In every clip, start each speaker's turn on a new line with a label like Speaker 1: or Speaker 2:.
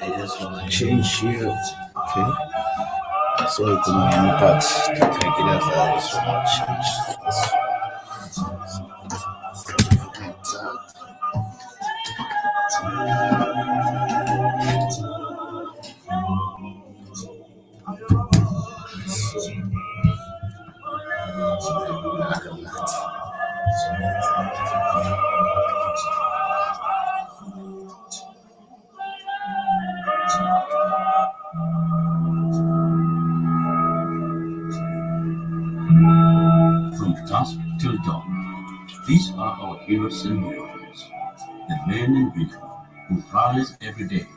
Speaker 1: I just want to change here. Okay. So I could main part. I just want to change this. So like that.
Speaker 2: From dusk till dawn, these are our heroes and heroines, the men and women who rise every day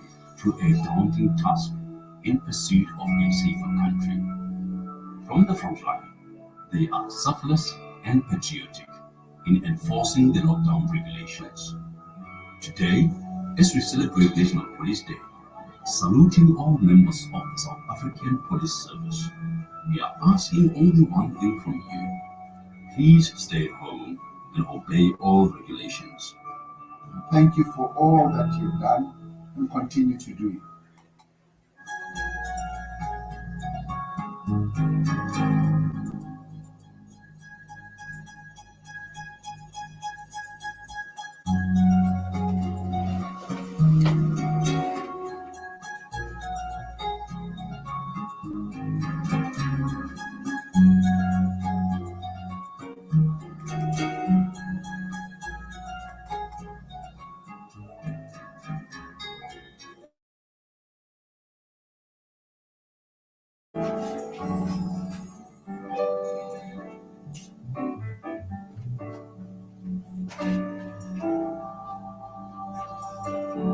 Speaker 2: to a daunting task in pursuit of a safer country. From the front line, they are selfless and patriotic in enforcing the lockdown regulations. Today, as we celebrate National Police Day, saluting all members of the South African Police Service, we are asking only one thing from you. Please stay at home and obey all regulations.
Speaker 3: Thank you for all that you've done and continue to do.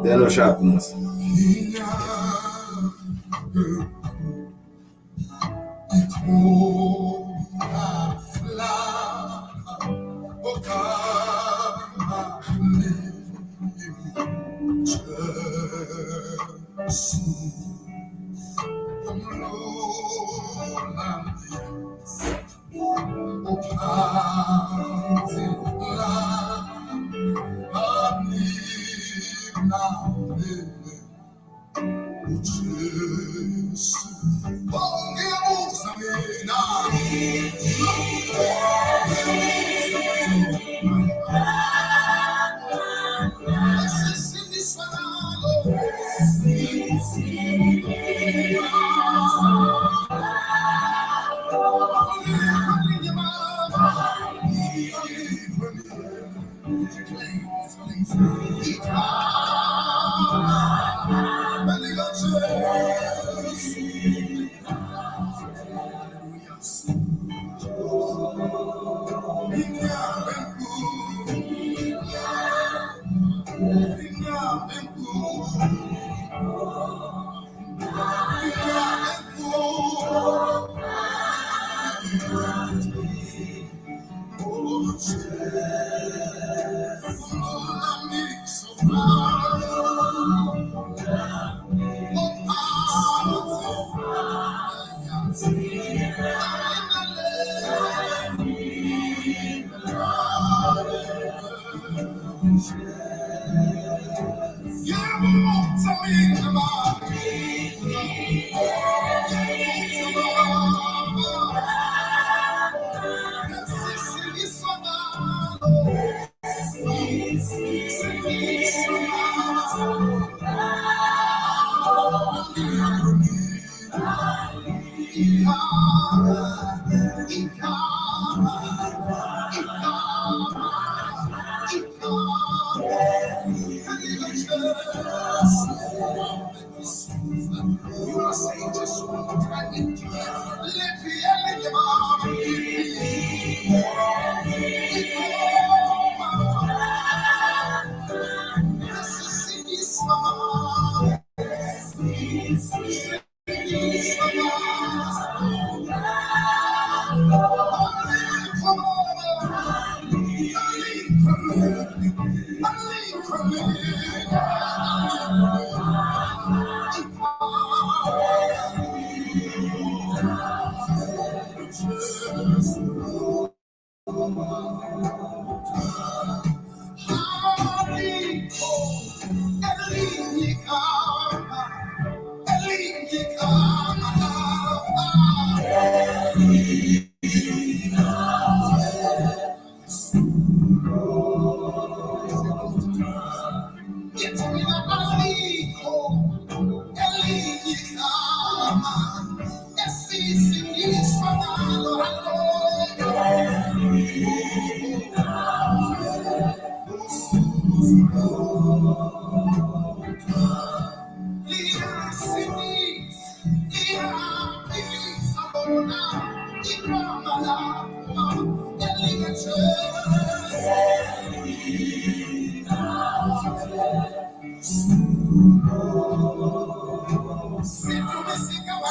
Speaker 1: They're not sharp, Mos.
Speaker 3: Come on.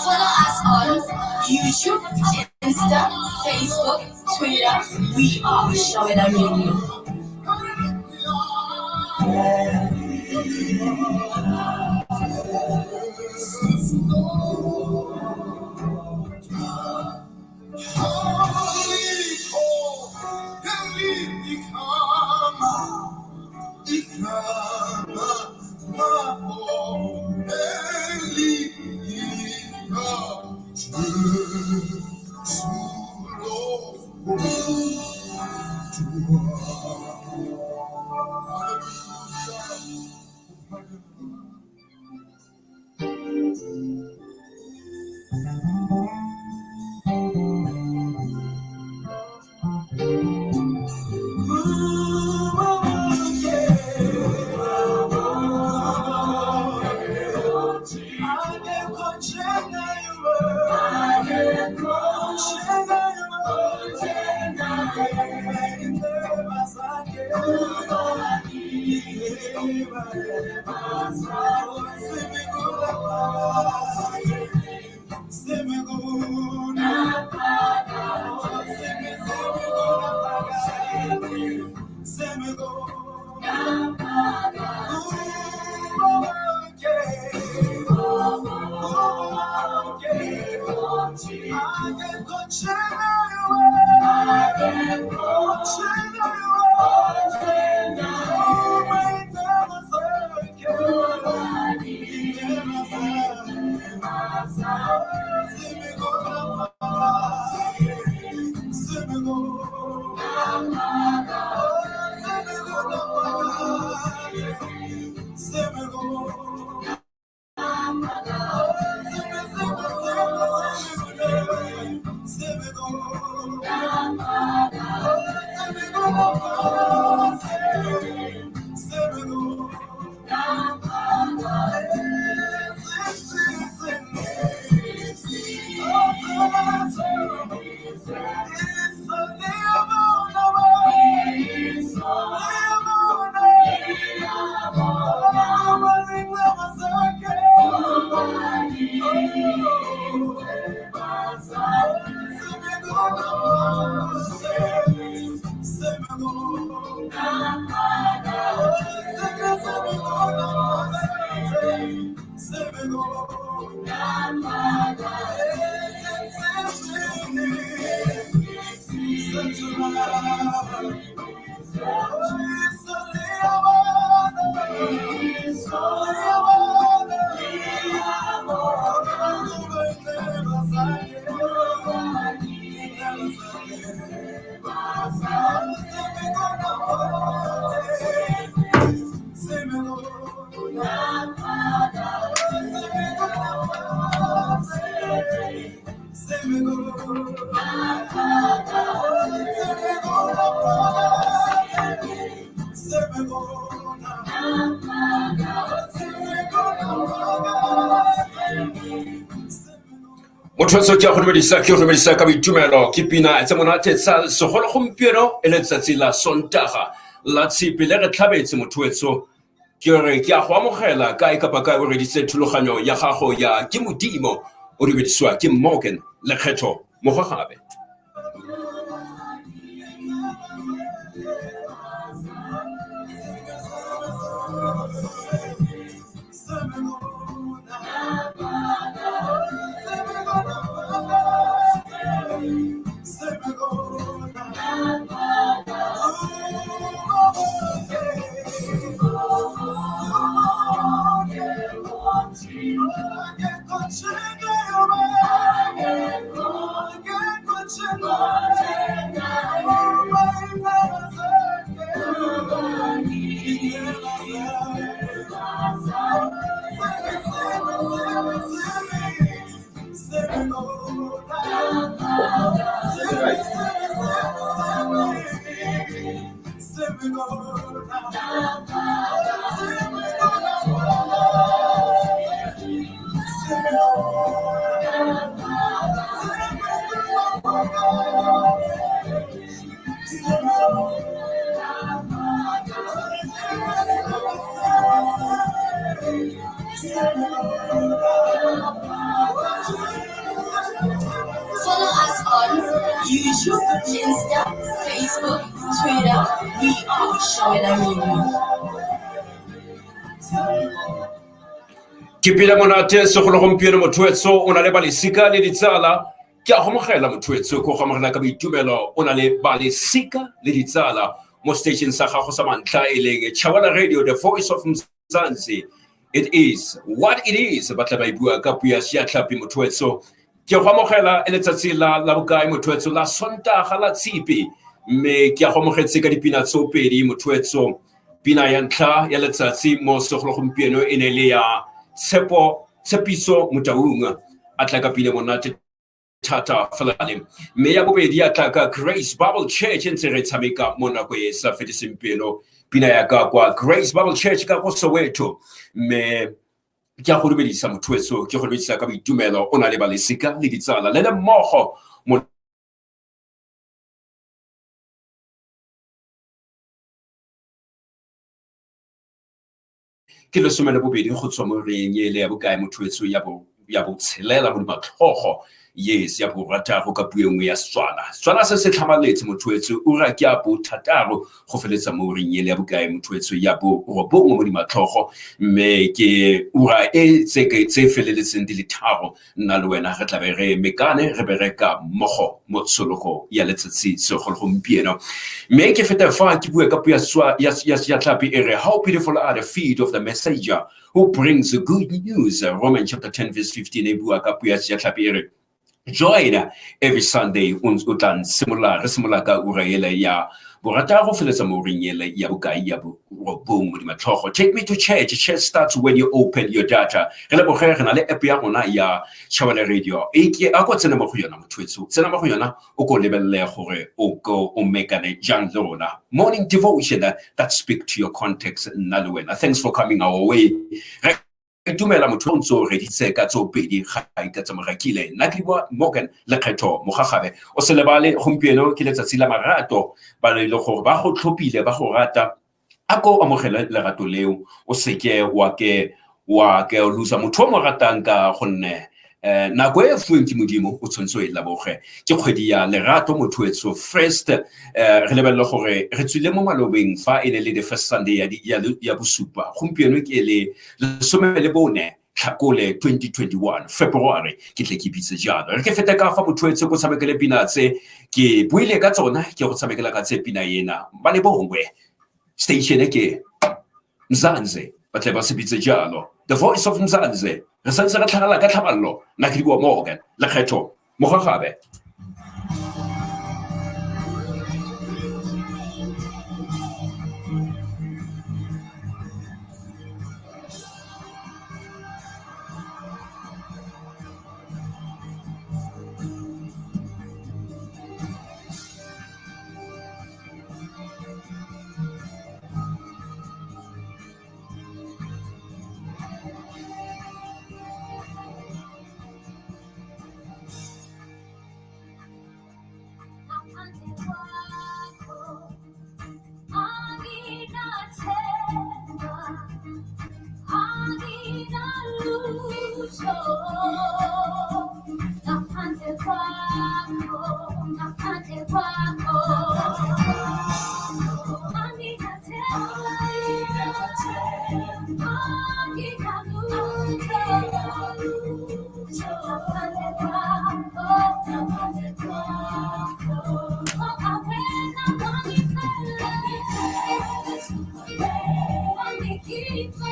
Speaker 4: Follow us on YouTube, Insta, Facebook, Twitter. We are Shawela Radio.
Speaker 2: Motho ke a go dumedisa, ke go dumedisa ka boitumelo. Ke pina tse monate tsa segolo gompieno e letsatsi la Sontaga la Tshipi le re tlhabetse. Motho wetso, ke re ke a go amogela kae kapa kae o reditse thulaganyo ya gago ya Ke Modimo o dumedisiwa ke Morgan Lekgetho Mogagabe.
Speaker 4: Follow us on YouTube, Insta, Facebook, Twitter. We are Shawela Radio.
Speaker 5: Ke pila monate segolo gompieno motho o na le balesika le ditsala. Ke a gomogela motho ko go amogela ka boitumelo o na le balesika le ditsala mo station sa gago sa mantlha e leng Chawela Radio, the voice of Mzansi. It is what it is, ba tla ba e bua ka puo ya Seatlhapi. Motho, ke go amogela e letsatsi la bokae motho? La Sontaga la Tshipi. Mme ke a go amogetse ka dipina tsopedi motho. Pina ya ntlha ya letsatsi mo segolo gompieno e ne le ya Tshepo Tshepiso Motaung, a tla ka pina monate thata felale. Mme ya bobedi ya tla ka Grace Bible Church, ntse re tshameka mo nako e sa fediseng pelo, pina ya ka kwa Grace Bible Church ka ko Soweto. Mme ke a go dumedisa motho wetso, ke go dumedisa ka boitumelo o na le balesika le ditsala le le mmogo mo ke 12 go tswa mo reng ele ya bokae motho wetso? Ya botshelela mo dimatlhogo, yes, ya borataro ka puo e nngwe ya Setswana. Setswana se se tlhamaletse motho wetso. Ura ke ya 6 go feletsa mo ureng ele ya bokae motho wetso? Ya 9 mo dimatlhogo. Mme ke ura e tse feleletseng di le 3, nna le wena re tlabe re mekane re bereka mmogo mo tshologo ya letsatsi segolo gompieno. Mme ke feta fa ke bue ka puo ya Sejatlhapi e re, "How beautiful are the feet of the messenger who brings good news." Romans chapter 10 verse 15 e bua ka puo ya Sejatlhapi e re, join every Sunday, o tla simolola, re simolola ka ura ele ya 6 feletsa mo ureng ele ya bokai? Ya 9 mo dimatlhogo. Take me to church. Church starts when you open your data. Re leboge, re na le app ya rona ya Chawela Radio e ke a ko tsena mo go yona motho wetso, tsena mo go yona o ko lebelele gore o ko o mekane jang le rona. Morning devotion that speak to your context. Nna le wena, thanks for coming our way. Re dumela motho o ntse o reditse ka tso pedi ga ka tsa morakile. Nna ke bua Morgan Lekgetho Mogagabe. O se lebale, gompieno ke letsatsi la marato. Ba le gore ba go tlhophile, ba go rata, a ko amogele lerato leo. O seke wa ke losa motho o mo ratang ka gonne nako e fuweng ke Modimo o tshwanetse o e leboge. Ke kgwedi ya lerato motho wetso. First re lebelele gore re tswile mo malobeng fa e ne le the first Sunday ya bosupa. Gompieno ke le 14 Tlhakole 2021, February ke tle ke bitse jalo. Re ke fete ka fa motho wetso ko tshamekele pina tse ke buile ka tsona, ke go tshamekela ka tse pina ena ba le bongwe. Station ke Mzansi, ba tle ba se bitse jalo, the voice of Mzansi. Re santse re tlhagala ka tlhaballo. Nna ke di bua Morgan Lekgetho Mogagabe.
Speaker 6: Ngaphandle kwakho anginathemba, anginalutho. Ngaphandle kwakho, ngaphandle kwakho, anginathemba, anginalutho. Ngaphandle kwakho, ngaphandle kwakho, ngoba wena wangifela, wangikhipha,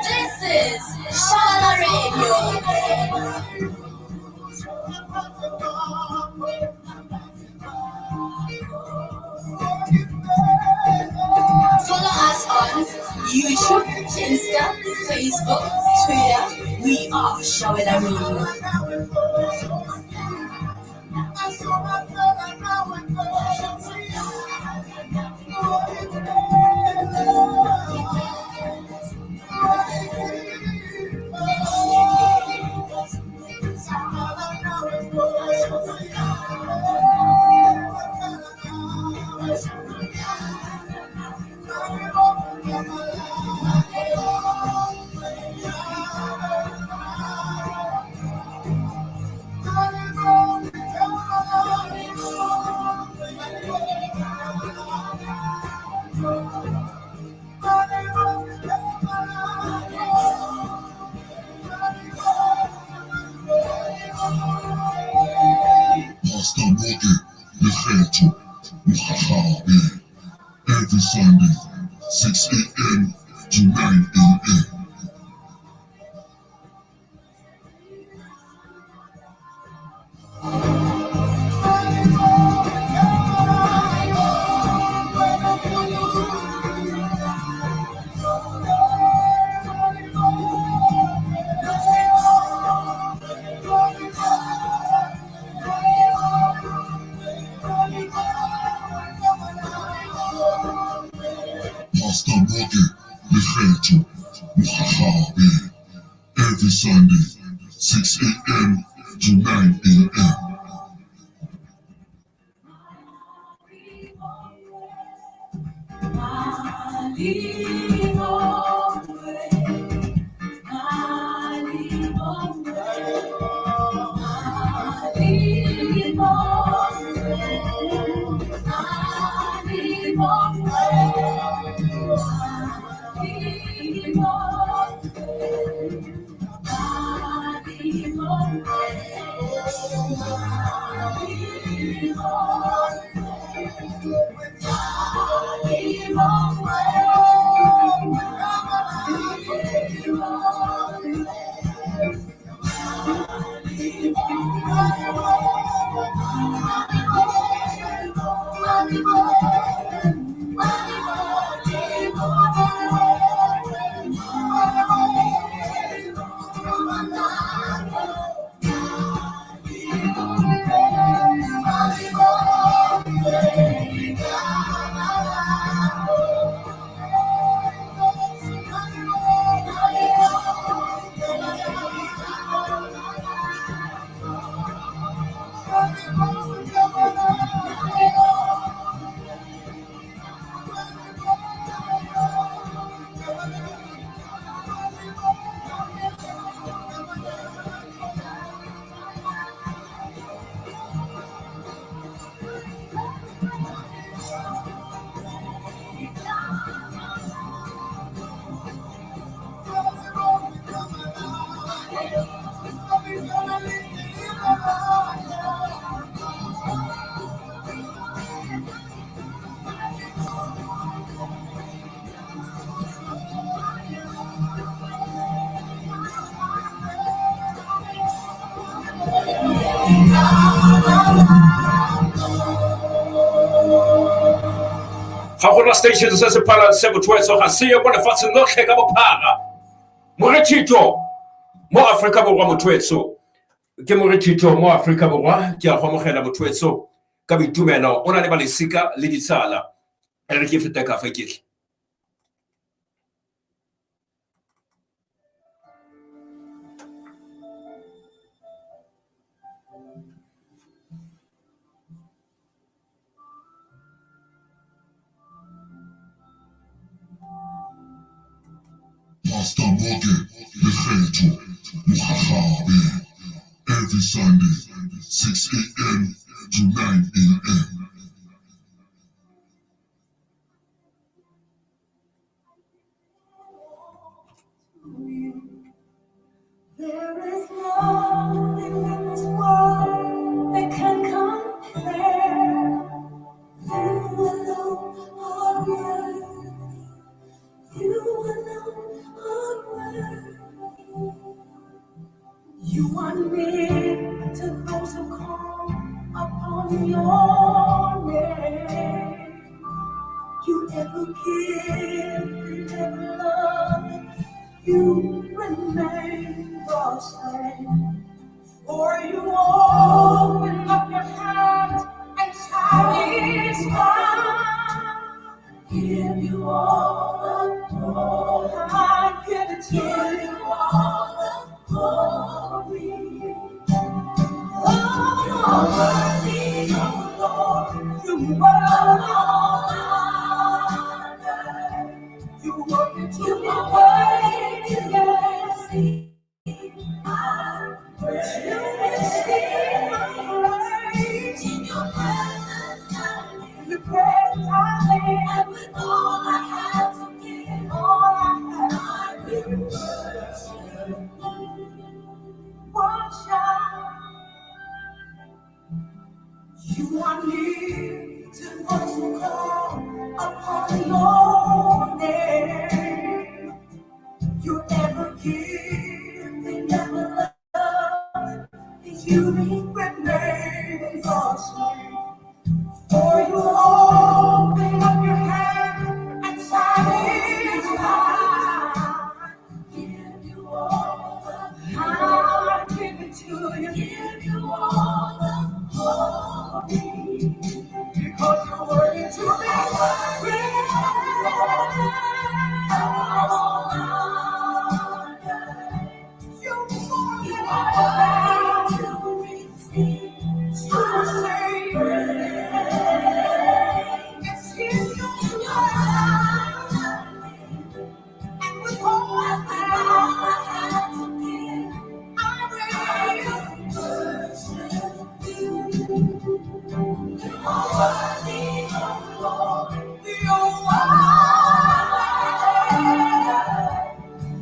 Speaker 4: This is Shala Radio. Follow us on YouTube, Insta, Facebook, Twitter. We are Shawela Radio.
Speaker 7: Pastor Rocky Lekgetho Mokgakgabe every Sunday, 6 a.m. to 9 a.m. Pastor Rocky Lekgetho Mokgakgabe every Sunday, 6 a.m. to 9 a.m.
Speaker 5: Ga gona station se se phalang se motho ga se ye mo lefatsheng lotlhe ka bophara. Morethito mo Aforika Borwa, motho ke morethito mo Aforika Borwa, ke a go amogela motho ka boitumelo, o na le balesika le ditsala. Re ke feta ka fa ketle.
Speaker 7: Noke Lekgetho Mogagabe every Sunday, 6 a.m. to 9 a.m.
Speaker 6: There is nothing in this world that can compare. You alone are worthy. You alone are worthy. You are near to those who call upon your name. You ever give and ever love. You remain the same. For you open up your hand and satisfy. Give you all the glory. I give it to you all the glory. Oh, you are worthy, oh Lord. You are all honor. You work it to be praised. You receive my praise. In your presence I live. In your presence I live. And with all I have to give, all I have, I will worship. Worship. You are near to those who call upon your name. You ever give and never love. You remain the same. For you open up your hand and satisfy. Give you all the I give it to you. Give you all the glory. Because you're worthy to be praised. You are worthy to receive. To receive. It's in your hands. And with all I have to give, I will worship you. You are worthy, oh Lord. You are worthy.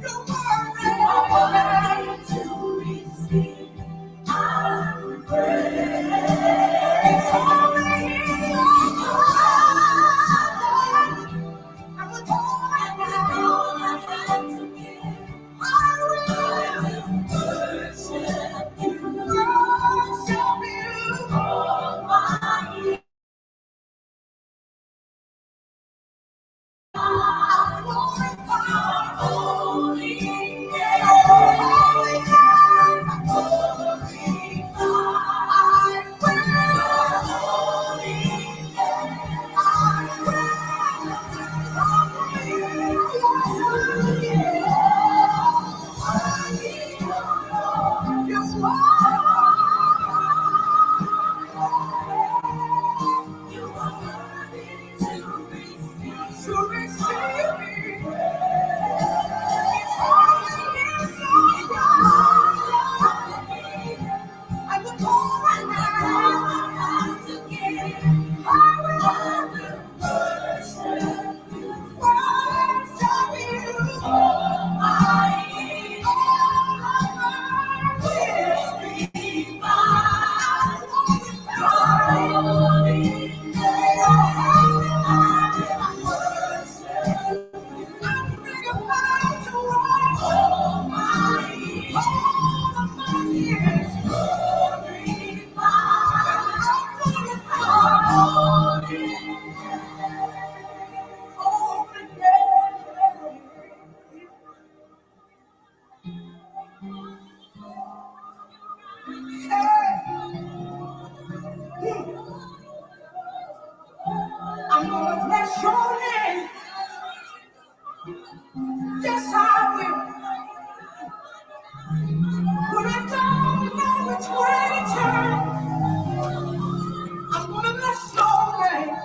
Speaker 6: You are worthy to receive our praise. It's only in your hands. And with all I have to give, I will worship you. Worship you all my years. I glorify your holy name. Holy name. Glorify. I will. Holy name. I will. You are. You are worthy to receive. To receive me. It's only in your hands. I will pour out to give. I will worship you. Worship you. All my all I will revive. Your holy name. I worship. I'm about to all my all of my years. Glorify, glorify, holy, holy name. Hey, I'm gonna bless your name. Yes, I will. When I don't know which way to turn, I'm gonna bless your name.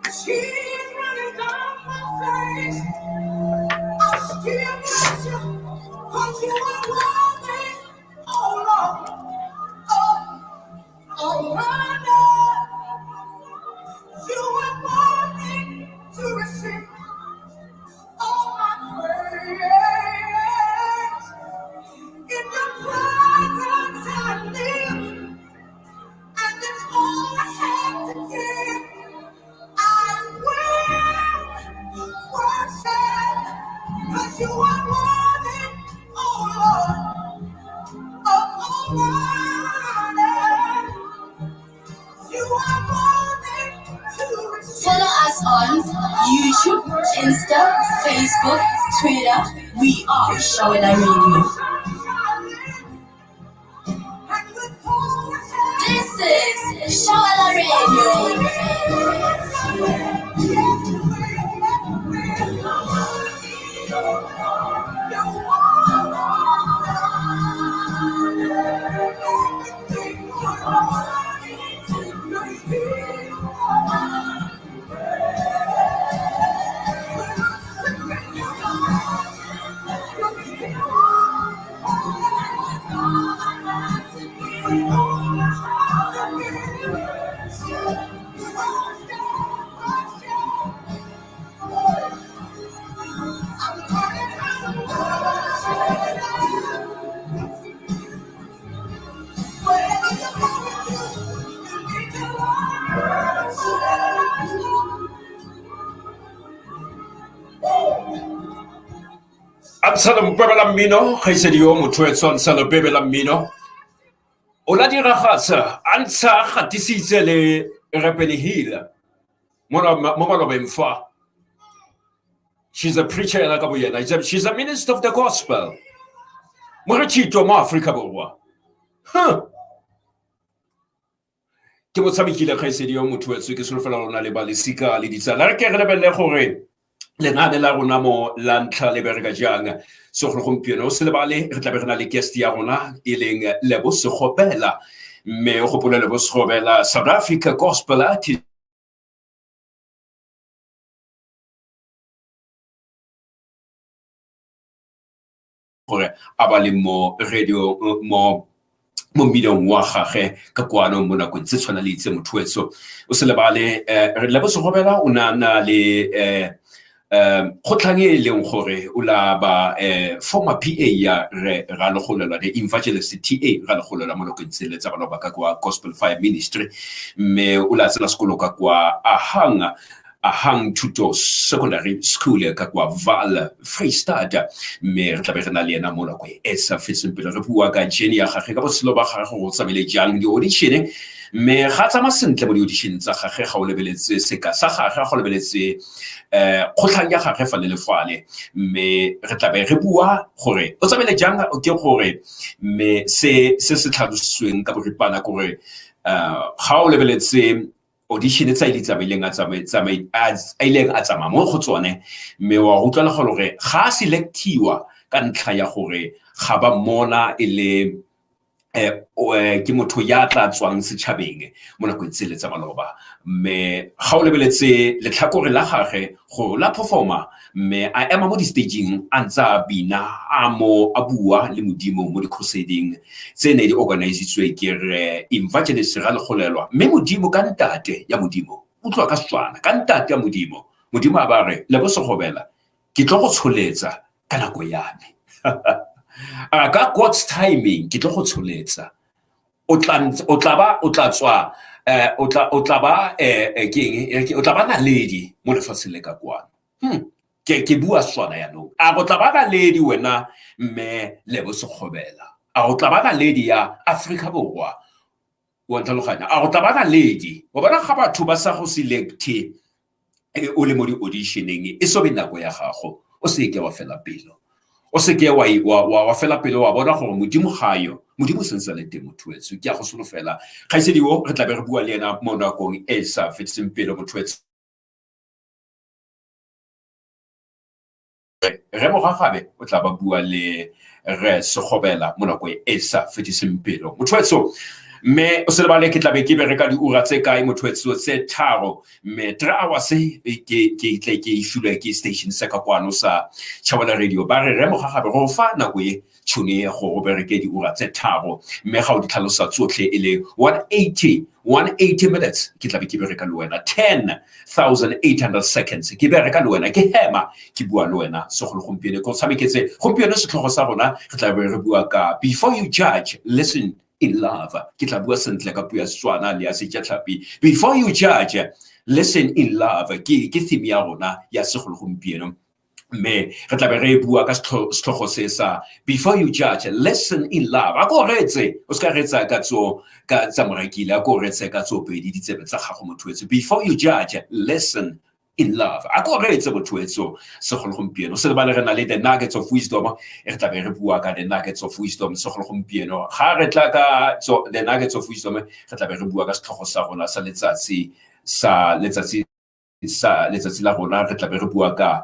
Speaker 6: Tears running down my face.
Speaker 4: Follow us on YouTube, Insta, Facebook, Twitter. We are Shawela Radio. This is Shawela Radio.
Speaker 5: Absalom Bebela Mmino, kgaitsedi yo motho etsho Absalom Bebela Mmino o la diragatsa a ntsha gatisitse le Repele Hill mo malobeng fa. She's a preacher ena ka bo yena, she's a minister of the gospel mo re tshito mo Afrika Borwa. Huh. Ke mo tshamekile kgaitsedi yo motho etsho, ke solofela rona le ba lesika le ditsala. Re ke re lebelele gore lenaane la rona mo la ntlha le bereka jang segolo gompieno. O se lebale, re tla be re na le guest ya rona e leng Lebo Sekgobela, mme o gopole Lebo Sekgobela, South Africa gospel artist, gore a ba le mo radio mo mminong wa gage ka kwano mo nakong tse tshwana le itse motho wetso. O se lebale, Lebo Sekgobela o na na le kgotlhang e leng gore o la ba former PA ya re Ralogolelwa, the evangelist TA Ralogolelwa mo nakong tse le tsa bana ba ka kwa Gospel Fire Ministry, mme o la tsena sekolo ka kwa Ahang Thuto Secondary School ka kwa Vaal Freestata, mme re tla be re na le ena mo nako e sa fetseng pele re bua ka journey ya gagwe, ka botshelo ba gagwe go tsamaile jang di-audition, mme ga tsamaya sentle mo di-audition tsa gagwe, ga o lebeletse seka sa gagwe, ga o lebeletse kgotlhang ya gagwe fale le fale, mme re tla be re bua gore o tsamaile jang ke gore, mme se se se tlhalositsweng ka boripana kore ga o lebeletse audition tsa ile tsamaileng a ileng a tsamaya mo go tsone, mme wa utlwala gore ga a selectiwa ka ntlha ya gore ga ba mmona e le ke motho ya tla tswang setšhabeng mo nakong tse le tsa maloba, mme ga o lebeletse letlhakore la gagwe go la performa, mme a ema mo di-staging a ntse a bina a mo a bua le modimo mo di-crusading tse ne di organisitswe ke re evangelist Ralogolelwa, mme modimo ka ntate ya modimo, utlwa ka Setswana, ka ntate ya modimo, modimo a ba re Lebo Sekgobela ke tlo go tsholetsa ka nako ya me. Ka God's timing ke tlo go tsholetsa, o tla ba naledi mo lefatsheng le ka kwano. Ke bua Setswana yanong, a go tla ba naledi wena mme Lebo Sekgobela, a go tla ba naledi ya Afrika Borwa, wa ntlhaloganya, a go tla ba naledi. Wa bona ga batho ba sa go selecte o le mo di-auditioneng, e so be nako ya gago, o seke wa fela pelo, o seke wa fela pelo, wa bona gore modimo ga yo, modimo sentse le teng motho wetso. Ke a go solofela kgaitsedi o re tla be re bua le ena mo nakong e sa fetseng pelo motho wetso. Re Mogagabe o tla ba bua le re Sekgobela mo nakong e sa fediseng pelo motho wetso. Mme o se lebale ke tla be ke bereka diura tse kae motho wetso, tse 3, mme 3 hours ke tle ke e filwe ke station sa ka kwano sa Shawela Radio. Ba re re Mogagabe go fa nako e tšhono e go o bereke diura tse 3, mme ga o di tlhalosa tsotlhe e le 180 minutes ke tla be ke bereka le wena, 10,800 seconds ke bereka le wena, ke hema ke bua le wena segolo gompieno. Ke o tshameketse gompieno setlhogo sa rona, re tla be re bua ka before you judge, listen in love. Ke tla bua sentle ka puo ya Setswana le ya Sejatlhapi. Before you judge, listen in love ke theme ya rona ya segolo gompieno. Mme re tlabe re bua ka setlhogo se sa before you judge, listen in love. A ko reetse, o se ka reetsa ka tso ka tsa morekile, a ko reetse ka tso pedi ditsebe tsa gago motho. Before you judge, listen in love. A ko reetse motho wetso segolo gompieno. Se lebale re na le the nuggets of wisdom, e re tlabe re bua ka the nuggets of wisdom segolo gompieno. Ga re tla ka the nuggets of wisdom, re tlabe re bua ka setlhogo sa rona sa letsatsi sa letsatsi sa letsatsi la rona, re tlabe re bua ka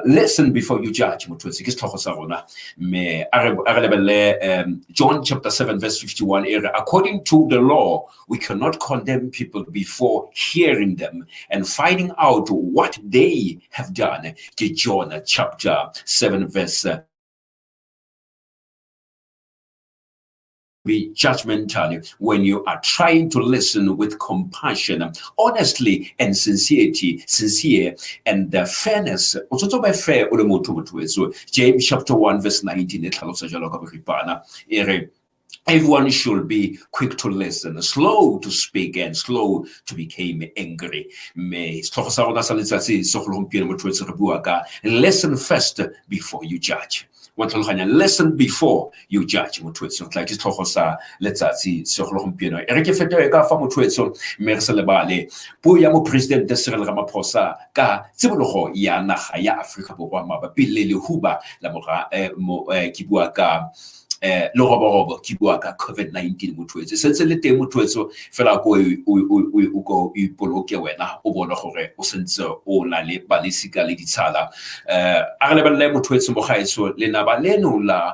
Speaker 5: listen before you judge motho ke setlhogo sa rona. Mme a re lebelele John chapter 7 verse 51 e re, according to the law we cannot condemn people before hearing them and finding out what they have done. Ke John chapter 7 verse be judgmental when you are trying to listen with compassion, honestly and sincerity, sincere and fairness. O tshwanetse o be fair o le motho motho wetso. James chapter 1 verse 19 e tlhalosa jalo ka boripana e re, everyone should be quick to listen, slow to speak, and slow to become angry. Mme setlhogo sa rona sa letsatsi segolo gompieno motho wetso re bua ka listen first before you judge. Wa tlhaloganya, listen before you judge motho wetso. Tla ke setlhogo sa letsatsi segolo gompieno. E re ke fetoge ka fa motho wetso, mme re se lebale puo ya moporesidente Cyril Ramaphosa ka tsibologo ya naga ya Aforika Borwa mabapi le lehuba la mora ke bua ka leroborobo, ke bua ka COVID-19 motho wetso. Sentse le teng motho wetso, fela ko o ko ipoloke wena, o bone gore o sentse o na le balesika le ditshala. A re lebelele motho wetso mo gaetsho, lenaba leno la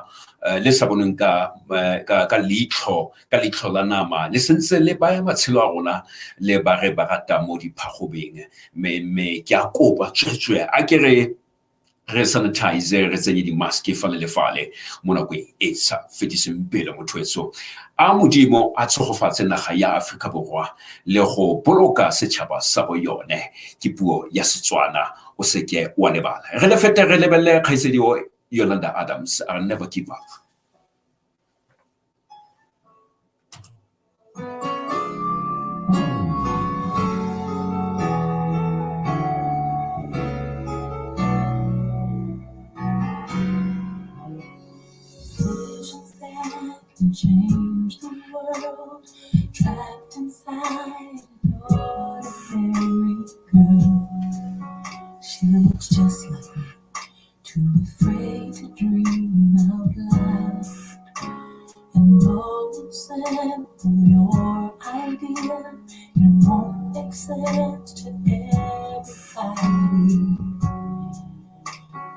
Speaker 5: le sa boneng ka ka leitlho ka leitlho la nama, le sentse le baya matshelo a rona le ba re ba rata mo diphagobeng. Mme ke a kopa tswetswe a ke re re sanitize, re tsenye di-mask fale le fale mo nakong e sa fediseng pele motho wetso. A Modimo a tshegofatse naga ya Aforika Borwa le go boloka setšhaba sa bo yone. Ke puo ya Setswana, o seke wa lebala. Re le fete re lebelele kgaitsedi Yolanda Adams, I'll never give up.
Speaker 6: Can change the world, trapped inside an ordinary girl. She looks just like me, too afraid to dream out loud. And won't sample your idea, it won't make sense to everybody.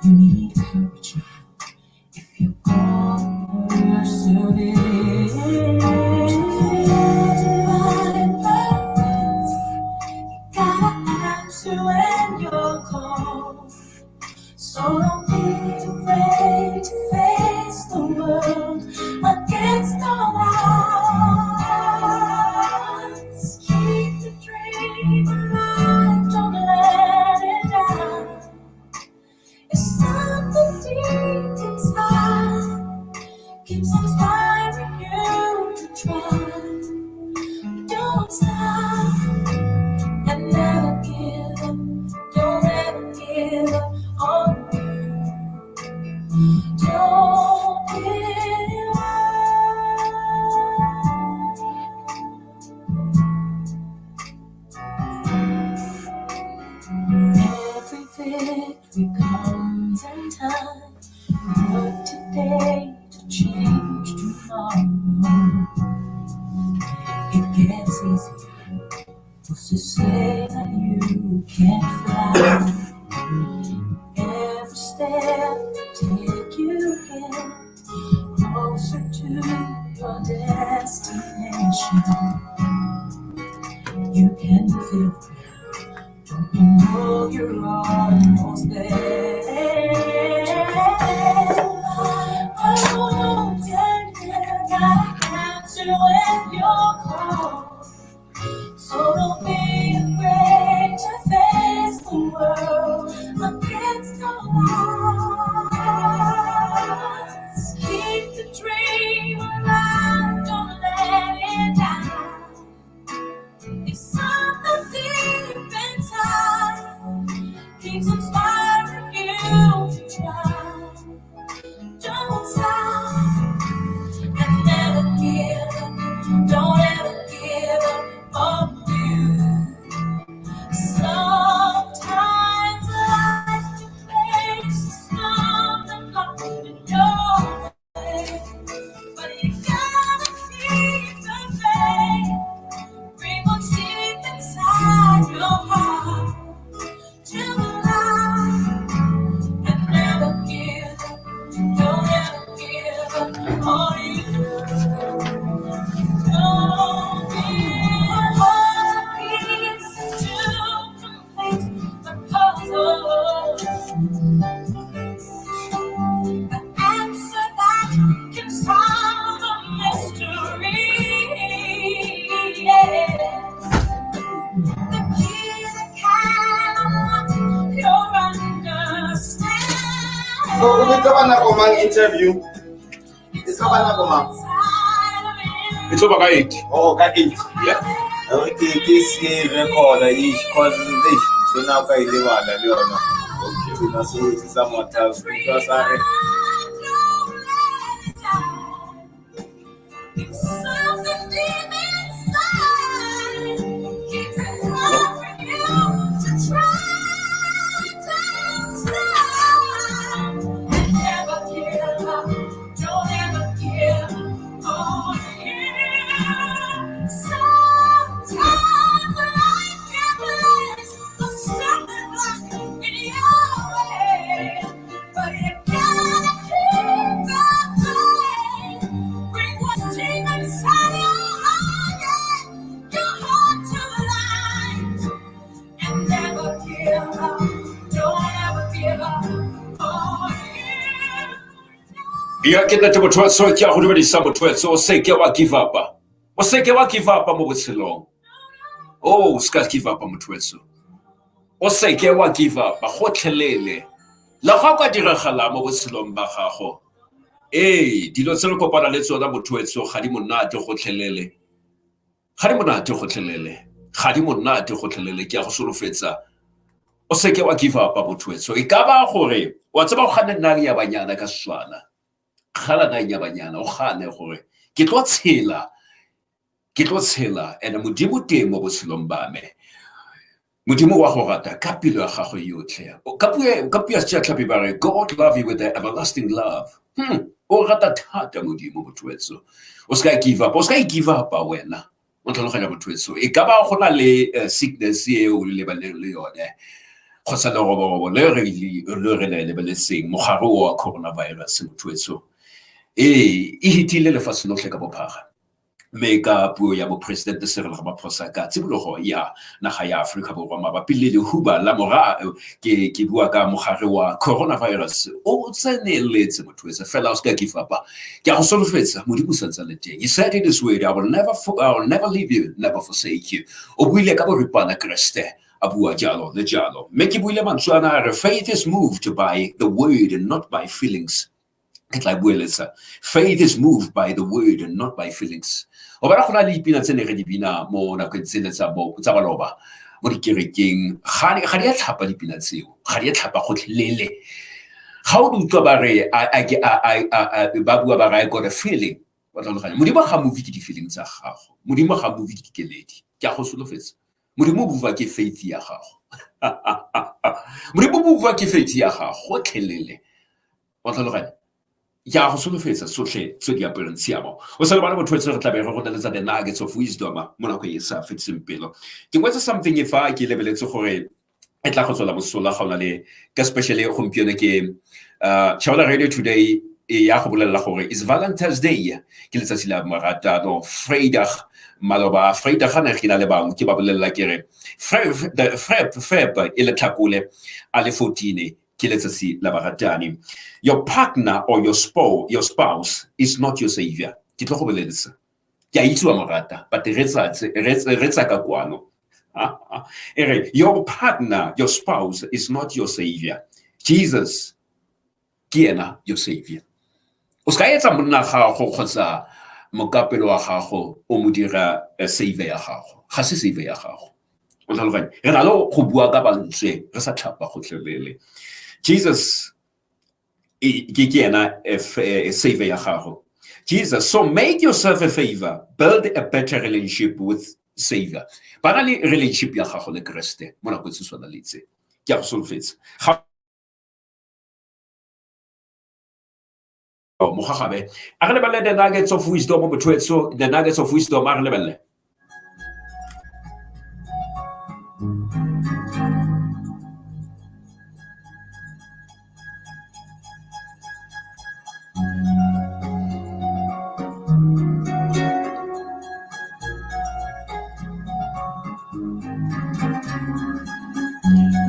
Speaker 6: You need courage now if you're gonna persevere. You gotta answer when you're called. So don't be afraid to face the world against all odds. Keep the dream alive, don't let it die. It's something deep inside keeps inspiring you to try. Don't stop and never give up. Don't ever give up on you. Don't give up. Every victory comes in time. Work today to change tomorrow. It gets easier. Who's to say that you can't fly? Every step you take, you get closer to your destination. You can feel it. Don't you know you're almost there? Oh, yeah, yeah, gotta answer when you're called. So don't be afraid to face the world against all odds. Keep the dream alive, don't let it die. It's something deep inside keeps inspiring you
Speaker 1: ba nako mang interview? E tlo ba nako mang?
Speaker 5: E tlo ba ka 8.
Speaker 1: Oh, ka 8.
Speaker 5: Yeah.
Speaker 1: Ke ke se recorda e cause eish tsena o ka e lebala le yona.
Speaker 5: Okay.
Speaker 1: Tsena se se sa motho utlwa sa re
Speaker 5: Ya ke nnete motho wa so ke a go dumedisa motho wa o seke wa give up. O seke wa give up mo botshelong. O se ka give up motho wetso. O seke wa give up gotlhelele. Le ga ka diragala mo botshelong ba gago. Ee, dilo tse re kopana le tsona motho wetso ga di monate gotlhelele. Ga di monate gotlhelele. Ga di monate gotlhelele ke a go solofetsa. O seke wa give up motho wetso. E ka ba gore wa tseba go gane nna ya banyana ka Setswana. Kgala na ya banyana o gane gore ke tlo tshela. Ke tlo tshela ene Modimo teng mo botshelong ba me. Modimo wa go rata ka pelo ya gago yotlhe. Ka puo ya Sejatlhapi ba re God love you with the everlasting love. O rata thata Modimo motho wetso. O se ka give up, o se ka give up wena. O tlhaloganya motho wetso. E ka ba go na le sickness eo o lebaneng le yone. Kgotsa leroborobo le re le lebeletseng mogare wa coronavirus motho wetso. Ee, e hitile lefatshe lotlhe ka bophara. Mme ka puo ya moporesidente Cyril Ramaphosa ka tshimologo ya naga ya Aforika Borwa mabapi le lehuba la mora ke bua ka mogare wa coronavirus o tseneletse motho wetso fela o se ka give up. Ke a go solofetsa Modimo santse le teng. He said in his word, I will never leave you, never forsake you. O buile ka boripana Kreste a bua jalo le jalo. Mme ke buile mantswe ana a re faith is moved by the word and not by feelings. Ke tla bueletsa. Faith is moved by the word and not by feelings. O bona go na le dipina tse ne re di bina mo nakong tsele tsa baloba mo dikerekeng ga di a tlhapa dipina tseo, ga di a tlhapa gotlhelele. Ga o di utlwa ba re ba bua ba re I got a feeling. Wa tlhaloganya. Modimo ga move ke di-feeling tsa gago. Modimo ga move ke dikeledi. Ke a go solofetsa. Modimo o bua ke faith ya gago. Modimo o bua ke faith ya gago gotlhelele. Wa tlhaloganya. Ke a go solofetsa sotlhe tse di apereng tshiamo. O sa lebale motho wetso re tla be re go neletsa the nuggets of wisdom mo nakong e sa fediseng pelo. Ke ngwetse something e fa ke lebeletse gore e tla go tswela mosola ga ona le ka especially gompieno ke Chaola Radio Today e ya go bolelela gore is Valentine's Day ke letsatsi la maratano Vrydag maloba Vrydag ga ne ke na le bangwe ke ba bolelela ke re Feb e le Tlhakole a le 14 ke letsatsi la baratani. Your partner or your spouse is not your savior. Ke tlo go boleletsa. Ke a itse wa mo rata, but re tsa ka kwano. E re, your partner, your spouse is not your savior. Jesus ke ena your savior. O ska etsa monna gago kgotsa mokapelo wa gago o mo dira savior ya gago. Ga se savior ya gago. O tlhaloganya. Re na le go bua ka bantswe re sa tlhapa gotlhelele. Jesus ke ena savior ya gago. Jesus, so make yourself a favor, build a better relationship with savior. Ba na le relationship ya gago le Kreste mo nakong tse tshwana le tse. Ke a go solofetsa. Mogagabe a re lebelele the nuggets of wisdom motho wetso, the nuggets of wisdom a re lebelele.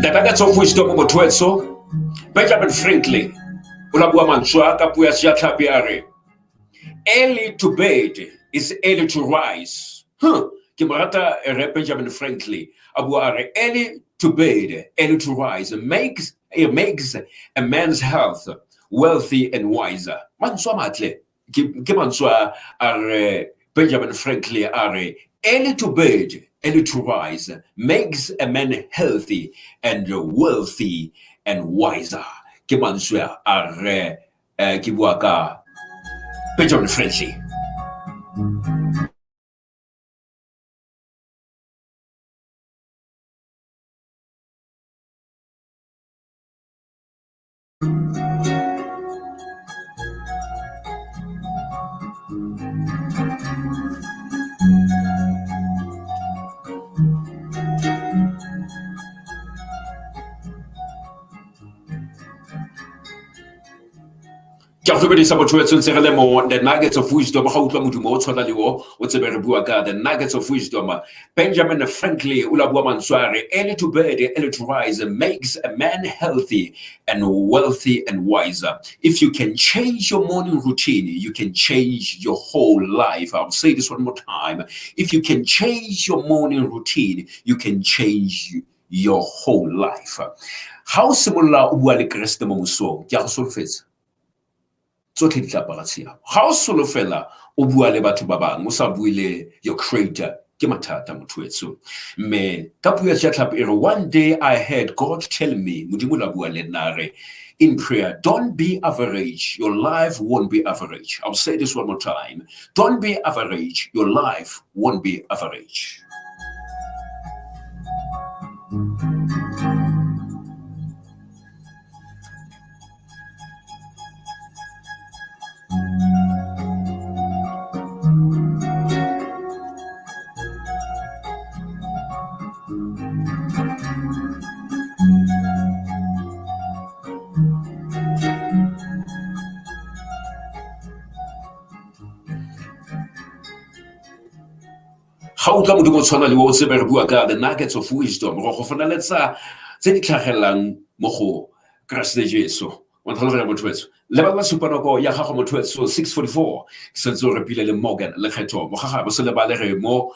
Speaker 5: The nuggets of wisdom motho wetso, Benjamin Franklin o la bua mantswe a ka puo ya Sejatlhapi a re early to bed is early to rise. Ke mo rata re Benjamin Franklin a bua a re early to bed, early to rise makes a man's health. wealthy and wiser. Mantswe a matle ke mantswe a re Benjamin Franklin a re early to bed, early to rise makes a man healthy and wealthy and wiser. Ke mantswe a re ke bua ka Benjamin Franklin. Ke a go dumedisa motho wetsho ntse re le mo The Nuggets of Wisdom. Ga utlwa modumo o tshwana le o, o tsebe re bua ka The Nuggets of Wisdom. Benjamin Franklin o la bua mantswe a re early to bed, early to rise makes a man healthy and wealthy and wiser. If you can change your morning routine, you can change your whole life. I'll say this one more time. If you can change your morning routine, you can change your whole life. Ga o simolola o bua le Keresete mo mosong, ke a go solofetsa, tsotlhe di tla apara tshiamo. Ga o solofela o bua le batho ba bangwe, o sa bue le your creator, ke mathata motho wetso. Mme ka puo ya Sejatlhapi e re, one day I heard God tell me, Modimo la bua le nna re, in prayer, don't be average, your life won't be average. I'll say this one more time. Don't be average, your life won't be average. Ga utlwa modimo o tshwana le o tsebe re bua ka The Nuggets of Wisdom, go go fonaletsa tse di tlhagelelang mo go Keresete Jesu. Wa tlhaloganya motho wetso? Lebelela supanako ya gago motho wetso, 6:44. Ke santse o repile le Morgan Lekgetho Mogagabo. Se lebalege mo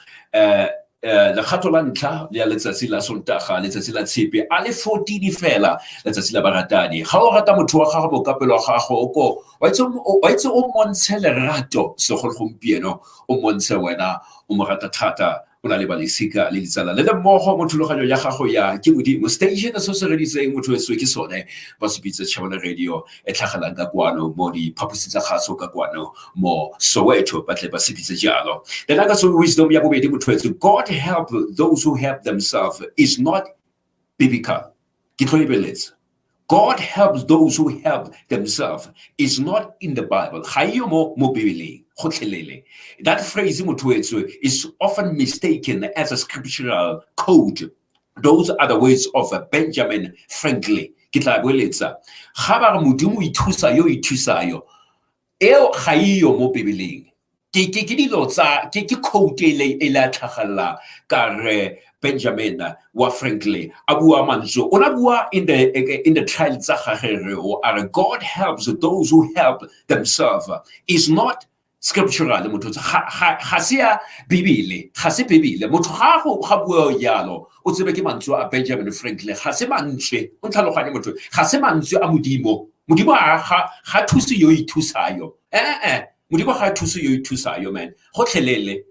Speaker 5: lekgato la ntlha ya letsatsi la Sontaga, letsatsi la Tshipi a le 14 fela, letsatsi la baratani. Ga o rata motho wa gago, mokapelo wa gago, o ko wa itse o montshe lerato segolo gompieno, o montshe wena o mo rata thata, o na le balesika le ditsala le le mmogo mo thulaganyong ya gago ya Ke Modimo. Station se se reditseng motho wetso ke sone ba se bitse Chawana Radio, e tlhagelang ka kwano mo diphaposi tsa kgaso ka kwano mo Soweto, ba tle ba se bitse jalo. The Nuggets of Wisdom ya bobedi motho wetso, God help those who help themselves is not biblical. Ke tlo ebeletsa. God helps those who help themselves is not in the Bible. Ga eyo mo Bibeleng gotlhelele. That phrase motho wetso is often mistaken as a scriptural code. Those are the words of Benjamin Franklin. Ke tla boeletsa. Ga ba re Modimo o ithusa yo ithusayo, eo ga eyo mo Bibeleng. Ke ke ke dilo tsa ke ke quote e le e la tlhagella ka re Benjamin wa Franklin a bua mantswe o na bua in the trial tsa gagwe re o a re God helps those who help themselves is not scriptural motho ga se ya Bibele, ga se Bibele motho. Ga go ga bua jalo, o tsebe ke mantswe a Benjamin Franklin, ga se mantswe o ntlhaloganye motho, ga se mantswe a Modimo. Modimo a ga thuse yo ithusayo, eh Modimo ga thuse yo ithusayo man gotlhelele.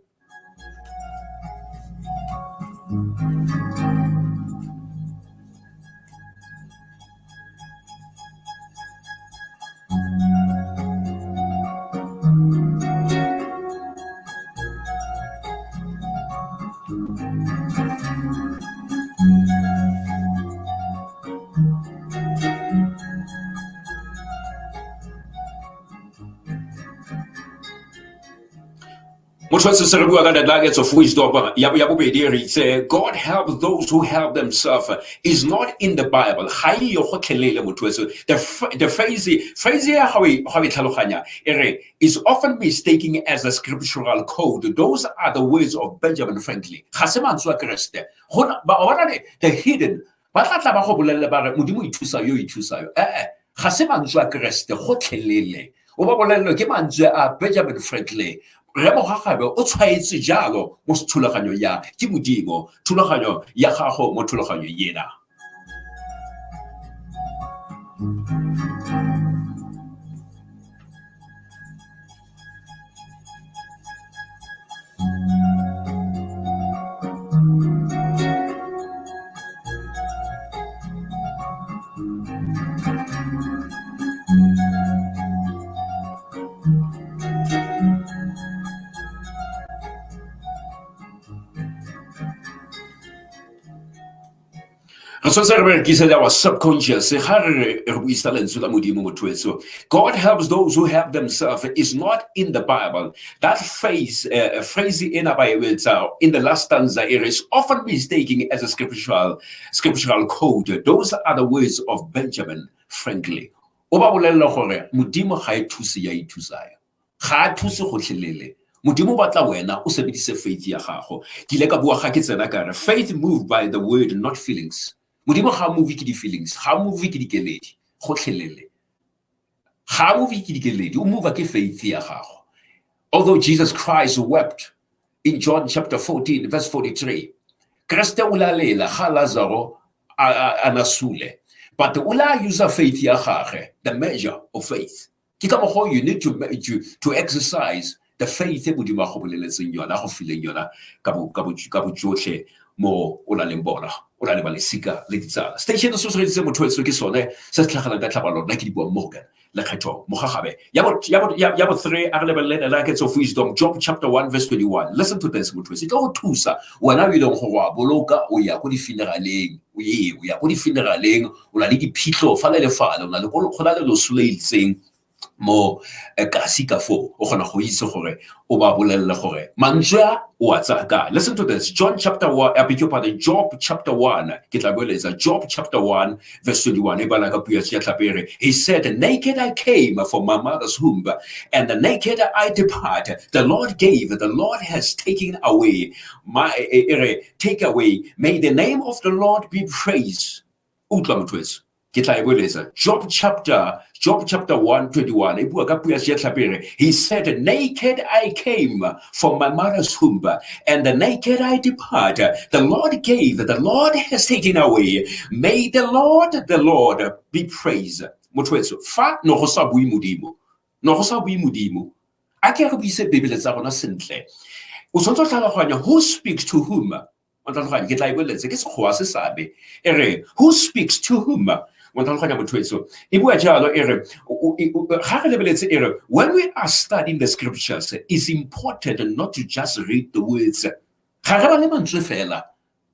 Speaker 5: Motho se re bua ka The Nuggets of Wisdom ya bobedi, re itse God help those who help themselves is not in the Bible. Ga e yo gotlhelele motho wetso. The phrase ya ga o e tlhaloganya e re is often mistaken as a scriptural code. Those are the words of Benjamin Franklin. Ga se mantswe a Keresete. Gona ba bona the hidden ba tla tla ba go bolelele ba re Modimo ithusa yo ithusa yo, eh ga se mantswe a Keresete gotlhelele. O ba bolelele ke mantswe a Benjamin Franklin. Re Mogagabe o tshwaetse jalo mo thulaganyong ya Ke Modimo, thulaganyo ya gago mo thulaganyong ena. Re tshwanetse re berekise our subconscious ga re re buisa lentswe la Modimo, motho wetso. God helps those who help themselves is not in the Bible. That phrase ena ba e etsa in the last stanza, it is often mistaken as a scriptural code. Those are the words of Benjamin Franklin. O ba bolella gore Modimo ga e thuse ya ithusang, ga a thuse gotlhelele. Modimo o batla wena o sebedise faith ya gago. Ke ile ka bua ga ke tsena ka re faith moved by the word, not feelings. Modimo ga move ke di-feelings, ga move ke dikeledi gotlhelele, ga move ke dikeledi, o move ke faith ya gago. Although Jesus Christ wept in John chapter 14 verse 43, Kreste o la lela ga Lazaro a na sule, but o la use faith ya gage, the measure of faith. Ke ka mokgwa you need to exercise the faith e Modimo a go boleletseng yona, go fileng yona ka bojotlhe mo o na leng bona, o na le balesika le ditsala. Station se se reditse, motho wetso, ke sone se se tlhagelang ka tlhamallo. Nna ke di bua Morgan Lekgetho Mogagabe. Ya bo three, a re lebelele Nuggets of Wisdom, Job chapter 1 verse 21. Listen to this, motho wetso, e tlo go thusa wena o ileng gore wa boloka, o ya ko di-funeraleng, o ye o ya ko di-funeraleng, o na le diphitlho fale le fale, o na le go na le loso le itseng mo kasi ka foo o kgona go itse gore o ba bolelele gore mantswe a o a tsaya kae. Listen to this, John chapter 1, I beg your pardon, Job chapter 1. Ke tla boeletsa, Job chapter 1 verse 21. E bala ka puo ya Sejatlhapi. He said, "Naked I came from my mother's womb, and naked I depart. The Lord gave, the Lord has taken away. My take away, may the name of the Lord be praised." Utlwa, motho wetso, ke tla e boeletsa, Job chapter 1 21, e bua ka puo ya Sejatlhapi. He said, "Naked I came from my mother's womb, and naked I depart. The Lord gave, the Lord has taken away. May the Lord be praised." Motho wetso, fa no go sa bue Modimo, no go sa bue Modimo, a ke re buise Bibele tsa rona sentle. O tshwanetse o tlhaloganya who speaks to whom. Wa tlhaloganya? Ke tla e boletse ke Sekgowa se sabe, e re who speaks to whom. Wa tlhaloganya, motho wetso? E bua jalo, e re ga re lebeletse, e re when we are studying the scriptures, it's important not to just read the words. Ga re ba le mantswe fela,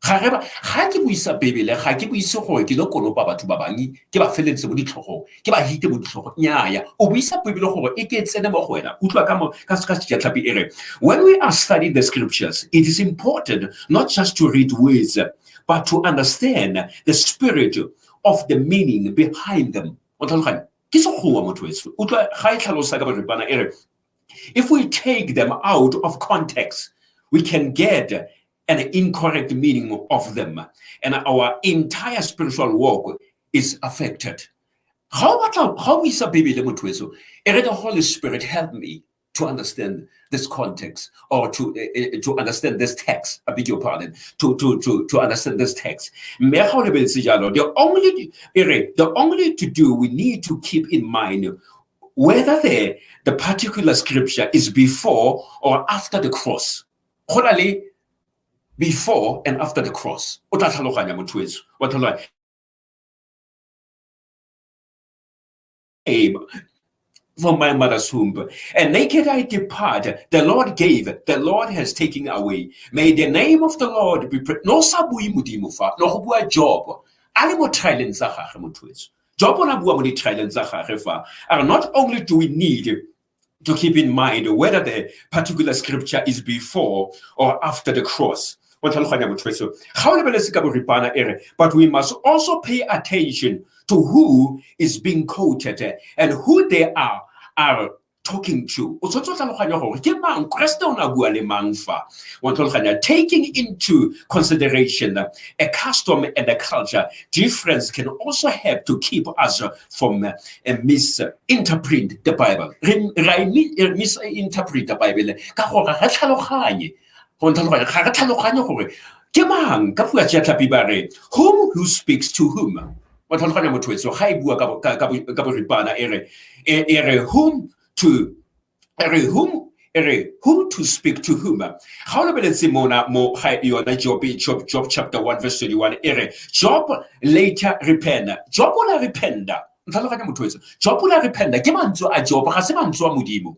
Speaker 5: ga re ba ga ke buisa Bibele, ga ke buise gore ke lo konopa batho ba bangwe, ke ba feleletse mo ditlhogong, ke ba hite mo ditlhogong. Nnyaya, o buisa Bibele gore e ke tsene mo go wena. Utlwa ka mo ka Sejatlhapi, e re when we are studying the scriptures, it is important not just to read words but to understand the spirit of the meaning behind them. O tlhaloganya? Ke Sekgowa, motho wetso. Utlwa ga e tlhalosa ka boripana, e re if we take them out of context, we can get an incorrect meaning of them and our entire spiritual walk is affected. Ga o batla ga o buisa Bibele, motho wetso, e re, "The Holy Spirit, help me to understand this context or to understand this text." I beg your pardon, to understand this text. Mme ga o lebeletse jalo, the only e re the only to do we need to keep in mind whether the particular scripture is before or after the cross. Go na le before and after the cross. O tla tlhaloganya, motho wetso, wa tlhaloganya? Came from my mother's womb, and naked I depart. The Lord gave, the Lord has taken away. May the name of the Lord be praised. No sa bue Modimo fa, no go bua Job. A le mo trialeng tsa gagwe, motho wetso. Job o na bua mo di-trialeng tsa gagwe fa. A re not only do we need to keep in mind whether the particular scripture is before or after the cross. Wa tlhaloganya, motho wetso? Ga o lebeletse ka boripana, e re but we must also pay attention to who is being quoted and who they are talking to. O tshwanetse o tlhaloganya gore ke mang, Kreste o ne a bua le mang fa. Wa tlhaloganya? Taking into consideration a custom and a culture difference can also help to keep us from misinterpret the Bible. Re ra e misinterpret the Bible ka gore ga tlhaloganye go tlhaloganya, ga re tlhaloganye gore ke mang. Ka puo ya Sejatlhapi ba re whom, who speaks to whom. Wa tlhaloganya, motho wetso? Ga e bua ka boripana, e re whom to, e re whom, e re whom to speak to whom. Ga o lebeletse mona mo ga yona Job chapter 1 verse 21, e re Job later repent. Job o la repenta. Ntlhaloganya, motho wetso? Job o la repenta. Ke mantswe a Job, ga se mantswe a Modimo,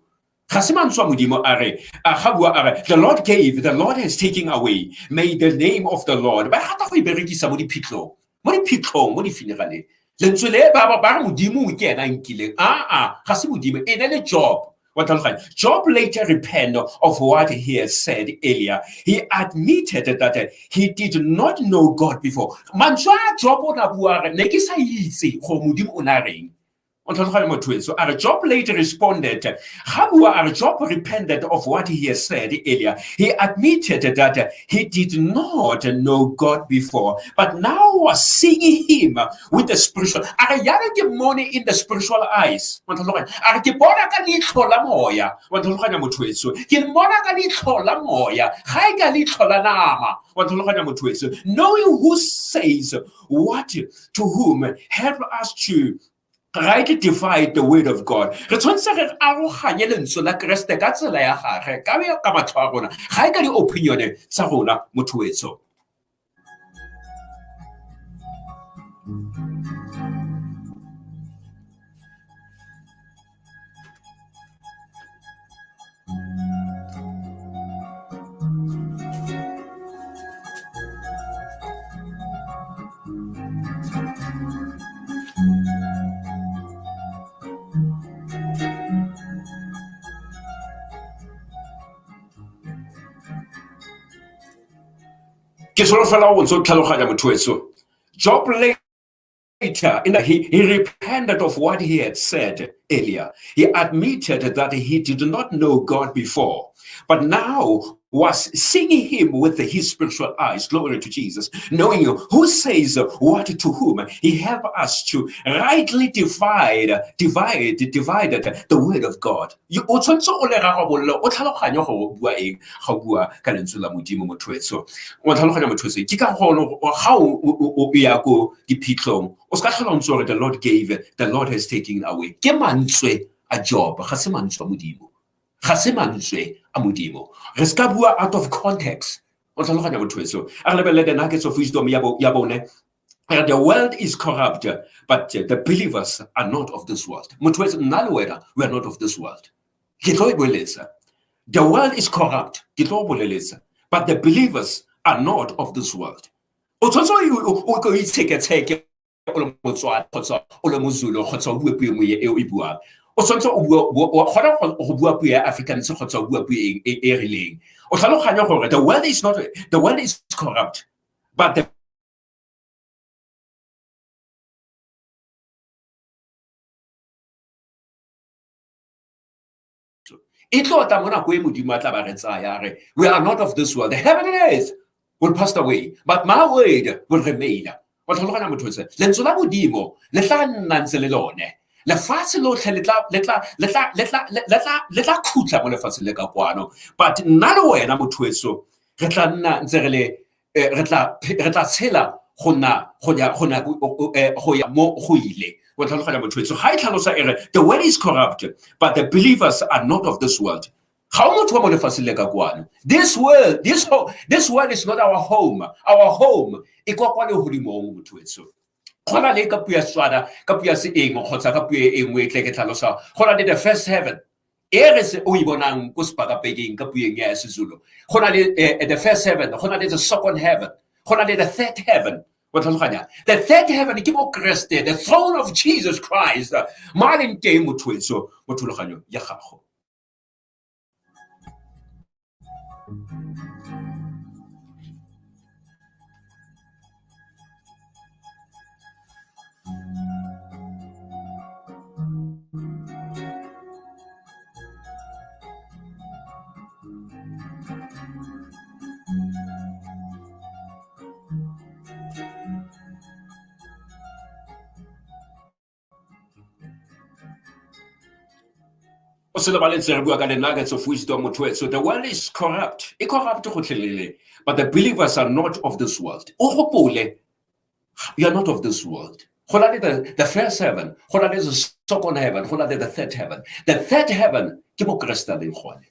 Speaker 5: ga se mantswe a Modimo. A re a ga bua, a re, "The Lord gave, the Lord has taken away. May the name of the Lord." Ba rata go e berekisa mo diphitlhong. Mo diphitlhong, mo di-funeraleng, lentswe le ba ba re Modimo ke ena a nkileng. Aa, ga se Modimo, e ne le Job. Wa tlhaloganya? Job later repented of what he had said earlier. He admitted that he did not know God before. Mantswe a Job o ne a bua re ne ke sa itse gore Modimo o ne a reng. O tlhaloganya motho etsho? A re Job later responded. Ga bua a re Job repented of what he had said earlier. He admitted that he did not know God before, but now was seeing him with the spiritual. A re yare ke mmone in the spiritual eyes. Wa tlhaloganya? A re ke bona ka leitlho la moya. Wa tlhaloganya motho etsho? Ke mmona ka leitlho la moya, ga e ka leitlho la nama. Wa tlhaloganya motho etsho? Knowing who says what to whom help us to rightly divide the word of God. Re tshwanetse re aroganye lentswe la Keresete ka tsela ya gagwe, ka ka matlho a rona, ga e ka di-opinion tsa rona motho wetso. Ke solofela o ntse o tlhaloganya motho wetso. Job later, in that he repented of what he had said earlier. He admitted that he did not know God before, but now was seeing him with his spiritual eyes. Glory to Jesus. Knowing who says what to whom, he helped us to rightly divide the word of God. O tshwanetse o le rarabolole, o tlhaloganye gore o bua eng ga o bua ka lentswe la Modimo motho wetso. O tlhaloganya motho wetso. Ke ka gone ga o ya ko diphitlhong, o se ka tlhola o ntse o re the Lord gave, the Lord has taken away. Ke mantswe a Job, ga se mantswe a Modimo. Ga se mantswe a Modimo. Re se ka bua out of context. O tlhaloganya motho wetso. A re lebelele the nuggets of wisdom ya bone. The world is corrupt, but the believers are not of this world. Motho wetso, nna le wena, we are not of this world. Ke tlo e boeletsa. The world is corrupt. Ke tlo boleletsa. But the believers are not of this world. O tshwanetse o itsheketsheke o le Motswana kgotsa o le Mozulu kgotsa o bue puo nngwe e o e buang. O tshwanetse o bua, kgona go bua puo ya Afrikaans kgotsa o bua puo e e rileng. O tlhaloganye gore the world is not, the world is corrupt, but the e tlo tla mo nako e Modimo a tla ba re tsaya re we are not of this world. The heaven and earth will pass away, but my word will remain. O tlhaloganya motho se? Lentswe la Modimo le tla nna ntse le lone. Lefatshe lotlhe le tla khutla mo lefatsheng le ka kwano, but nna le wena motho wetso re tla nna ntse re le re tla tshela go nna go ya mo go ile. O tlhaloganya motho wetso? Ga e tlhalosa e re the world is corrupt, but the believers are not of this world. Ga o motho wa mo lefatsheng le ka kwano. This world, this world is not our home. Our home e kwa kwa legodimong motho wetso. Go na le ka puo ya Setswana, ka puo ya seeng kgotsa ka puo e nngwe e tle ke tlhalosa. Go na le the first heaven e re se o e bonang ko sepakapekeng ka pueng ya Sezulu. Go na le the first heaven, go na le the second heaven, go na le the third heaven. Wa tlhaloganya? The third heaven ke mo Kreste, the throne of Jesus Christ. Mo a leng teng motho wetso mo thulaganyong ya gago. O se lebaletse re bua ka the nuggets of wisdom motho wetso. The world is corrupt. E corrupt gotlhelele, but the believers are not of this world. O gopole, you are not of this world. Go na le the first heaven, go na le the second heaven, go na le the third heaven. The third heaven ke mo Kreste a leng gone.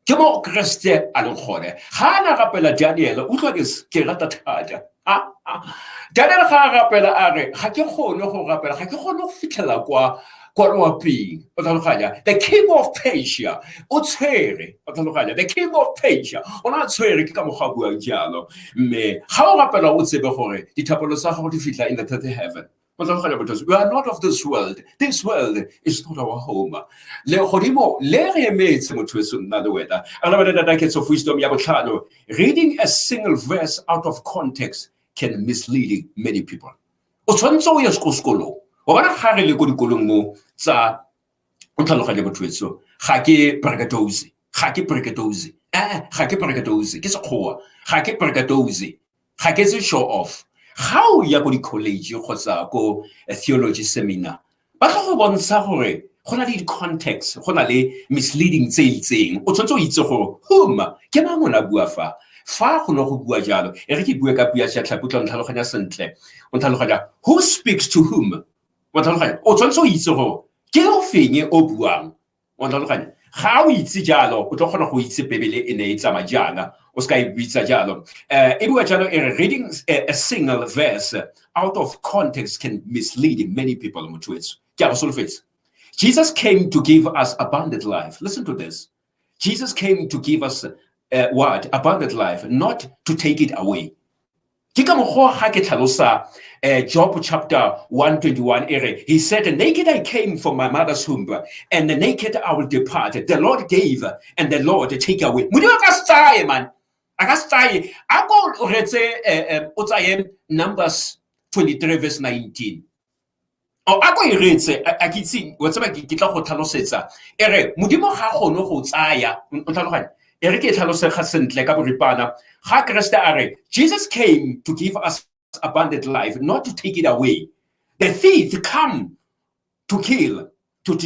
Speaker 5: Ke mo Kreste a leng gone. Ga a na rapela Daniel, utlwa ke rata thata. Daniel ga a rapela a re, ga ke kgone go rapela, ga ke kgone go fitlhela kwa Kwa loaping, o tlhaloganya, the king of Persia o tshwere, o tlhaloganya, the king of Persia o ne a tshwere, ke ka mokgwa a buang jalo. Mme ga o rapela, o tsebe gore dithapelo tsa gago di fitlha in the third heaven, o tlhaloganya botho. We are not of this world. This world is not our home. Le godimo le re emetse, motho eso, nna le wena. A re lebelele Nuggets of Wisdom ya botlhano. Reading a single verse out of context can mislead many people. O tshwanetse o ye sekolong, wa bona, ga re le ko dikolong mo tsa, o tlhaloganye botho etso, ga ke brakatose, ga ke brakatose, eh, ga ke brakatose, ke Sekgowa, ga ke brakatose, ga ke se show off. Ga o ya ko di-college kgotsa ko theology seminar, ba tla go bontsha gore go na le di-context, go na le misleading tse itseng. O tshwanetse o itse gore whom, ke mang o ne a bua fa, fa go ne go bua jalo. E re ke bue ka puo ya Sejatlhapi, o tla ntlhaloganya sentle, o ntlhaloganya, who speaks to whom, wa tlhaloganya. O tshwanetse o itse gore ke o feng o buang, wa tlhaloganya. Ga o itse jalo, o tlo kgona go itse Bebele e ne e tsamaya jaana, o se ka e bitsa jalo. E bua jalo, e re reading a single verse out of context can mislead many people. Motho etso, ke a go solofetsa. Jesus came to give us abundant life. Listen to this. Jesus came to give us what? Abundant life, not to take it away. Ke ka mokgwa ga ke tlhalosa Job chapter 121, e re, he said, "Naked I came from my mother's womb, and naked I will depart. The Lord gave and the Lord take away." Modimo a ka se tsaye, man, a ka se tsaye. A ko retse, o tsaye Numbers 23 verse 19, o a ko e retse, a ke itse, wa tseba, ke tla go tlhalosetsa. E re Modimo ga kgone go tsaya, o tlhaloganya. E re ke e tlhalosega sentle ka boripana. Ga Kreste a re Jesus came to give us abundant life, not to take it away. The thief come to kill, to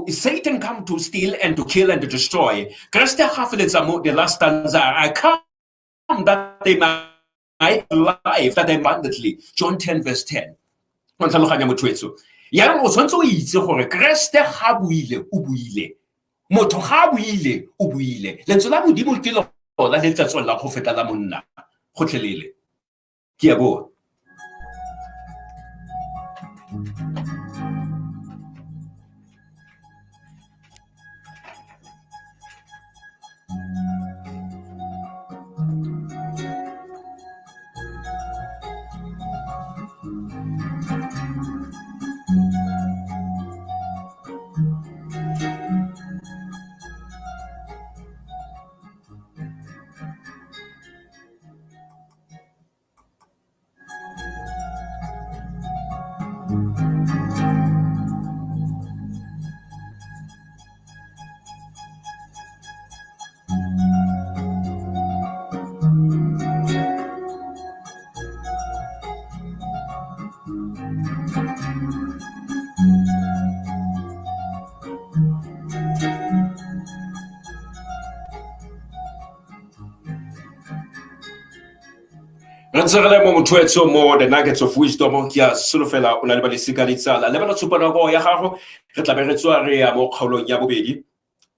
Speaker 5: Satan come to steal and to kill and to destroy. Kreste ga feletsa mo the last stanza, "I come that they might life, that abundantly," John 10 verse 10. O tlhaloganya, motho etso. Yaanong o tshwanetse o itse gore Kreste ga buile, o buile. Motho ga buile, o buile. Lentswe la Modimo ke lona le tla tswelela go feta la monna gotlhelele. Ke a boa. Re ntse re le mo, motho, mo the Nuggets of Wisdom. Ke a solofela o na le ba lesika, ditsala le bana. Tshupanako ya gago, re tla be re tswa re ya mo kgaolong ya bobedi.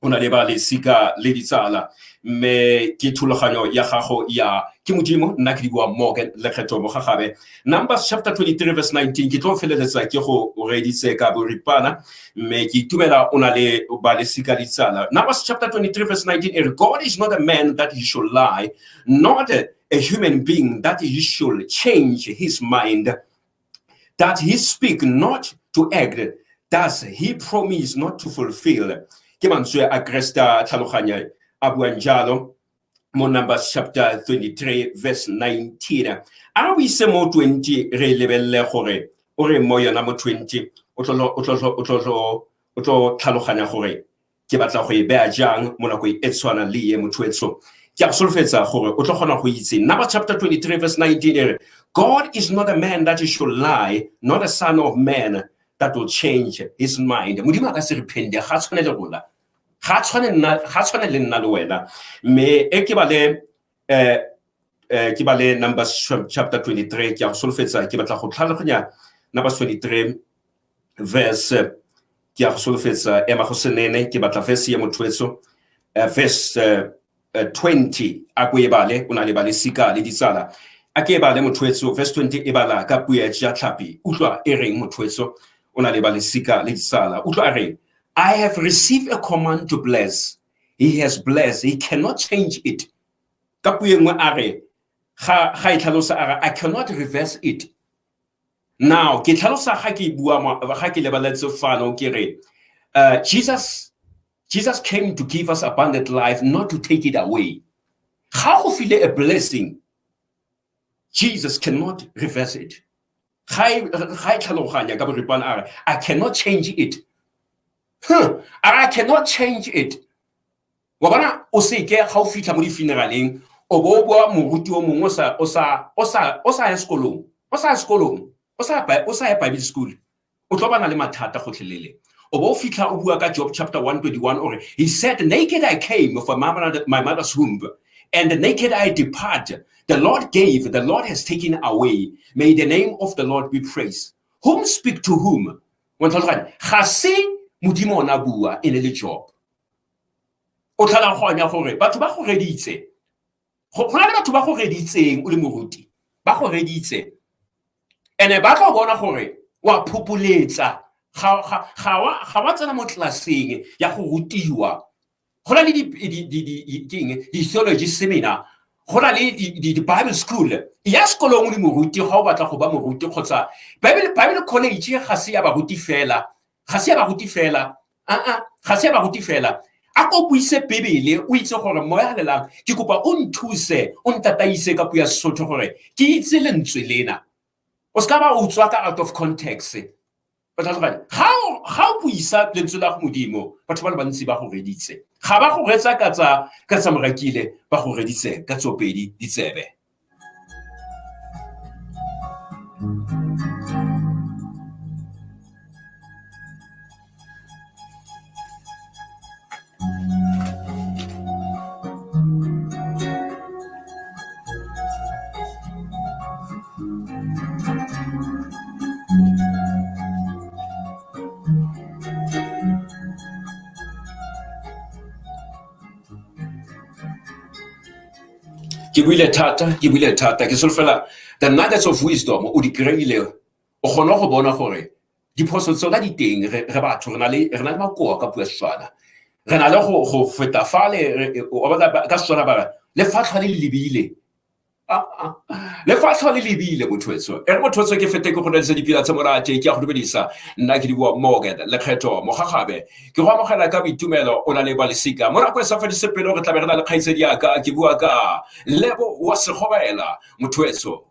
Speaker 5: O na le ba lesika le ditsala, mme ke thulaganyo ya gago ya ke Modimo. Nna ke di bua Morgan Lekgetho Mogagabe. Numbers chapter 23 verse 19, ke tlo feleletsa ke go reditse ka boripana, mme ke itumela o na le ba lesika, ditsala. Numbers chapter 23 verse 19 e re, "God is not a man that he should lie, not a human being that he should change his mind. That he speak not to act? Does he promise not to fulfill?" Ke mantswe a Kresta, tlhaloganya, a buang jalo mo Numbers chapter 23 verse 19. A re buise mo 20, re lebelele gore o re mo yona mo 20. O tlo tlhaloganya gore ke batla go e beya jang mo nakong e tshwana le ye. Motho etso, ke a go solofetsa gore o tlo kgona go itse. Numbers chapter 23 verse 19 e re, "God is not a man that he should lie, not a son of man that will change his mind." Modimo a ka se re phende, ga tshwane le rona, ga tshwane nna, ga tshwane le nna le wena. Mme e ke bale, ke bale Numbers chapter 23. Ke a go solofetsa, ke batla go tlhaloganya Numbers 23 verse, ke a go solofetsa, ema go senene, ke batla verse ya, motho etso, verse 20. A ko e bale, o na le ba lesika le ditsala. A ke e bale, motho etso, verse 20, e bala ka puo ya Tlhapi. Utlwa e reng, motho etso, O na le ba lesika le ditsala. Utlwa a re, I have received a command to bless. He has blessed. He cannot change it. Ka puo e nngwe a re, ga e tlhalosa a re, I cannot reverse it. Now, ke tlhalosa ga ke bua ga ke lebeletse fano ke re, Jesus came to give us abundant life, not to take it away. Ga go file a blessing, Jesus cannot reverse it. Ga e tlhaloganya ka boripana a re, I cannot change it. I cannot change it. Wa bona o seke ga o fitlha mo di-funeraleng o bo o bua moruti o mongwe o sa ya sekolong, o sa ya Bible school, o tlo bana le mathata gotlhelele. O bo o fitlha o bua ka Job chapter 121 ore, he said, naked I came from my mother's womb, and naked I depart. The Lord gave, the Lord has taken away. May the name of the Lord be praised. Whom speak to whom? Ga se Modimo ona bua e ne le Job. O tlhaloganya gore batho ba go reditse. Go na le batho ba go reditseng o le moruti. Ba go reditse. Ene ba tlo bona gore wa phopoletsa ga wa tsena mo tlelaseng ya go rutiwa. Go na le di-theology seminar, go na le di-Bible school. Ya sekolong o le moruti ga o batla go ba moruti kgotsa Bible college ga se ya baruti fela. Ga se ya baruti fela. Ga se ya baruti fela. A ko buise Bibele o itse gore moya lelang ke kopa o nthuse o ntataise ka puo ya Sesotho gore ke itse lentswe lena. O ska ba utswa ka out of context. Ga o buisa lentswe la go Modimo, batho ba le bantsi ba go reditse. Ga ba go retsa ka tsa morakile, ba go reditse ka tsopedi ditsebe. Ke buile thata, ke solofela the nuggets of wisdom o di kry-ile, o kgone go bona gore diphoso tsona di teng, re batho re na le makoa ka puo ya Setswana. Re na le go feta fale, ka Setswana ba re lefatlhwa le lebile. Lefatlhwa le lebile motho wetso. E re motho wetso ke fete ke go neeletse dipina tse monate, ke a go dumedisa. Nna ke di bua Morgan Lekgetho Mogagabe. Ke go amogela ka boitumelo o na le ba lesika. Mo nakong e sa fedise pelo re tla be re na le kgaitsedi ya ka, ke bua ka Lebo wa Segobela motho wetso.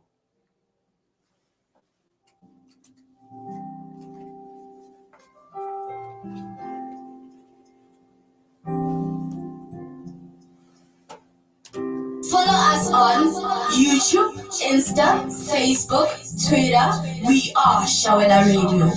Speaker 4: Follow us on YouTube, Insta, Facebook, Twitter. We are Shawela Radio.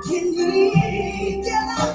Speaker 6: Can you get up?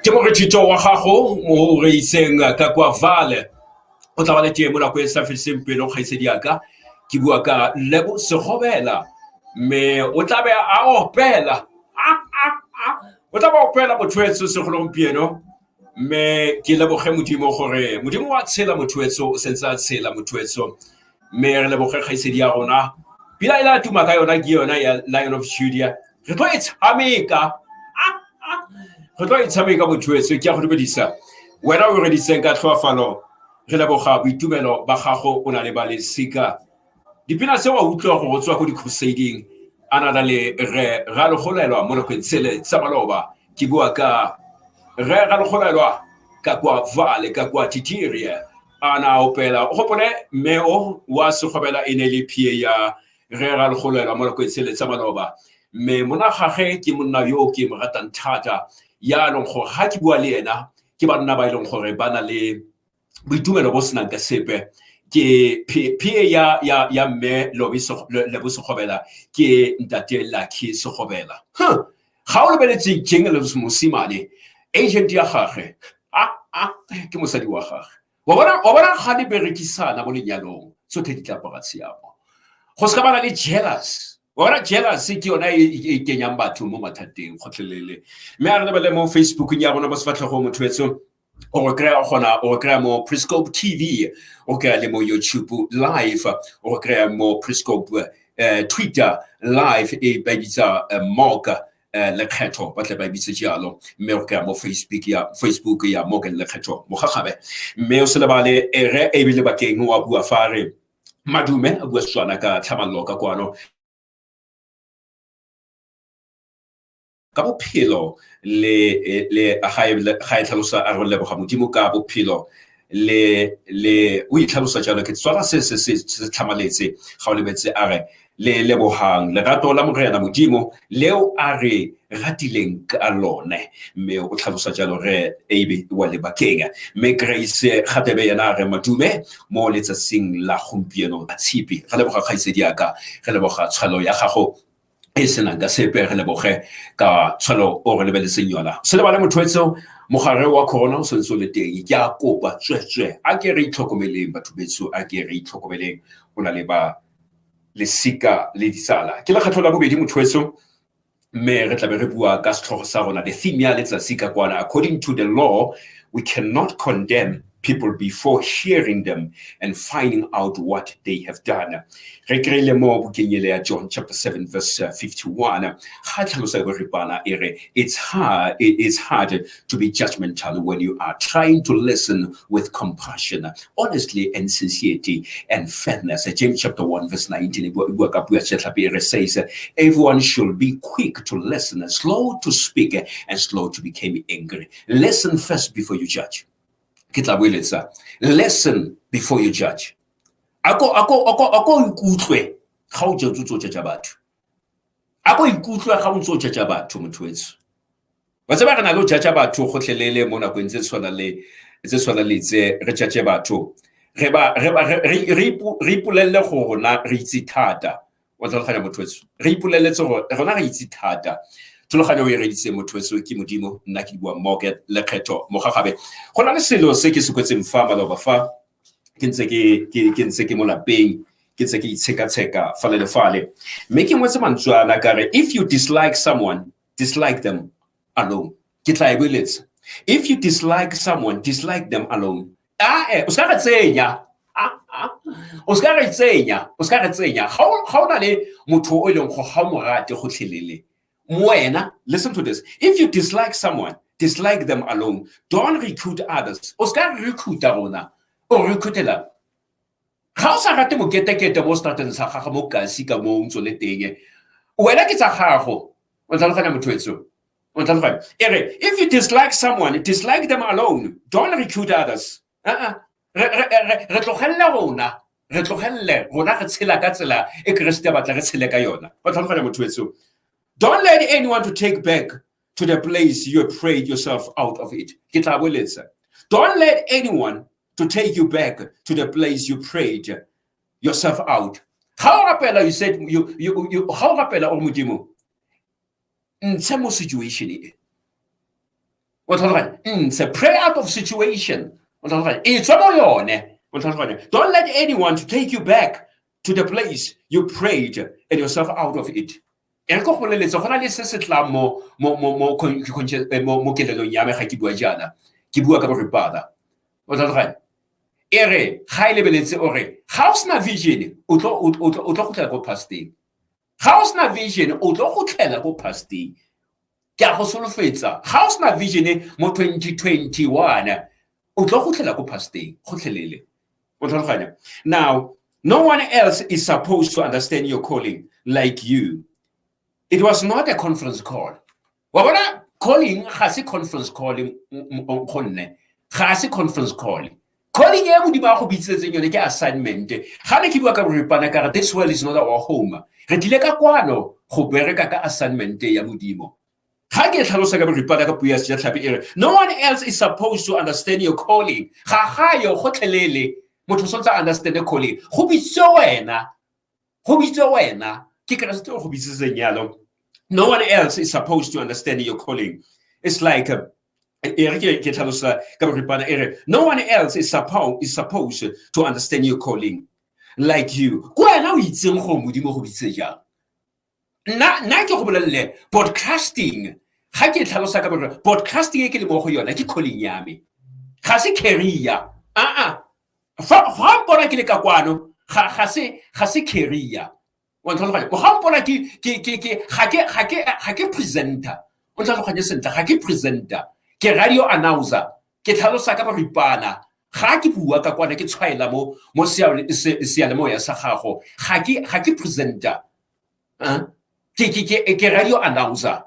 Speaker 5: Ke moretšhito wa gago mo o re iseng ka kwa Vale. O tla ba le teng mo nako e sa fediseng pelo, kgaitsedi yaka. Ke bua ka Lebo Segobela, mme o tla be a opela. O tla ba opela motho etsho segolo gompieno. Mme ke leboge Modimo gore Modimo wa tshela, motho etsho o sentse a tshela, motho etsho. Mme re leboge kgaitsedi ya rona. Pila e la tuma ka yona ke yona ya Lion of Judah. Re tlo e tshameka. Re tlo e tshameka, motho etsho. Ke a go dumedisa wena o reditseng ka tlhoafalo. Re leboga boitumelo ba gago o na le ba lesika. Dipina tse wa utlwa gore o tswa ko di-crusading a na le re Ralegolelwa mo nakong tsele tsa maloba. Ke bua ka re Ralegolelwa ka kwa Vale, ka kwa Titiria, a na opela. O gopole mme o wa Segobela e ne le pie ya re Ralegolelwa mo nakong tsele tsa maloba. Mme mona gage ke monna yo ke mo ratang thata, yaanong gore ga ke bua le ena ke banna ba e leng gore ba na le boitumelo bo senang ka sepe. Ke pie ya mme Lebo Segobela, ke ntate Lucky Segobela. Ga o lebeletse Jingles mosimane, agent ya gage ke mosadi wa gage. Wa bona ga di berekisana mo lenyalong, tsotlhe di tla apara tshiamo. Go se ka bana le jealous. Wa bona, jealous ke yona e kenyang batho mo mathateng gotlhelele. Mme a re lebelele mo Facebookong ya rona mo sefatlhegong, motho etsho. O re kry-a gona, o re kry-a mo Prescope TV, o kry-a le mo YouTube live, o re kry-a mo Prescope Twitter live e ba bitsa Mock. Lekgetho ba tle ba bitse jalo, mme o kry-a mo Facebook ya Morgan Lekgetho Mogagabe. Mme o se lebale re ebile bakeng wa bua fa re madume a bua Setswana ka tlhamallo ka kwano ka bophelo le ga e tlhalosa a re leboga Modimo ka bophelo le o itlhalosa jalo. Ke tswana se tlhamaletse ga o lebetse a re le lebogang lerato la Morena Modimo leo a re ratileng ka lone, mme o tlhalosa jalo re Abe wa Lebakeng. Mme Grace Gatebe yena a re madume mo letsatsing la gompieno a tshipi. Re leboga kgaitsedi yaka, re leboga tshwalo ya gago e senang ka sepe, re leboge ka tshwalo o re lebeletseng yona. Se lebale motho etseo, mogare wa corona o sentse o le teng. Ke a kopa tswetswe, a ke re itlhokomeleng batho betso, a ke re itlhokomeleng o na le ba lesika le ditsala. Ke lekgetlho la bobedi motho etso, mme re tlabe re bua ka setlhogo sa rona, the theme ya letsatsi ka kwana: according to the law, we cannot condemn people before hearing them and finding out what they have done. Re kry-ile mo bukeng ele ya John chapter 7 verse 51 ga tlhalosa boripana e re it's hard to be judgmental when you are trying to listen with compassion, honestly and sincerity and fairness. James chapter 1 verse 19 e bua ka puo ya Setlhapi e re says everyone should be quick to listen, slow to speak and slow to become angry. Listen first before you judge. Ke tla boeletsa: listen before you judge. Ako ikutlwe ga o judge, o judge batho. Ako ikutlwe ga o ntse o judge batho, motho wetso. Wa tseba re na le o judge batho gotlhelele mo nakong tse tshwana le tse re judge batho, re ba re ba re ipolelle go rona re itse thata. Wa tlhaloganya motho wetso? Re ipoleletse gore rona re itse thata. Thulaganyo o e reditse motho wetso ke Modimo, nna ke bua Morgan Lekgetho Mogagabe. Go na le selo se ke se kwetseng fa maloba fa ke ntse ke mo lapeng, ke ntse ke itshekatsheka fale le fale, mme ke ngwetse mantswe ana ka re: if you dislike someone, dislike them alone. Ke tla e boeletsa: if you dislike someone, dislike them alone. Ae, o ska re tsenya, o ska re tsenya, o ska re tsenya. Ga o na le motho o e leng go ga o mo rate gotlhelele wena, listen to this: if you dislike someone, dislike them alone. Don't recruit others. O ska re recruita rona, o recruitela. Ga o sa rate moketekete mo strateng sa gago, mo kasi ka mo o ntse o le teng, wena ke tsa gago. O tlhaloganya motho etso? O tlhaloganya? E re if you dislike someone, dislike them alone. Don't recruit others. Re tlogelele rona, re tlogelele rona re tshela ka tsela e Keresete a batla re tshele ka yona. O tlhaloganya motho etso? Don't let anyone to take back to the place you prayed yourself out of it. Ke tla boeletsa: don't let anyone to take you back to the place you prayed yourself out. Ga o rapela, you said you ga o rapela o re, Modimo, ntshe mo situation e. O tlhaloganya? Ntshe, pray out of situation. O tlhaloganya? E tswa mo yone. O tlhaloganya? Don't let anyone to take you back to the place you prayed and yourself out of it. E re ko go boleletse, go na le se se tlang mo kelelong ya me ga ke bua jaana, ke bua ka boripana. O tlhaloganya? E re ga e lebeletse o re ga o sena vision, o tlo go tlhela ko pasteng. Ga o sena vision, o tlo go tlhela ko pasteng. Ke a go solofetsa, ga o sena vision mo 2021, o tlo go tlhela ko pasteng gotlhelele. O tlhaloganya? Now, no one else is supposed to understand your calling like you. It was not a conference call. Wa bona, calling ga se conference call. Gonne ga se conference call. Calling e Modimo a go bitsetseng yone ke assignment. Ga ne ke bua ka boripana ka re this world is not our home. Re tlile ka kwano go bereka ka assignment ya Modimo. Ga ke tlhalosa ka boripana ka puo ya Sejatlhapi e re no one else is supposed to understand your calling. Ga gayo gotlhelele motho o santse a understand calling. Go bitswe wena, go bitswe wena, ke Keresete o go bitsitseng yalo. No one else is supposed to understand your calling. It's like e re ke tlhalosa ka boripana e re no one else is supposed to understand your calling like you. Ko wena o itseng gore Modimo go bitse jang. Nna ke go bolelele, broadcasting, ga ke tlhalosa ka gore broadcasting e ke le mo go yona ke calling ya me, ga se career. Aa, fa ga mpona ke le ka kwano, ga se career. Wa ntlhaloganya? Ga o mpona ke ke ke ke ga ke ga ke ga ke presenter. O ntlhaloganye sentle, ga ke presenter. Ke radio announcer. Ke tlhalosa ka boripana. Ga ke bua ka kwana ke tshwaela mo mo seyalemoya sa gago. Ga ke presenter. Ke ke ke ke radio announcer.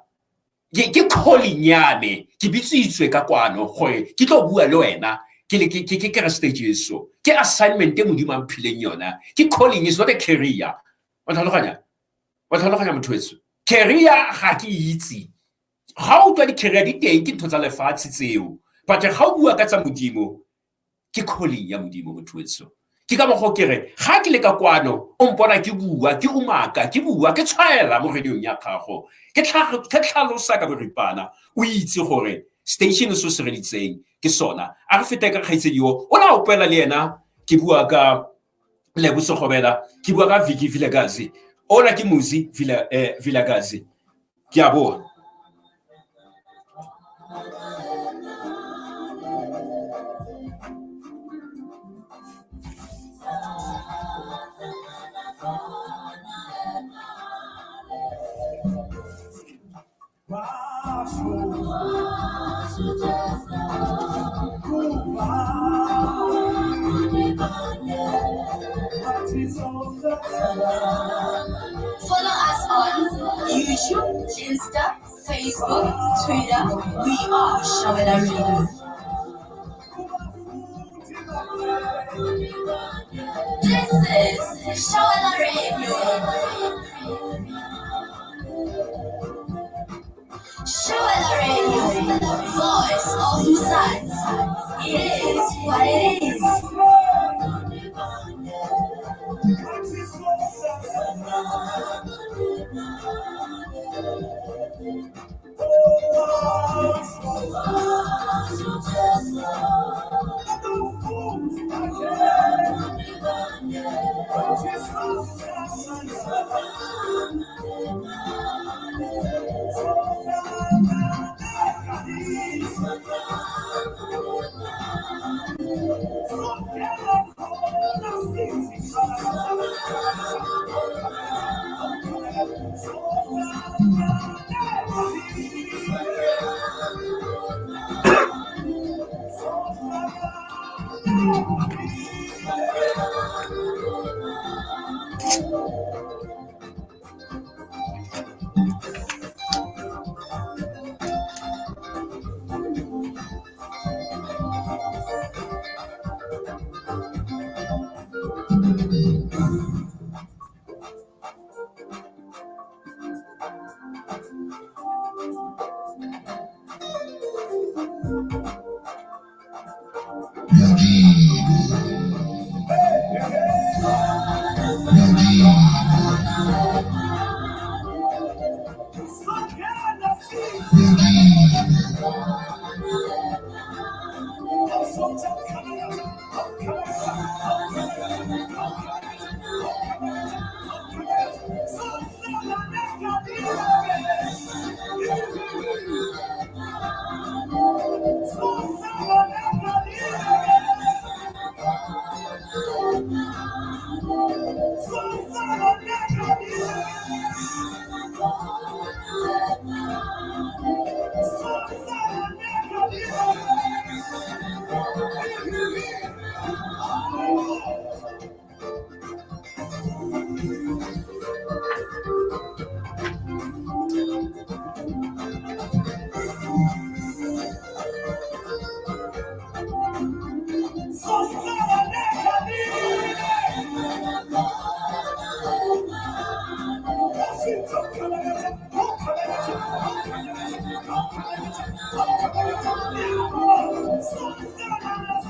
Speaker 5: Ke calling ya me. Ke bitsitswe ka kwano gore ke tlo bua le wena ke le ke ke Keresete Jesu. Ke assignment e Modimo a mphileng yona. Ke calling, is not a career. Wa tlhaloganya? Wa tlhaloganya, motho wetso? Career ga ke itse. Ga o utlwa di-career di teng, ke ntho tsa lefatshe tseo. But ga o bua ka tsa Modimo, ke calling ya Modimo, motho wetso. Ke ka mokgwa ke re ga ke le ka kwano, o mpona ke bua, ke umaka, ke bua, ke tshwaela mo radiong ya gago, ke tlhalosa ka boripana, o itse gore station se se reditseng ke sona. A re fete ka kgaitsedi yo o ne a opela le ena. Ke bua ka Lebo Sekgobela, ke bua ka Vicky Vilakazi. Ona ke Muzi Vilakazi. Ke a boa.
Speaker 4: Follow us on YouTube, Insta, Facebook, Twitter. We are Shawela Radio. This is Shawela Radio. Shawela Radio, voice of Mzansi. It is what it is.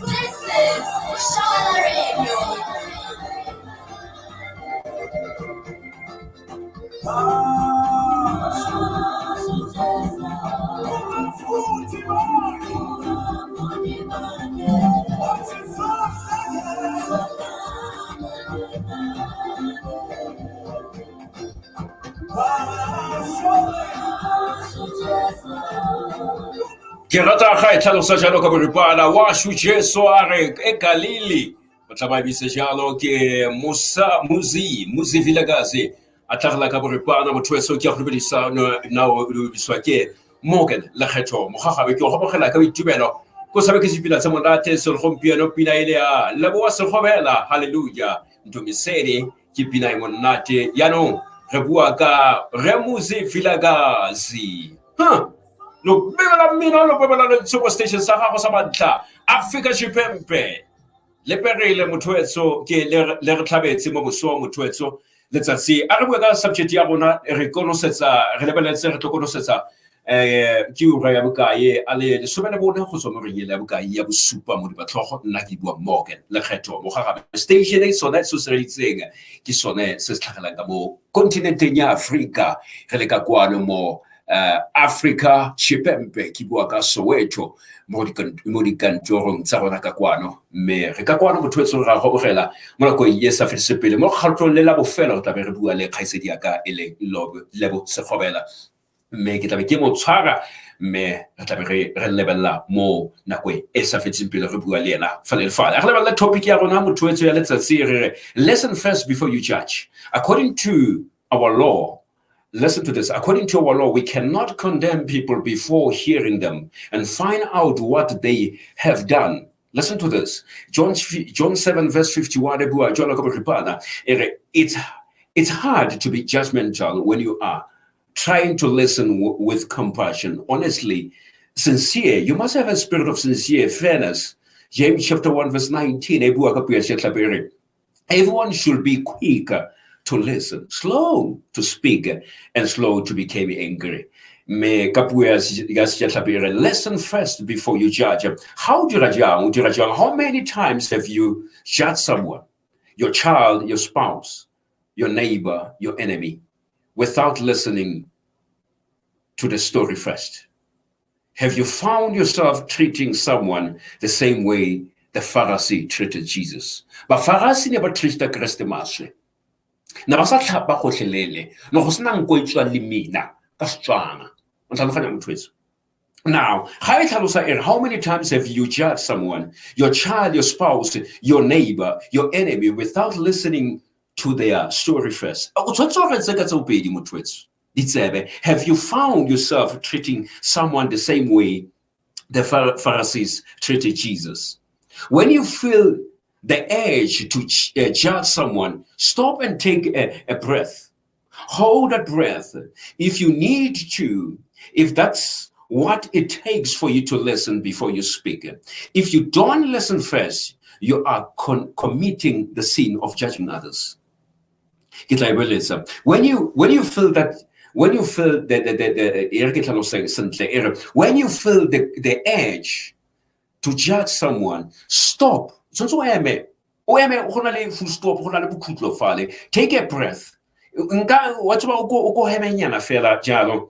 Speaker 4: This is Shawela Radio.
Speaker 5: Ke rata ga e tlhalosa jalo ka boripana. Washu Jesu a re e Galili o tla ba bitse jalo. Ke Musa Muzi, Muzi Vilakazi. A tlhagela ka boripana motho weso ke ya go dumedisa nna o dumedisiwa ke Morgan Lekgetho Mogagabe. Ke go amogela ka boitumelo ko sabe ke sepina tsa monate segompieno, pina e le ya Leboa Segobela, Halleluja Ntomisedi, ke pina e monate. Yaanong re bua ka Remuzi Vilakazi. Huh? Lobelo la mmino, lobelo la lentsho station sa gago sa mantlha Afrika Tshipembe le perile motho wetso ke le re tlhabetse mo bosong motho wetso letsatsi. A re bue ka subject ya rona, re konosetsa, re lebeletse re tlo konosetsa ke ura ya bokae a le 14 go tswa mo reng ya bokae ya bosupa mo dibatlhogo. Nna ke bua Morgan Lekgetho Mogagabe. Station e sone se se reditseng ke sone se se tlhagelang ka mo kontinenteng ya Afrika, re le ka kwano mo Africa Tshipembe, ke bua ka Soweto mo dikantorong tsa rona ka kwano, mme re ka kwano motho etsong ra gobogela mo nakong e sa fedise pele mo kgatlong le la bofelo re tlabe re bua le kgaitsedi ya ka e leng Lebo Sekgobela, mme ke tlabe ke mo tshwara, mme re tlabe re lebelela mo nako e sa fetseng pele re bua le ena fale le fale. Re lebelela topic ya rona motho etso ya letsatsi, re re listen first before you judge. According to our law, listen to this. According to our law, we cannot condemn people before hearing them and find out what they have done. Listen to this. John 7 verse 51, it's hard to be judgmental when you are trying to listen with compassion. Honestly, sincere. You must have a spirit of sincere fairness. James chapter 1 verse 19. Everyone should be quick to listen, slow to speak, and slow to become angry. Me ka puo ya Sejatlhapi re listen first before you judge. How dira jang? O dira jang? How many times have you judged someone, your child, your spouse, your neighbor, your enemy, without listening to the story first? Have you found yourself treating someone the same way the Pharisee treated Jesus? Bafarasi ne ba treata Kreste maswe. Na ba sa tlhapa gotlhelele, no go sena nko e tswang le mina ka Setswana. O tlhaloganya motho wetso? Now, ga e tlhalosa e re, how many times have you judged someone, your child, your spouse, your neighbor, your enemy, without listening to their story first? O tshwanetse o reetse ka tseo pedi motho wetso ditsebe. Have you found yourself treating someone the same way the Pharisees treated Jesus? When you feel the urge to judge someone, stop and take a breath. Hold that breath if you need to, if that's what it takes for you to listen before you speak. If you don't listen first, you are committing the sin of judging others. Ke tla e boeletsa. When you feel that, when you feel the e re ke tlhaloseng sentle, e re, when you feel the urge to judge someone, stop. Tshwanetse o eme, o eme, go na le full stop, go na le bokhutlo fale. Take a breath. Nka wa tseba o ko hemenyana fela jalo.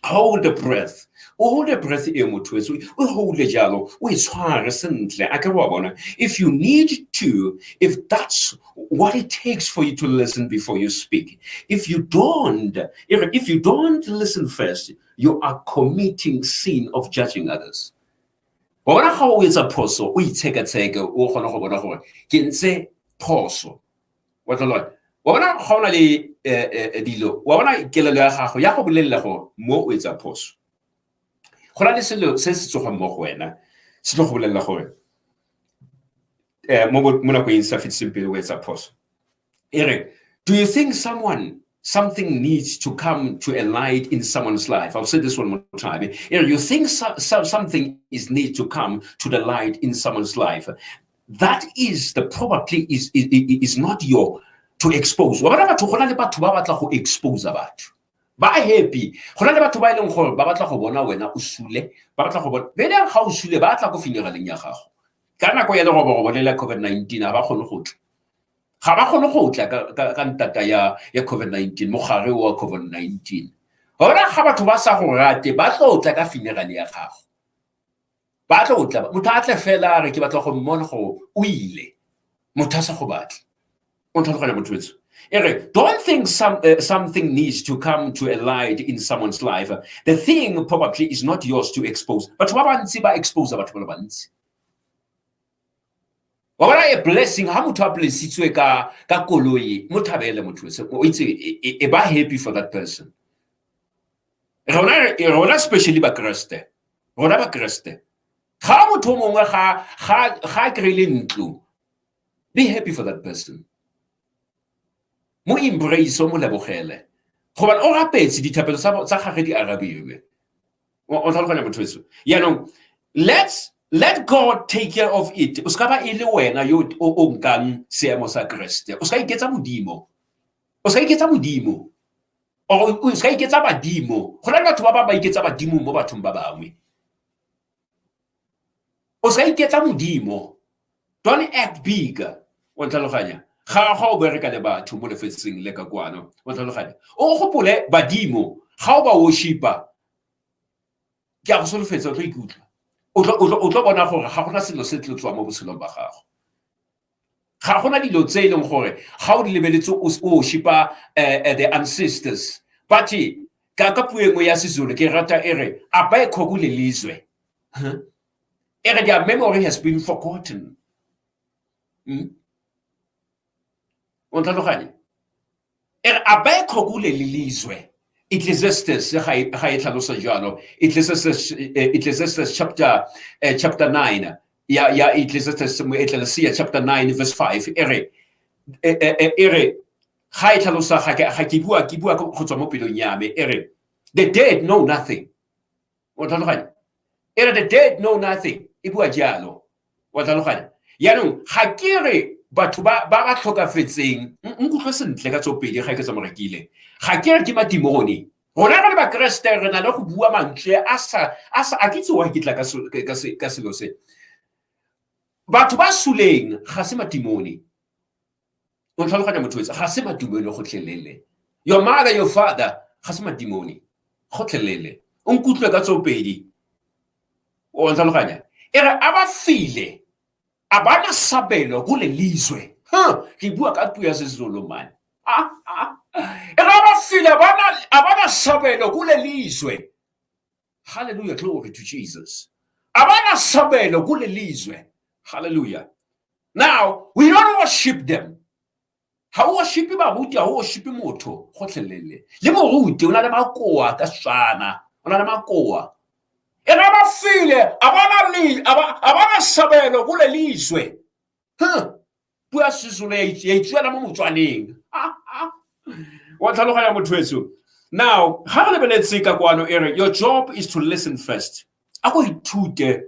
Speaker 5: Hold the breath. O hold the breath e motho wetso, o hold jalo, o e tshware sentle. A ke wa bona. If you need to, if that's what it takes for you to listen before you speak. If you don't listen first, you are committing sin of judging others. Wa bona ga o etsa phoso, o itshekatsheke, o kgone go bona gore ke ntse phoso. Wa tlhaloganya? Wa bona ga o na le dilo, wa bona kelelo ya gago ya go bolelela gore mo o etsa phoso. Go na le selo se se tsogang mo go wena, se tlo go bolelela gore mo nakong e sa fetiseng pele o etsa phoso. E re, do you think something needs to come to a light in someone's life? I'll say this one more time. You think something is need to come to the light in someone's life. That is the probably is not your to expose. Wa bona batho, go na le batho ba batla go expose batho. Ba happy. Go na le batho ba e leng gore ba batla go bona wena o sule, ba batla go bona. Bele ga o sule ba tla ko funeraleng ya gago. Ka nako ya leroborobo le la COVID-19 ga ba kgone go tla. Ga ba kgone go tla ka ntata ya COVID-19, mogare wa COVID-19. Wa bona ga batho ba sa go rate, ba tlo tla ka funeral ya gago. Ba tlo tla, motho a tle fela a re ke batla go mmona gore o ile. Motho a sa go batle. O ntlhaloganya motho wetso? E re, don't think something needs to come to a light in someone's life. The thing probably is not yours to expose. Batho ba bantsi ba expose batho ba le bantsi. Wa bona a blessing ha motho a blessitswe ka koloi, mo thabele motho o itse e ba happy for that person. Rona especially ba Kreste, rona ba Kreste, ga motho mongwe ga kry-ile ntlo, be happy for that person. Mo embrace, o mo lebogele, gobane o rapetse, dithapelo tsa gage di arabiwe. O tlhaloganya, motho weso? Yaanong let God take care of it. O ska ba e le wena yo o nkang seemo sa Kreste. O ska iketsa modimo, o ska iketsa modimo, or o ska iketsa badimo. Go na le batho ba ba iketsa badimo mo bathong ba bangwe. O ska iketsa modimo. Don't act big. O ntlhaloganya? Ga o bereka le batho mo lefatsheng le ka kwano, o ntlhaloganya, o gopole badimo ga o ba worshipa. Ke a go solofetsa, o tlo ikutlwa, o tlo bona gore ga gona selo se tlo tswa mo botshelong ba gago. Ga gona dilo tse e leng gore ga o di lebeletse o worshipa the ancestors. But ka puo e nngwe ya Sezulu ke rata, e re abekho kulelizwe, e re their memory has been forgotten. O ntlhaloganye? E re abekho kuleli lizwe. Ecclesiastes ga e tlhalosa jalo. Ecclesiastes chapter 9 ya Ecclesiastes, Ecclesia chapter 9 verse 5, e re ga e tlhalosa, ga ke bua go tswa mo pelong ya me, e re the dead know nothing. O tlhaloganya? E re the dead know nothing, e bua jalo. Wa tlhaloganya? Yaanong ga ke re batho ba tlhokafetseng, nkutlwe sentle ka tsopedi ga ke tsa morekile, ga ke re ke madimone. Rona re le Bakeresete re na le go bua mantswe a sa a ke itse wa ke tla ka selo se. Batho ba suleng ga se madimone. O tlhaloganya, motho wetsa? Ga se madimone gotlhelele. Your mother, your father, ga se madimone gotlhelele. O nkutlwe ka tsopedi. O ntlhaloganya? E re a ba file, a bana sabelo kulelizwe. Ha ke bua ka puo ya Sezulu man. E re a ba file, a bana sabelo kulelizwe. Hallelujah, glory to Jesus. Abana sabelo kulelizwe. Hallelujah. Now we don't worship them. Ga o worshipe baruti, ga o worshipe motho gotlhelele. Le moruti o na le makoa ka Setswana, o na le makoa. E re ba file, a bana sabelo kulelizwe. Huh, puo ya Sezulu ya itswela mo Motswaneng. Wa tlhaloganya, motho wetso? Now ga re lebeletse ka kwano, e re your job is to listen first. A ko ithute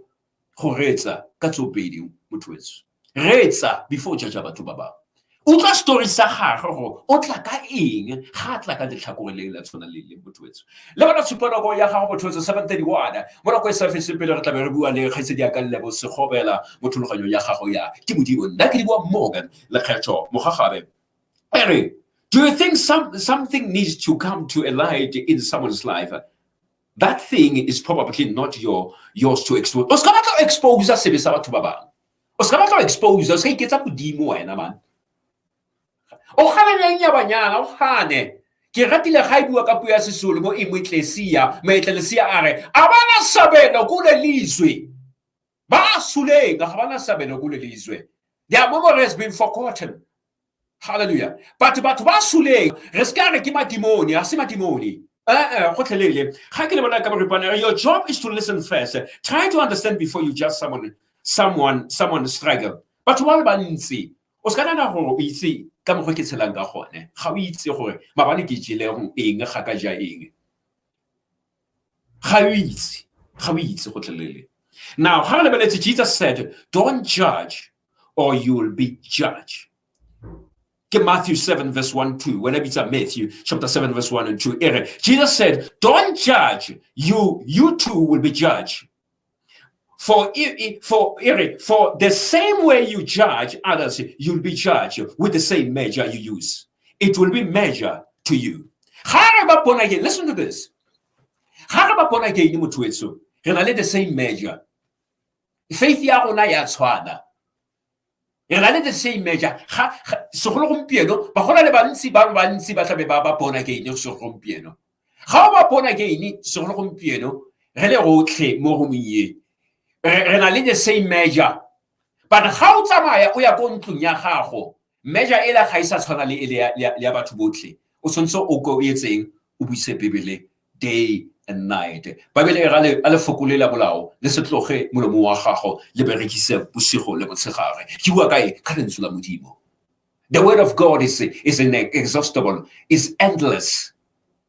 Speaker 5: go reetsa ka tsopedi, motho wetso. Reetsa before judge batho ba bangwe. Utlwa story sa gagwe gore o tla ka eng, ga a tla ka letlhakore le la tshwana le le, motho wetso. Le bona tshupanako ya gago, motho wetso, 7:31 mo nako e sa fetse pele. Re tlabe re bua le kgaitsedi ya ka Lebo Segobela mo thulaganyong ya gago ya Ke Modimo Nna Ke Di Bua. Morgan Lekgetho Mogagabe e re, do you think something needs to come to a light in someone's life? That thing is probably not yours to expose. O ska batla ho expose sebe sa batho ba bang. O ska batla ho expose, o ska iketsa modimo wena man. O gane nyabanyana, o gane. Ke ratile ga e bua ka puo ya Sesolo mo Emoetlesia, Moetlesia a re a bana sabelo kulelizwe. Ba suleng ga bana sabelo kulelizwe. Their memory has been forgotten. Hallelujah. But batho ba suleng re se ka re ke madimoni, a se madimoni. Gotlhelele. Ga ke le bona ka boripana, your job is to listen first. Try to understand before you judge someone struggle. Batho ba le bantsi, o se ka nana gore o itse ka mokgwa ke tshelang ka gone. Ga o itse gore maabane ke jele eng, ga ka ja eng. Ga o itse, ga o itse gotlhelele. Now, ga re lebeletse, Jesus said, "Don't judge or you will be judged." Ke Matthew 7 verse 1 2. When I bitsa Matthew chapter 7 verse 1 and 2. Ere, Jesus said, "Don't judge, you too will be judged. For the same way you judge others, you'll be judged with the same measure you use. It will be measured to you." Ga re ba born again, listen to this. Ga re ba born again, motho wetso, re na le the same measure. Faith ya rona ya tshwana. Re na le the same measure. Ga segolo gompieno ba gona le bantsi, ba bantsi ba tlabe ba ba born again segompieno. Ga o ba born again segolo gompieno, re le rotlhe mo roomong ye, re na le the same measure. But ga o tsamaya o ya ko ntlong ya gago, measure e la ga e sa tshwana le e le ya batho botlhe. O tshwanetse o ko o etseng, o buise Bibele day and night. Bibele e ra le a lefoko le la molao le se tloge molomo wa gago, le berekise bosigo le motshegare. Ke bua ka eng? Ka lentswe la Modimo. The word of God is inexhaustible, is endless.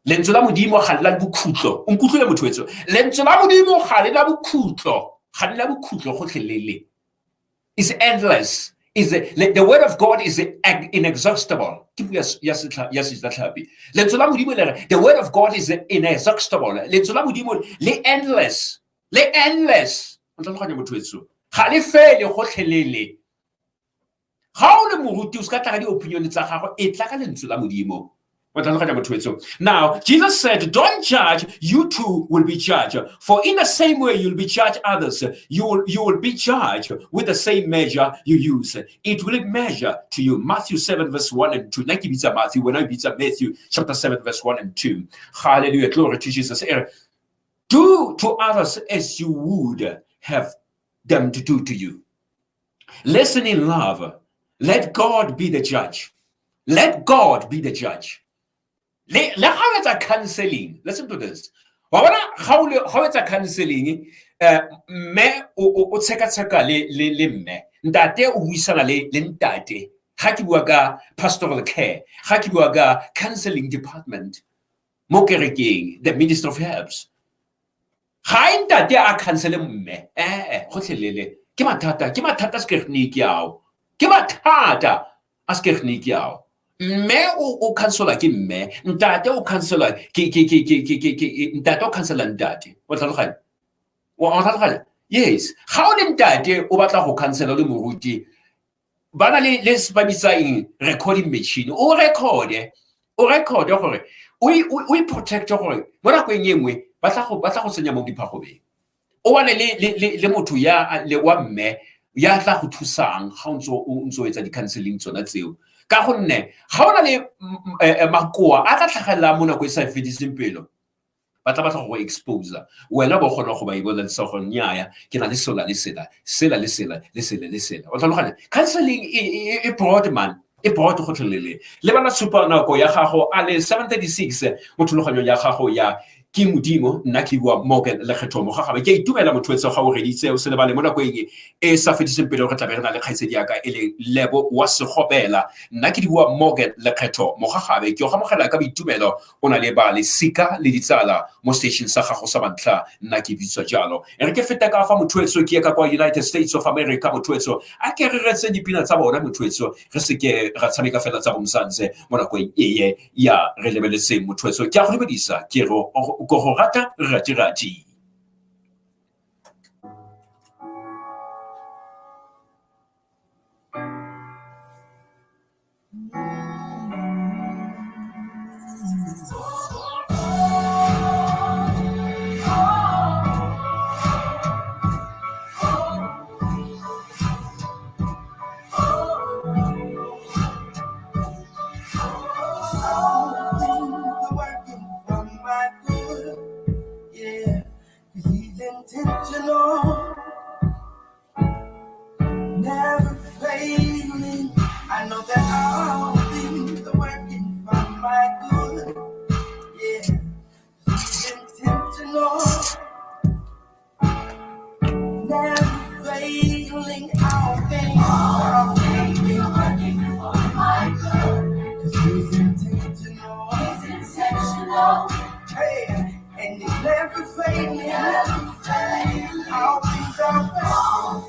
Speaker 5: Lentswe la Modimo ga le la bokhutlo. O nkutlwile motho wetso? Lentswe la Modimo ga le la bokhutlo. Ga le la bokhutlo gotlhelele. Is endless. Is the word of God is inexhaustible. Ke puo ya setlhapi. Lentswe la Modimo le re, the word of God is inexhaustible. Lentswe la Modimo le endless. Le endless. O tlhaloganya motho wetso? Ga le fele gotlhelele. Ga o le moruti o se ka tla ka di-opinion tsa gago, e tla ka lentswe la Modimo. Now, Jesus said, don't judge, you too will be judged. For in the same way you'll be judged others, you will be judged with the same measure you use. It will measure to you. Matthew 7 verse 1 and 2. Like Matthew, when I Matthew chapter 7 verse 1 and 2. Hallelujah, glory to Jesus. Do to others as you would have them to do to you. Listen in love. Let God be the judge. Let God be the judge. Le ga o etsa counseling, listen to this. Wa bona ga o etsa counseling, mme o tsheka-tsheka le mme. Ntate o buisana le ntate. Ga ke bua ka pastoral care, ga ke bua ka counseling department mo kerekeng, the Minister of Helps. Ga e ntate a counsele mme, gotlhelele. Ke mathata sekegniki ao. Ke mathata a sekegniki ao. Mme o counselwa ke mme, ntate o counselwa ke ntate o counsela ntate. O tlhaloganya? O tlhaloganya? Yes. Ga o le ntate o batla go counsela le moruti, ba na le se ba bitsang recording machine. O recorde gore o i protect gore mo nakong e nngwe ba tla go tsenya mo diphagobeng. O bane le motho ya le wa mme ya tla go thusang ga o ntse o etsa di-counseling tsona tseo. Ka gonne ga o na le makoa a tla tlhagelela mo nako e sa fediseng pelo, ba tla batla go expose wena, bo kgona go ba ibolela gore nnyaya ke na le sela le sela, sela le sela, le sela le sela. O tlhaloganya? Counseling e broad, man, e broad gotlhelele. Le bana tshupa nako ya gago a le 7:36 mo thulaganyong ya gago ya ke Modimo. Nna ke bua Morgan Lekgetho Mogagabe. Ke a itumela motho wetso ga o reditse, o se lebale mo nakong e sa fediseng pele gore tlabe re na le kgaitsedi ya ka e leng Lebo wa Segobela. Nna ke di bua Morgan Lekgetho Mogagabe. Ke o gamogela ka boitumelo, o na le ba lesika le ditsala mo station sa gago sa bantlha. Nna ke bitswa jalo. E re ke feta ka fa motho wetso ke ye ka kwa United States of America. Motho wetso a ke re retse dipina tsa bona motho wetso, re seke ra tshameka fela tsa bomsantse mo nakong e ya re lebeletseng motho wetso. Ke a go dumedisa, ke go rata rati-rati.
Speaker 6: Intentional, never failing. I know that all things are working for my good. Yeah, he's intentional, never failing. All things are working for my good. 'Cause he's intentional. He's intentional. Hey. And he's never failing. Never failing. All things are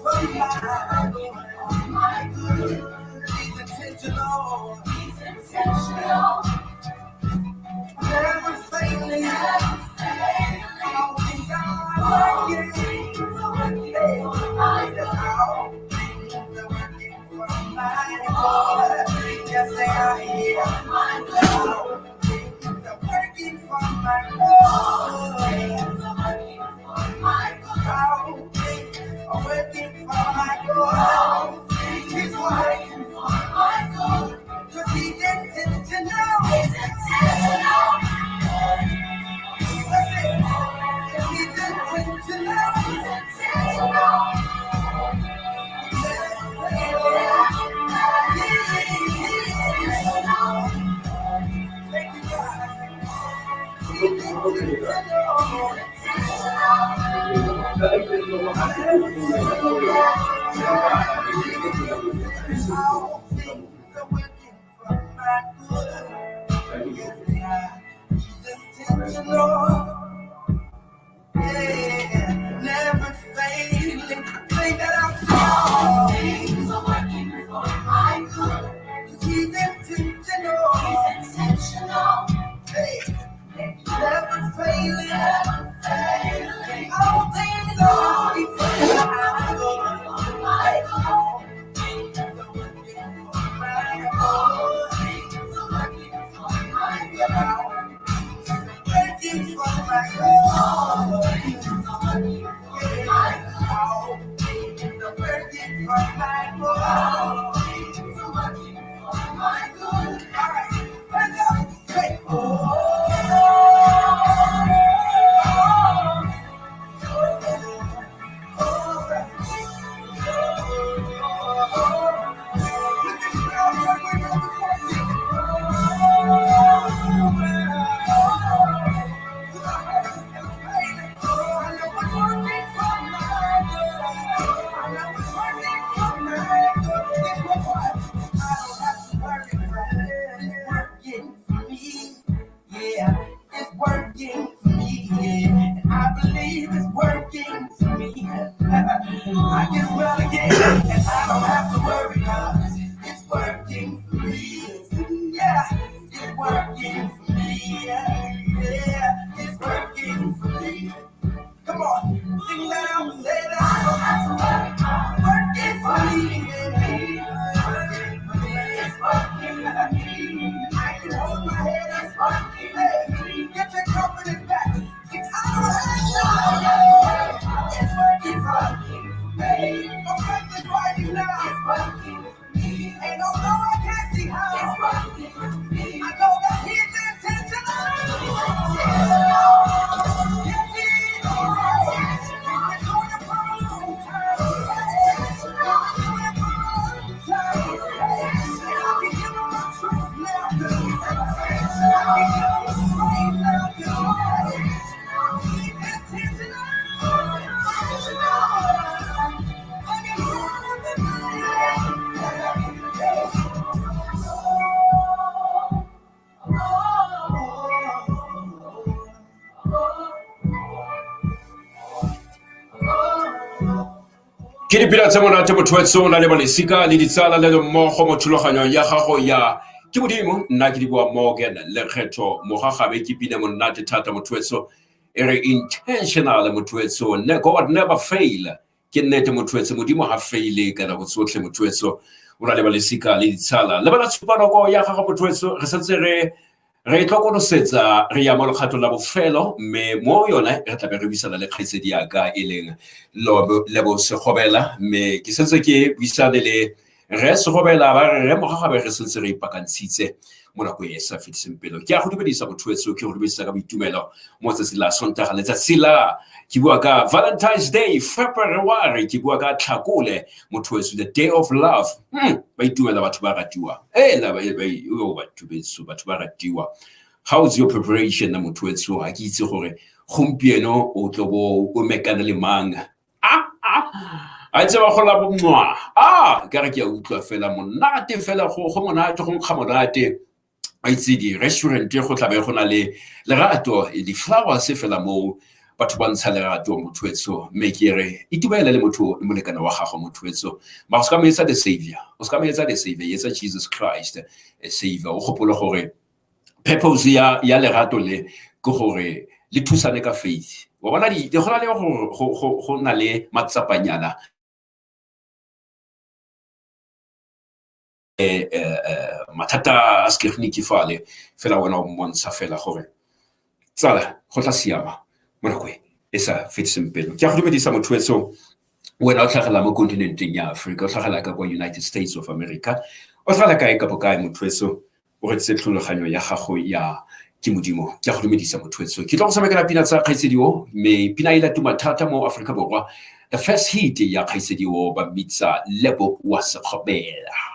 Speaker 6: working for my good. He's intentional. He's intentional. Never failing. Never failing. All things are working for my good. All things are working for my good. Yes, they are here. All things are working for my good. All things are working for my good. He's working for my good. 'Cause he's intentional. He's intentional. He's intentional. He's intentional. Never All things are working for my good. Yeah, he's intentional. Yeah, never failing. Think that I'm all things are working for my good. 'Cause he's intentional. He's intentional. Hey, never failing. Never failing. All things are working for my good. Things are working for my good. Things are working for my good. Working for my good. Things are working for my good. Things are working for my good. Things are working for my good. All right, let's go. Hey. Oh, oh, oh, look at the crowd right where you're Yeah, it's working for me. Yeah, and I believe it's working for me. I can smile again, and I don't have to worry 'cause it's working for me. Yeah, it's working for me. Yeah, it's working for me. Come on, sing that out, say that. I don't have to worry. Working for me. Working for me. It's working for me. I can hold my head. It's working. Hey, get your confidence back. I don't have to worry. It's working for me. My faith is rising now. It's working for me. And although I can't see how, it's working for me. I know that he's intentional. He's intentional. Yes, he is. He's been doing it for a long time. He's been doing it for a long time. And I can give him my truth now. I can give him the praise now. He's intentional.
Speaker 5: Ke dipina tse monate motho wetso o na le balesika le ditsala le le mmogo mo thulaganyong ya gago ya ke modimo. Nna ke di bua Morgan Lekgetho Mogagabe, ke pina monate thata motho wetso, e re intentional motho wetso, God never fail. Ke nnete motho wetso, modimo ga faile ka nako tsotlhe motho wetso, o na le balesika le ditsala le bala tshupanako ya gago motho wetso. Re santse re re tlokolosetsa re ya mo lekgatong la bofelo, mme mo yone re tlabe re buisana le kgaitsedi yaka e leng Lebo Segobela, mme ke santse ke buisane le re Segobela ba re re Mogagabe, re santse re ipakantshitse mo nako e sa fetiseng pelo. Ke a go dumedisa motho wetso, ke go dumedisa ka boitumelo mo tsatsi la Sontaga, letsatsi la ke bua ka Valentine's Day, February, ke bua ka Tlhakole motho wetso, the day of love. Ba itumela batho ba ratiwa, batho betso, batho ba ratiwa. How's your preparation na motho wetso? Ha ke itse gore gompieno o tlo bo o mekana le mang. A itse ba gola bomwa a ka re ke a utlwa fela monate fela, go monate, go nkga monate. A itse di-restaurant go tlabe go na le lerato, di-flowers fela moo batho ba ntsha lerato motho wetso. Mme ke re itumele le motho le molekane wa gago motho wetso, mara o se ka mo etsa the savior, o se ka mo etsa the savior, etsa Jesus Christ a savior. O gopole gore purpose ya lerato le ke gore le thusane ka faith. Wa bona di go na le go na le matsapanyana mathata a setegeniki fale fela, wena o mmontsha fela gore tsala go tla siama mo nako e sa fetiseng pelo. Ke a go dumedisa motho wetso, wena o tlhagela mo kontinenteng ya Africa, o tlhagela ka kwa United States of America, o tlhagela kae kapo kae motho wetso, o reditse tlhologanyo ya gago ya ke modimo. Ke a go dumedisa motho wetso, ke tlo go tshamekela pina tsa kgaitsedi o, mme pina e la tuma thata mo Aforika Borwa, the first hit ya kgaitsedi o ba mmitsa Lebo wa Sekgobela.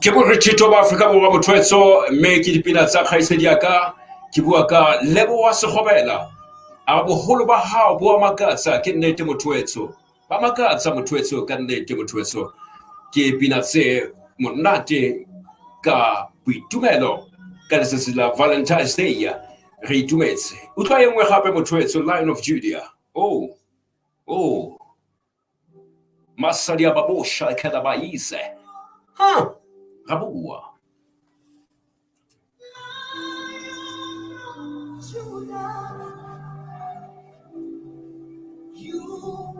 Speaker 5: Ke borithito ba Afrika Borwa bothwetso, mme ke dipina tsa kgaitsedi ya ka. Ke bua ka Leboa Sekgobela. A boholo ba hao bo a makatsa, ke nnete mothwetso. Ba makatsa mothwetso, ka nnete mothwetso. Ke pina tse monate ka boitumelo ka letsatsi la Valentine's Day. Re itumetse. Utlwa e nngwe gape mothwetso, Lion of Judah. Oh, oh. Masadi a babosha khela ba ise. Ha, ra bua.
Speaker 6: You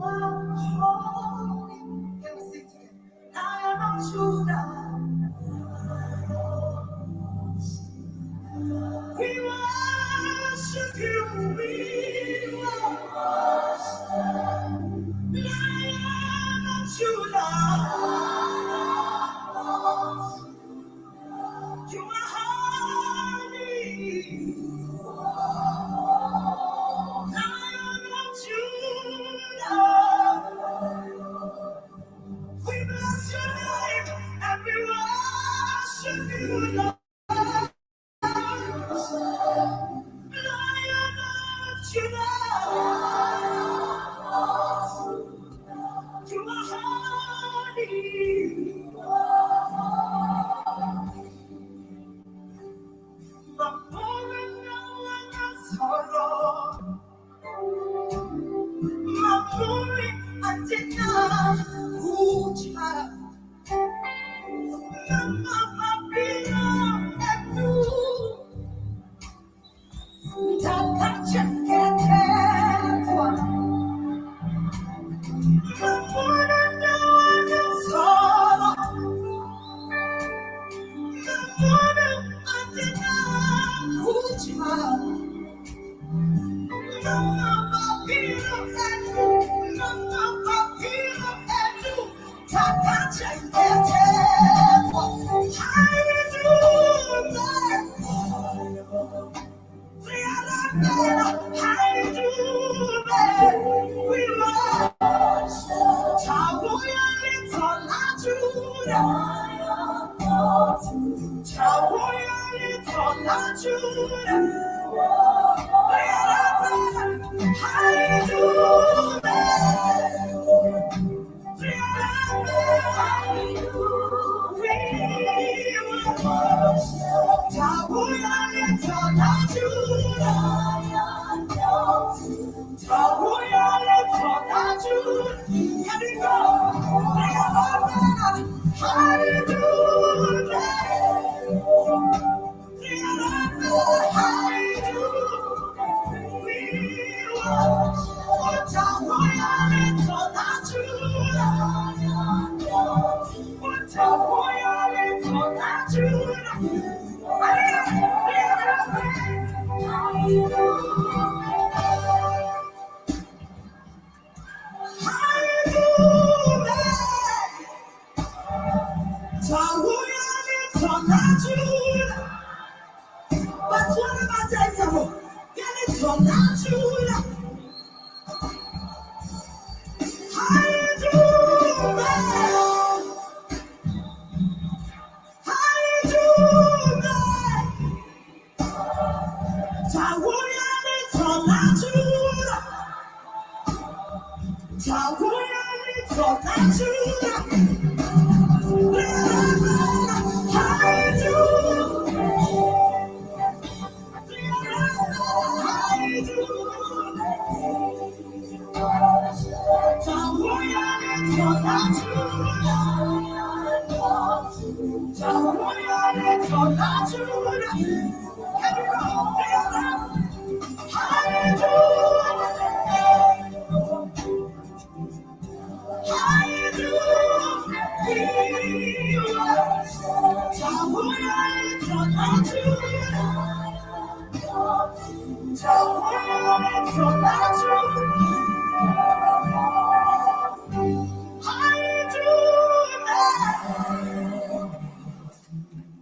Speaker 6: are holy. Can we sing together? Lion of Judah. We worship you. We worship Lion of Judah. You are holy. Lion of Judah. We bless your name and we worship you, Lord. Lion of Judah. You are holy.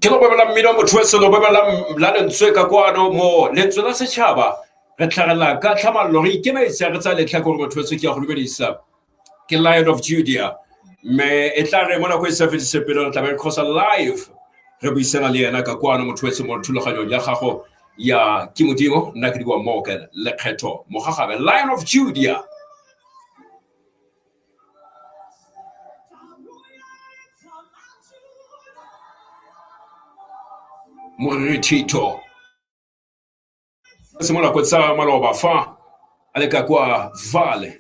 Speaker 5: Ke lo bebela mmino motho weso, lo bebela la lentswe ka kwano mo lentswe la setšhaba. Re tlhagela ka tlhamallo, re ikemetse, re tsaya letlhakore motho weso. Ke ya go dumedisa, ke Lion of Judea, mme e tla re mo nako e sa fedise pele re tla be re crossa live, re buisana le yena ka kwano motho weso mo thulaganyong ya gago ya ke modimo. Nna ke diwa Morgan Lekgetho Mogagabe, Lion of Judea. Moriri Tito se mo nako tsa maloba fa a le ka kwa Vale.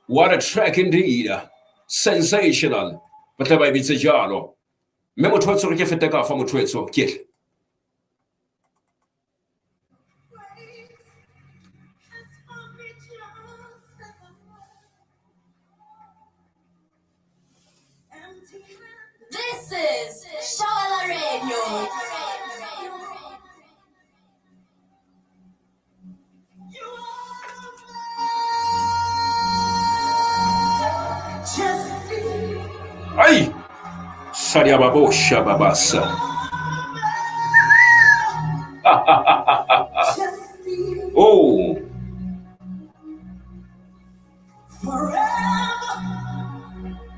Speaker 5: What a track indeed, sensational, ba tla ba e bitse jalo. Mme motho wa tshwere ke fete ka fa motho wetso ke
Speaker 4: This is Shawela Radio.
Speaker 5: Ai Sariababosha babasa. Oh.
Speaker 6: Forever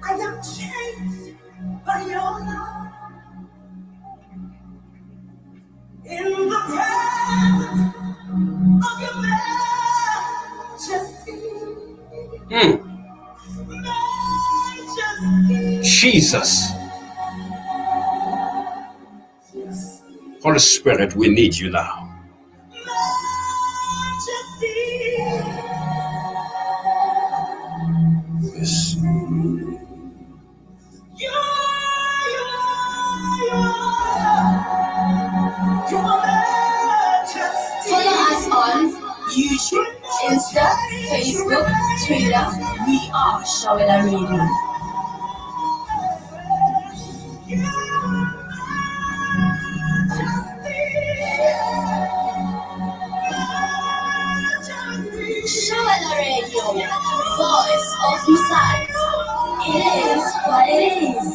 Speaker 6: I am changed by your love. In the presence of your majesty. Majesty.
Speaker 5: Jesus. Holy Spirit, we need you now.
Speaker 6: Majesty.
Speaker 5: Yes.
Speaker 6: You are, you are, you are. Your majesty.
Speaker 4: Follow us on YouTube, Insta, Facebook, Twitter. We are Shawela Radio. Shawela Radio, voice of Mzansi. It is what it is.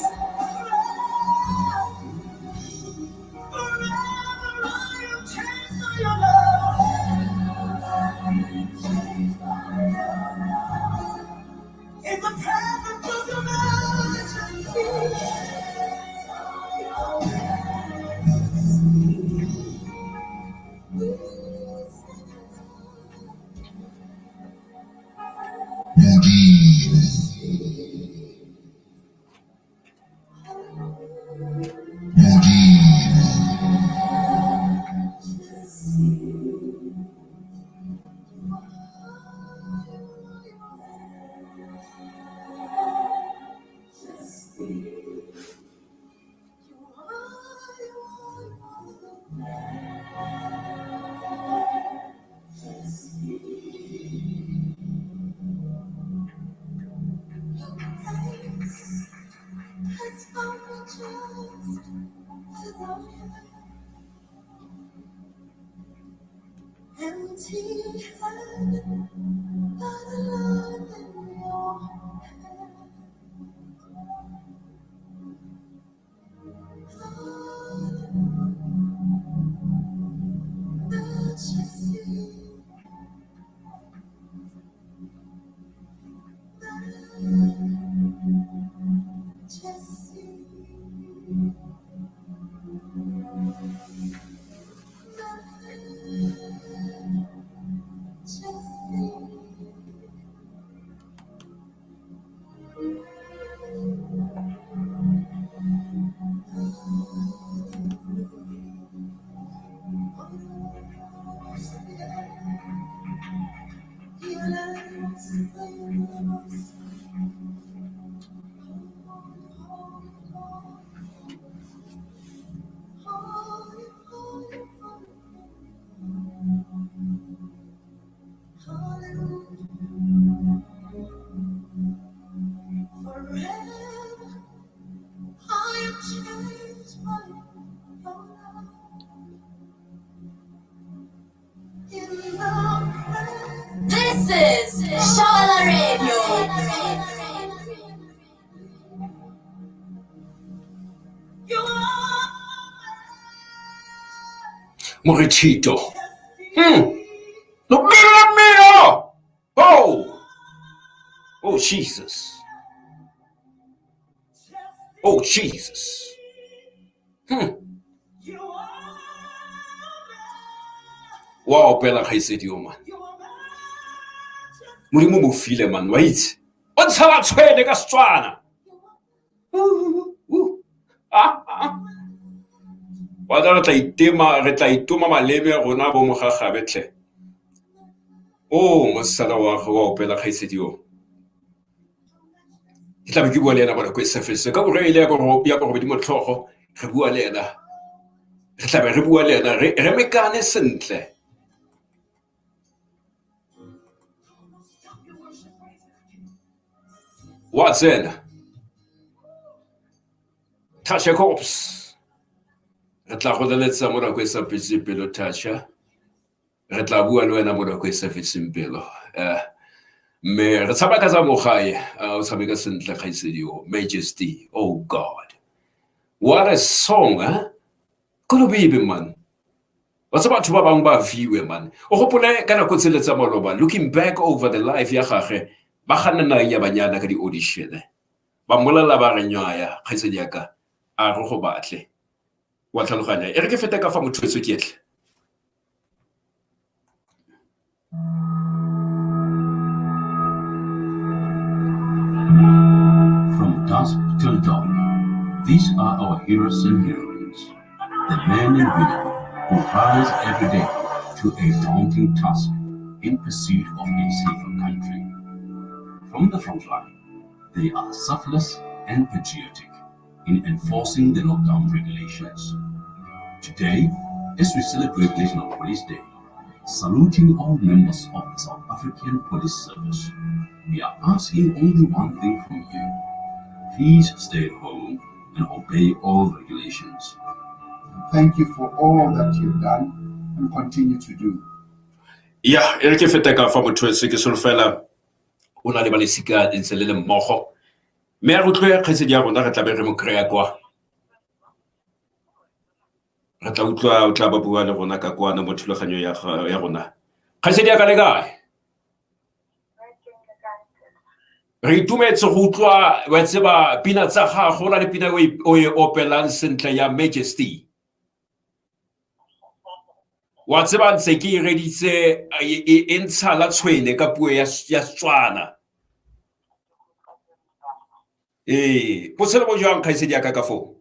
Speaker 6: In the presence of your
Speaker 4: This is Shawela Radio.
Speaker 5: Morechito. Lobelo mio! Oh! Oh, Jesus. Oh, Jesus. Wa opela kgaitsedi o man. Modimo mo file man, wa itse. O ntsha tshwene ka Setswana. Wa tla re tla itema, re tla itoma maleme a rona bo mogagabe tlhe. O mosala wa go wa opela kgaitsedi o. Ke tla be ke bua le ena bona ko SFS ka ura ile ya borobedi motlhogo re bua le ena. Re tla be re bua le ena re mekane sentle. Wa tsena. Tasha Cobbs. Re tla go leletsa mo nako e sa fetseng pelo, Tasha. Re tla bua le wena mo nako e sa fetseng pelo. Mme re tshaba ka tsa mo gae, o tshameka sentle kgaitsedi o, Majesty, oh God. What a song, eh? Kolobibe, man. Wa tseba batho ba bangwe ba fiwe, man. O gopole ka nako tsele tsa maloba, looking back over the life ya gagwe, ba ganna nang ya banyana ka di-audition. Ba mmolelela ba re nywaya, kgaitsedi ya ka, a re go batle. Wa tlhaloganya. E re ke fete ka fa motho wetso ke etle.
Speaker 2: From dusk till dawn, these are our heroes and heroines, the men and women who rise every day to a daunting task in pursuit of a safer country. From the front line, they are selfless and patriotic in enforcing the lockdown regulations. Today, as we celebrate National Police Day, saluting all members of the South African Police Service, we are asking only one thing from you. Please stay at home and obey all regulations.
Speaker 3: Thank you for all that you've done and continue to do.
Speaker 5: Ya, e re ke fete ka fa motho se ke solofela o na le ba lesika ntse le le mmogo. Mme a re utlwe kgaitsedi ya rona, re tla be re mo kry-a kwa. Re tla utlwa o tla ba bua le rona ka kwana mo thulaganyong ya rona. Kgaitsedi ya ka le kae? Re itumetse go utlwa wa tseba pina tsa gago, go na le pina o e opelang sentle ya Majesty. Wa tseba ntse ke e reditse e ntsha la tshwene ka puo ya Setswana. Ee, botshelo bo jwang kgaitsedi ya ka ka foo?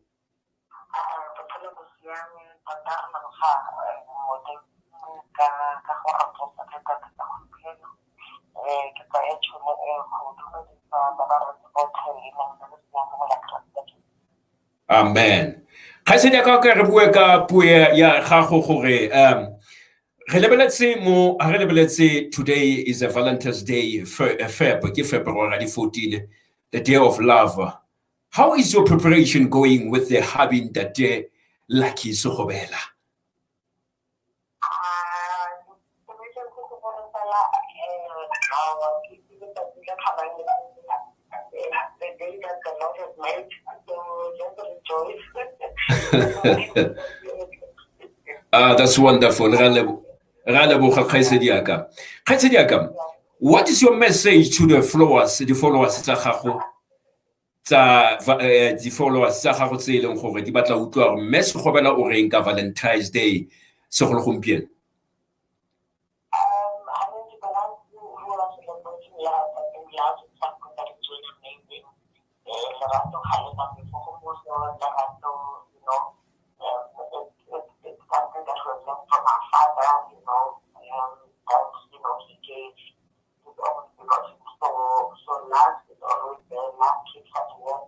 Speaker 5: Amen. Kgaitsedi ya ka ka re bue ka puo ya gago gore re lebeletse mo, ha re lebeletse today is a Valentine's Day, Feb, ke February 14, the day of love. How is your preparation going with the hubby ntate Lucky Sekgobela? Ah, that's wonderful. Ra leboga, kgaitsedi ya ka. Kgaitsedi ya ka, what is your message to the followers tsa gago, tsa di-followers tsa gago tse e leng gore di batla utlwa gore mme Sekgobela o reng ka Valentine's Day, segolo gompieno?
Speaker 8: I mean, to the ones who are celebrating love, I think love is something that is really amazing. Lerato ga le na boikgogomoso, lerato, it's something that was learned from our father, that, he gave his own begotten. So love is always there. Love keeps us warm.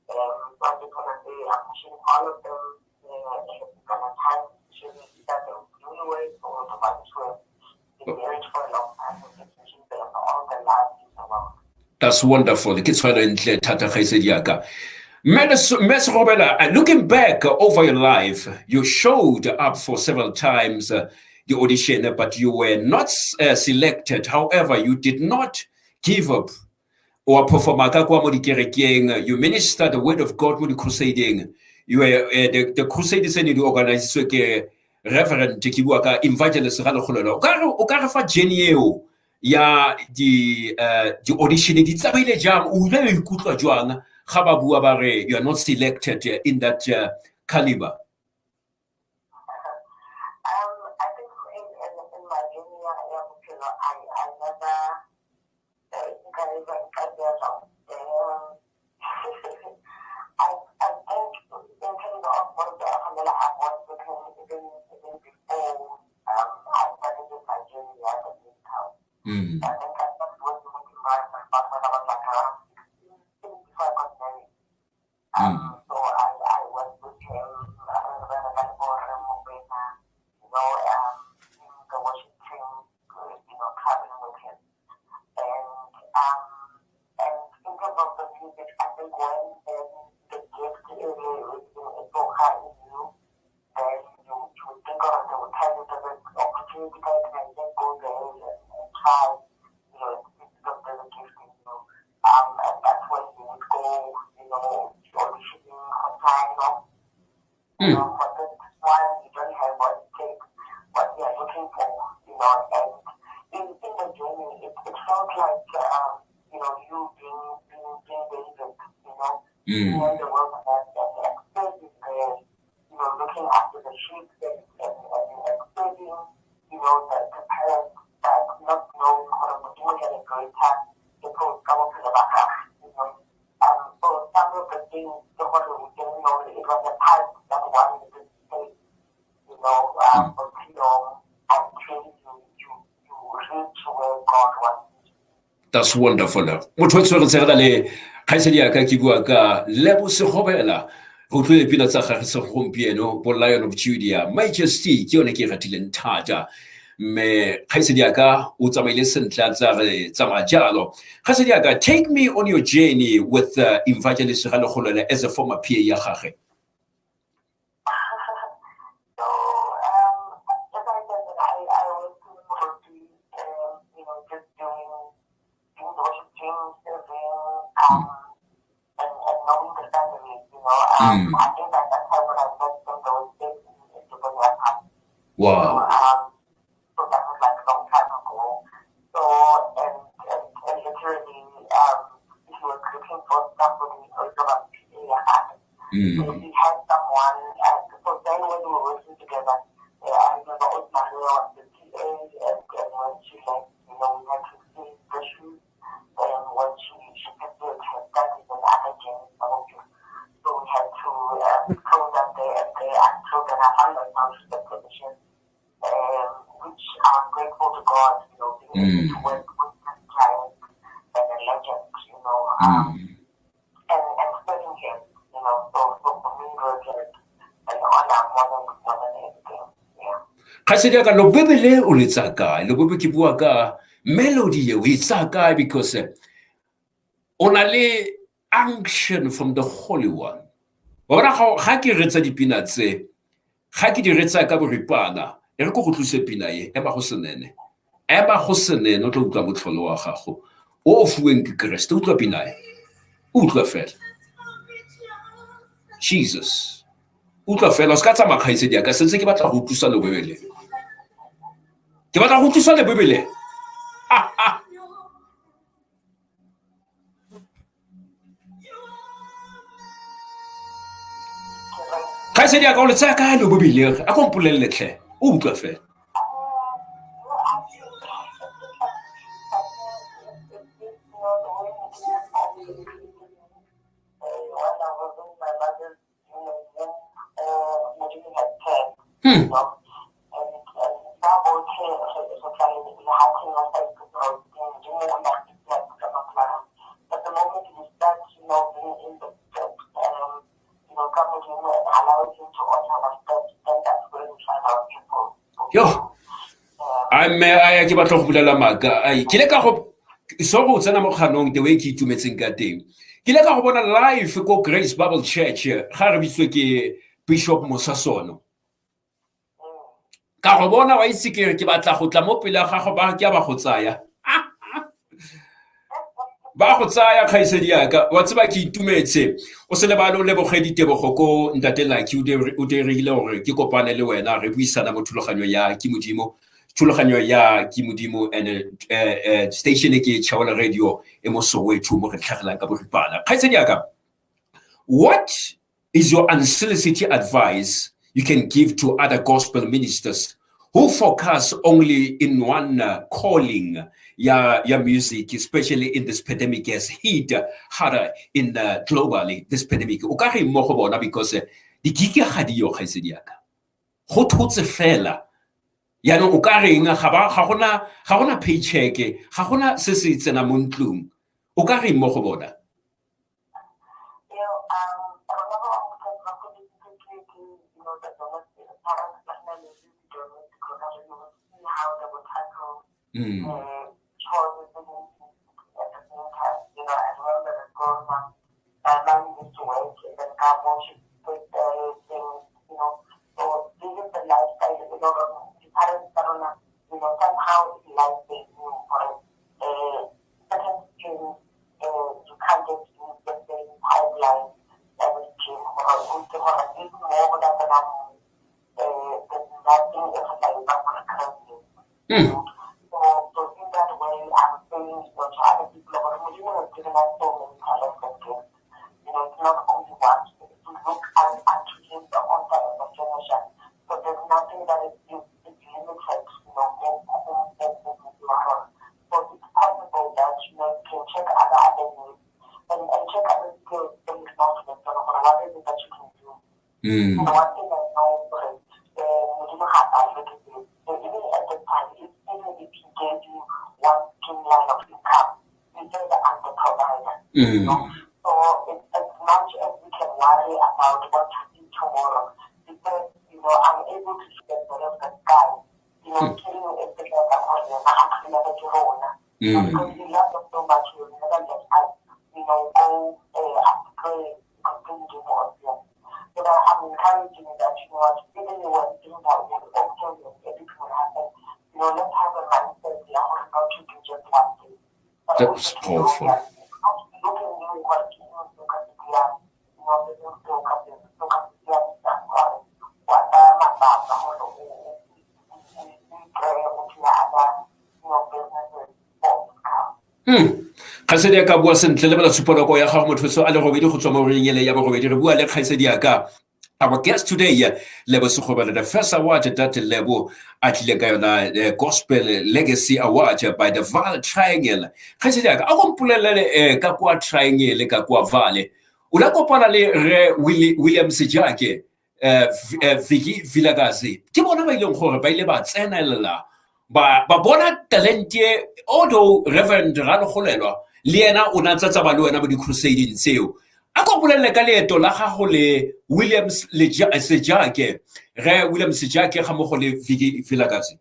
Speaker 8: So I just want to say I'm wishing all of them a happy Valentine's, especially either the newlyweds or the ones who have been married for a long time. We're just wishing them all the love in the world.
Speaker 5: That's wonderful. Ke tshwaro e ntle thata, kgaitsedi ya ka. Mme Sekgobela, looking back over your life, you showed up for several times the audition, but you were not selected. However, you did not give up or perform ka kwa mo dikerekeng. You ministered the word of God mo di-crusading. You were the crusade tse ne di organisitswe ke Reverend, ke bua ka Evangelist Ralekgolelo. O ka re fa journey eo ya di audition di tsamaile jang? O ile wa ikutlwa jwang ga ba bua ba re you are not selected in that caliber?
Speaker 8: I think in my journey ya bophelo, I never nka nka dira. I think in terms of what the I worked with him even before I started with my journey as a musical. I think I started working with him right about when I was like around 16, even before I got married. So I worked with him, in the worship team, traveling with him. And in terms of the music, I think when the gift is so high in you, then you would think of they would tell you there's an opportunity to and just go there and try, it's because there's a gift in you. And that's when you would go, auditioning for time. For this one, you don't have what it takes, what you are looking for, and in the journey, it felt like, you being David, in the wilderness and serving there, looking after the sheep and serving, the parents, but not knowing gore Modimo had a greater purpose ka bophelo ba gagwe. So some of the things, the gore we didn't know, it was a path that one needed to take, bophelong until you reach where God wants you.
Speaker 5: That's wonderful. Motho o tshwere tshegela le kgaitsedi ya ka, ke bua ka Lebo Sekgobela. Re utlwile pina tsa gage segompieno, bo Lion of Judah, Majesty ke yone ke e ratileng thata. Mme kgaitsedi ya ka o tsamaile sentle a tsa re tsamaya jalo. Kgaitsedi ya ka, take me on your journey with Evangelist Ralekgolole as a former PA ya gage.
Speaker 8: So, as I said, that I was in Moruti, just doing the worship team, serving, and knowing the family. I think at that time when I met them, they were still in Dubai. So that was like a long time ago. So, and literally, he was looking for somebody who was a PA. So he had someone, and so then when we were working together, I remember Old Maria was the PA, and when she left, we had to fill the shoes, and when she pursued her studies and other journeys, so we had to throw them there and there until then I found myself in the position, which I'm grateful to God, being able to work with this giant and a legend, and serving him. So for me it was like an honor more than anything. Yeah.
Speaker 5: Kgaitsedi ya ka, lobebe le o le tsaya kae? Lobebe, ke bua ka melody e, o e tsaya kae? Because o na le unction from the Holy One. Wa bona ga ke retsa dipina tse, ga ke di retsa ka boripana, e re ko go tlose pina e, ema go senene. Ema go senene, o tla utlwa motlholo wa gago o o fuweng ke Keresete. Utlwa pina e, utlwa fela. Jesus, utlwa fela, o se ka tsamaya kgaitsedi ya ka, sentse ke batla go utlwisa lebebele. Ke batla go utlwisa lebebele. Kgaitsedi ya ka, o le tsaya kae lebebele? A ko mpolelele tlhe, o utlwa fela. Yo, a mme a ke batla go bolela maaka. Ai, ke le ka go so go tsena mo kganong the way ke itumetseng ka teng. Ke ile ka go bona live ko Grace Bible Church, ga re bitswe ke Bishop Mosasono. Ka go bona, wa itse ke re ke batla go tla mo pele ga gago, ba ke a ba go tsaya. Ba go tsaya kgaitsedi yaka, wa tseba ke itumetse. O se lebale o leboge ditebogo ko ntate Lucky, o dirile gore ke kopane le wena re buisana mo thulaganyo ya Ke Modimo. Thulaganyo ya Ke Modimo and station ke Chaola Radio e mo Soweto mo re tlhagelang ka boripana. Kgaitsedi yaka, what is your unsolicited advice you can give to other gospel ministers who focus only in one calling ya music, especially in this pandemic has hit harder in globally, this pandemic? O ka re mo go bona, because di-gig ga di yo, kgaitsedi yaka. Go thotse fela. Yaanong o ka reng ga gona paycheck, ga gona se se tsena mo ntlong. O ka reng mo go bona?
Speaker 8: Rona ba bangwe ba godisitswe ke the domestic parents ba nna le di-domestic rona re see how they would tackle chores tse dintsi at the same time. I remember the girl, my mom used to work and then ka mo she did things. So this is the lifestyle, the parents ba rona, somehow it's life they knew for certain streams, you can't just use the same pipeline as a stream or gore if mo go latelang, there's nothing e go tla etsang gore kry. So in that way, I'm saying, to other people, gore Modimo has given us so many talents and gifts. It's not only one. To look unto him, the author and the finisher. So there's nothing that is limited. So it's possible that you can check other avenues and check other skills that you not with what is it that you can do. The one thing I know is Modimo ga a palelwe ke seo. So even at the time, even if he gave you one streamline of income, you say that I'm the provider. So as much as we can worry about what to eat tomorrow, because I'm able to see the bird of the sky, killing it together for you, because he loves us so much, he will never let us, go astray because do more of him. So that I'm encouraging that, you know what, even when things are okay and everything will happen, let's have a mindset, yeah, not to do just one thing. But
Speaker 5: That's
Speaker 8: also to know
Speaker 5: powerful.
Speaker 8: that not looking you what you look at the the look at the look at the wa tsaya matsapa gore o ikry-e o dira other businesses for income.
Speaker 5: Kgaitsedi ya ka, bua sentle. Lebela tshupanako ya gago, motho so a le robedi go tswa mo ureng ele ya borobedi. Re bua le kgaitsedi ya ka, our guest today, Lebo Sekgobela, the first award that Lebo a tlile ka yona, Gospel Legacy Award by the Vaal Triangle. Kgaitsedi ya ka, a go mpolelele ka kwa Triangle, ka kwa Vale, o la kopana le re William Sejake, Vicky Vilakazi, ke bona ba ileng gore ba ile ba tsenelela, ba bona talente e, although Reverend Ralogolelwa le yena o ne a tsa le wena mo di-crusading tseo. A ko bolelele ka leeto la gago le Williams Sejake, re William Sejake ga mmogo le Vicky Vilakazi.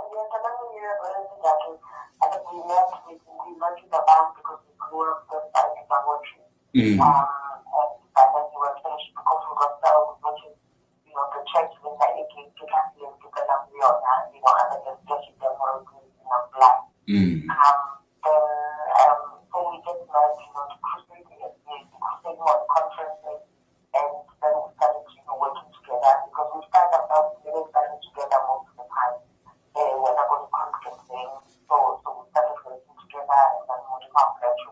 Speaker 8: Leeto la me le Re Sejake, I think we met with the band because we grew up the side. which is, you know, the church le nna e ke tla ke tsena mo yona, you know, under the leadership ya Moruti, you know, Black. Then, so we just met, you know, to crusade, crusade on conferences, and then we started, you know, working together because we started out really starting together most of the time. When I go to conferencing, so we started working together, and then we found that we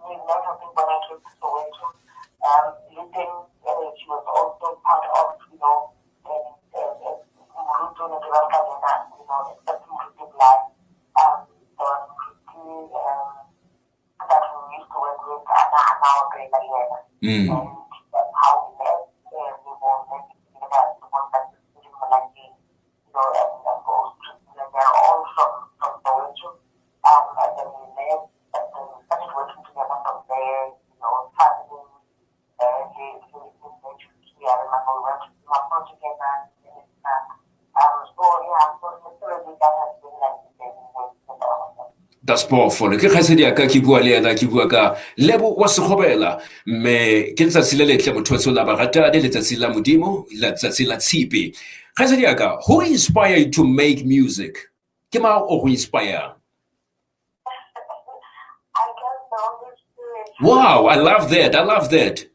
Speaker 8: we met, I think, when I came to Soweto. Listen, she was also part of, you know, Moruti o ne ke bereka le ena, you know, except Moruti Black. There was Moruti that we used to work with, and now re le yena. And that's how we met. We were met together, the ones that in Malangeng, you know, and both, they're all from Soweto. And then we met, and then we started working together from there, you know, traveling. I remember we went to Singapore together. So yeah, so literally that has been like the journey with all of them.
Speaker 5: That's powerful. Ke kgaitsedi ya ka ke bua le ena, ke bua ka Lebo wa Sekgobela, mme ke letsatsi le letle motho wa la baratani, letsatsi la Modimo, letsatsi la Tshipi. Kgaitsedi ya ka, who inspired you to make music? Ke mang o go inspire?
Speaker 8: I guess the Holy Spirit.
Speaker 5: Wow, I love that. I love that.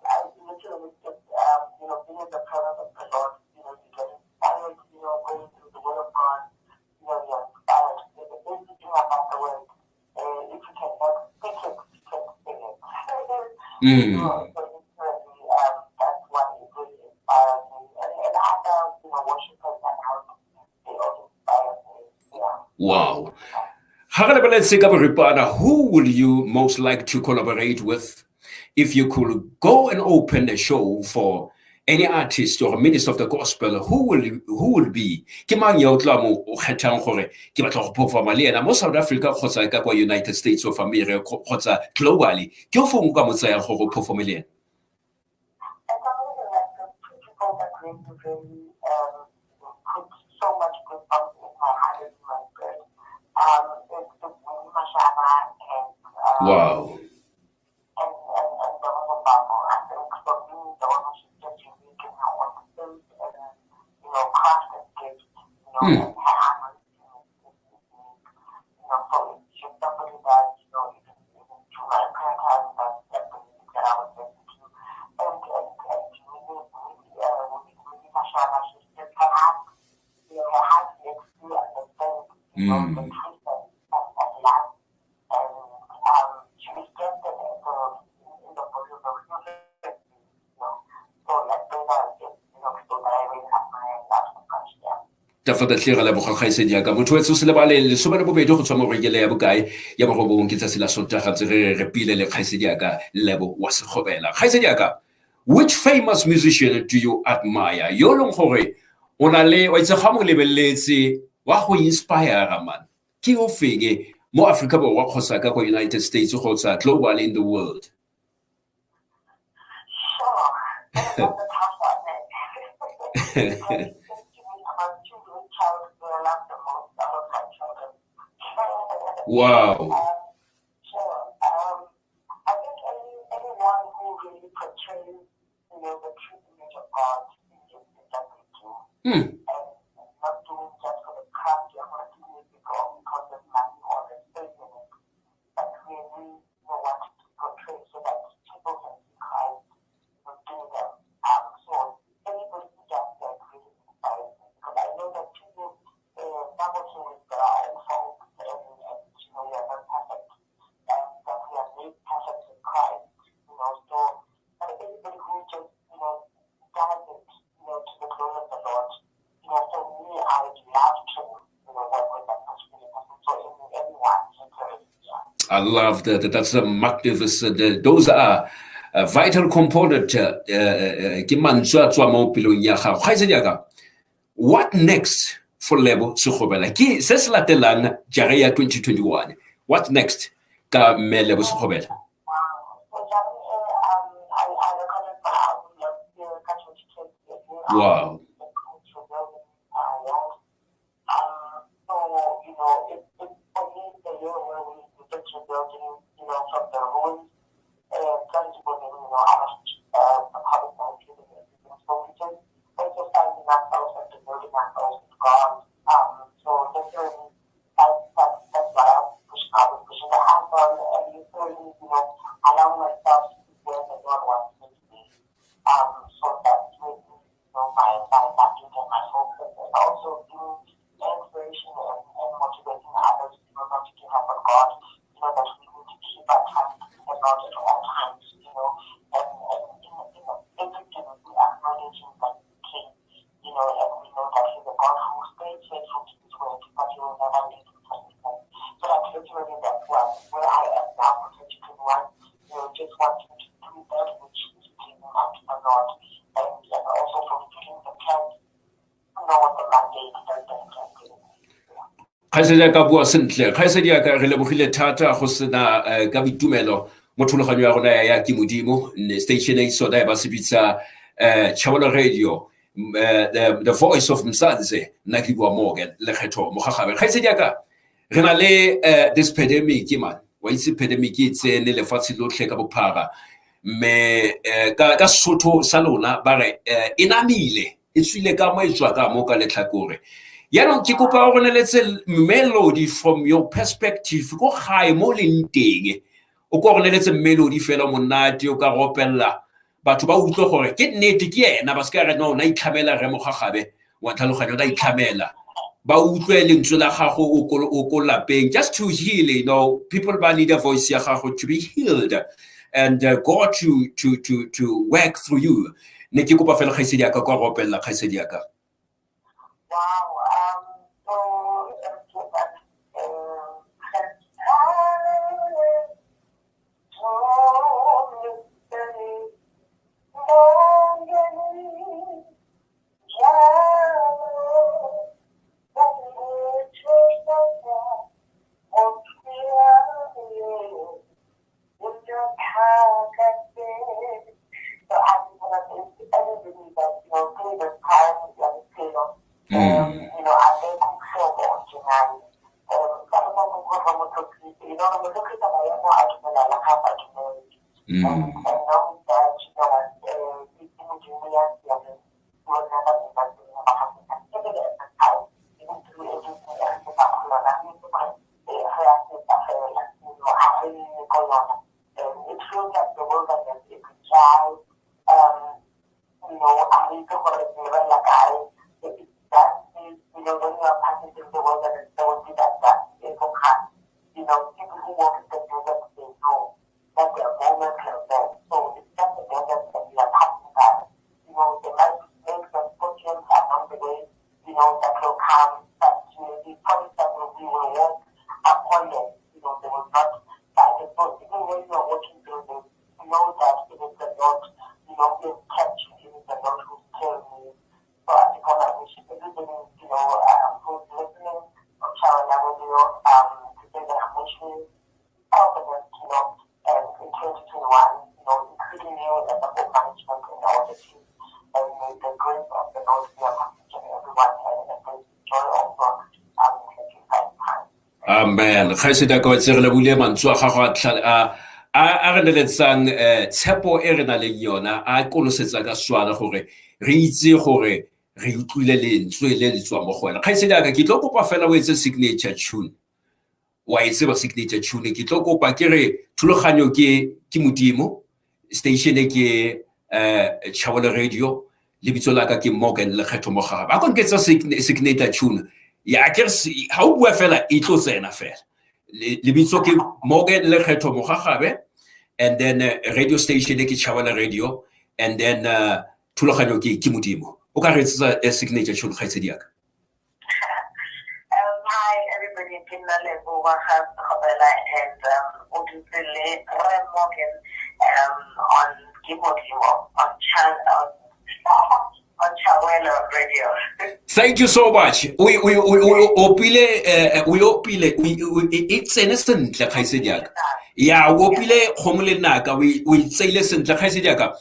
Speaker 8: I literally just, you know, being in the presence of the Lord, you know, you get inspired, you know, going through the Word of God, you know, you're inspired. Everything about the Word, if you cannot speak it, you can sing it. So literally, that's what it really inspires me. And other, you know, worshippers and how they all inspire me. Yeah.
Speaker 5: Wow. Ga re lebeletse ka boripana, who will you most like to collaborate with if you could go and open a show for any artist or minister of the gospel? Who will be, ke mang ya o tla mo o kgethang gore ke batla go performa le ena mo South Africa kgotsa ka kwa United States of America kgotsa globally? Ke o fong o ka mo tsayang gore o performe le ena?
Speaker 8: It's amazing that the two people that really, really put so much goosebumps in my heart and in my spirit. It's Winnie Mashaba and and Donovan Bible. I think for me, Donovan, she's just unique in her own space and, you know, craft and gift, you know, and her anointing is unique. You know, so it's just somebody that, you know, even through my prayer time, that's the music that I was listening to. And really, really, Winnie Mashaba, she's just her heart, you know, her heart makes you understand, you know, the truth of life. And she was just in the body of the you know. So like those are just, you know, people that I really admire and love so much, yeah.
Speaker 5: Definitely re leboga kgaitsedi ya ka. Motho wetso, se lebale 12 go tswa mo rekele ya bokae ya borobong, ke tsatsi la Sontaga tse re repile le kgaitsedi ya ka Lebo wa Sekgobela. Kgaitsedi ya ka, which famous musician do you admire, yo leng gore o na le wa itse ga mo lebeletse wa go inspire man? Ke o feng mo Africa Borwa kgotsa ka kwa United States kgotsa global in the world?
Speaker 8: Sure. That's a tough one, eh? Because it seems to me about children, child who I love the most out of my children. Sure. I think anyone who really portrays, you know, the true image of God in everything that they do, and not doing just for the craft, you're not doing it because there's money or there's fame in it, but really, you know, want to portray so that people can see Christ, you know, through them. So anybody who does that really inspires me, because I know that people, some of us there are own faults and you know, we are not perfect, and that we are made perfect in Christ, you know. So, but anybody who just, you know, does it, you know, to the glory of the Lord, you know, for me, I would love to, you know, work with that particular person. So anyone, literally, yeah.
Speaker 5: I love that. That's a magnificent. Those are a vital component. Ke mantswe a tswa mo pelong ya gago. Kgaitsedi ya ka, what next for Lebo Sekgobela? Ke se se latelang jara ya 2021. What next ka mme Lebo Sekgobela?
Speaker 8: Wow. So, Johnny, I recorded my album last year, ka 2020, a new album, it's called Rebellion World. So, you know, it, for me, it's the year where we get rebuilding, you know, from the ruins. know, out of the COVID-19 and everything. So we just also finding ourselves and devoting ourselves to God. So literally, that's what I was pushing. I was pushing the hands on, and literally, you know, allowing myself to be where the Lord wants me to be. So that's really, you know, my mandate and my focus, and also being inspiration and motivating others, you know, not to give up on God, you know, that we need to keep our trust in the Lord at all times, you know, and in everything we acknowledge him that he's King, you know, and we know that he's a God who stays faithful to his word, but he will never leave his commitment. So that literally that's where I am now for 2021, you know, just wanting to do that which is pleasing unto the Lord, and also fulfilling the plan, you know, the mandate that the plan given me.
Speaker 5: Kgaitsedi ya ka, bua sentle. Kgaitsedi ya ka, re lebogile thata go sena ka boitumelo mo thulaganyo ya rona ya Ke Modimo station e sona e ba se bitsa Chabelo Radio, the voice of Mzansi. Nna ke bua Morgan Lekgetho Mogagabe. Kgaitsedi ya ka, re na le this pandemic, man. Wa itse pandemic e tsene lefatshe lotlhe ka bophara, mme ka Sesotho sa lona ba re e namile, e tswile ka mo, e tswa ka mo ka letlhakore. Yaanong ke kopa o re neletse melody from your perspective ko gae mo leng teng. O ko re neletse melody fela monate, o ka ropelela batho ba utlwe gore ke nnete ke ena, ba se ka re no na itlhamela re Mogagabe wa tlhaloganyo, na itlhamela. Ba utlwe lentswe la gago o ko lapeng, just to heal, you know, people ba need a voice ya gago to be healed and God to work through you. Ne ke kopa fela, kgaitsedi ya ka, kwa ropelela, kgaitsedi ya ka.
Speaker 8: Wow. So, so I just want to thank everybody that, you know, through this time, you know, akekho umhlobo onjengaye. You know, motho maemo a dumela le ga a dumele. And knowing that, you know what, ke Modimo ya siameng, he will never leave us, he will never forsake us. Even at the time, even through everything e re fetang go yona, re itse gore re a feta fela, you know, ha re nne ko yona. It feels like the wilderness is dry. You know, a re itse gore re lebelela kae. It does feel, you know, when you are passing through the wilderness, there will be that dust e tlogang. You know, people who walk in the desert, they know that there are moments like that. So it's just a desert that we are passing by. You know, there might be snakes and scorpions along the way, you know, that will come, but you know, the promise that we will walk upon them, you know, they will not bite us. So even when you are walking through this, know that it is the Lord, you know, who has kept you, it is the Lord who's carrying you. So I just want to wish everybody, you know, who's listening on Channel Radio, to say that I'm wishing all the best, you know, and in 2021, you know, including you and the whole management and all the team, and may the grace of the Lord be upon each and everyone, and the joy of God in 25 time.
Speaker 5: Amen. Kgaitsedi ya ka, wa itse re lebogile mantswe a gago a re neletsang tshepo e re nang le yona, a kolosetsa ka Setswana gore re itse gore re utlwile lentswe le le tswang mo go wena. Kgaitsedi ya ka, ke tlo kopa fela o etse signature tune. Wa e tseba signature tune? Ke tlo kopa ke re thulaganyo ke Modimo, station ke Chabelo Radio, lebitso la ka ke Morgan Lekgetho Mogagabe. A ko nketsa signature tune ya ke re ha o bua fela e tlo tsena fela. Lebitso ke Morgan Lekgetho Mogagabe, and then radio station ke Chabelo Radio, and then thulaganyo ke Modimo. O ka re etsetsa signature tune, kgaitsedi ya ka?
Speaker 8: Hi everybody, ke nna Lebo wa ga Gobela and o dutse le Rre Morgan on Ke Modimo on Chawelo Radio.
Speaker 5: Thank you so much. O opile o opile e tsene sentle, kgaitsedi ya ka. Ya, o opile kgomo le naka, o e tseile sentle, kgaitsedi ya ka.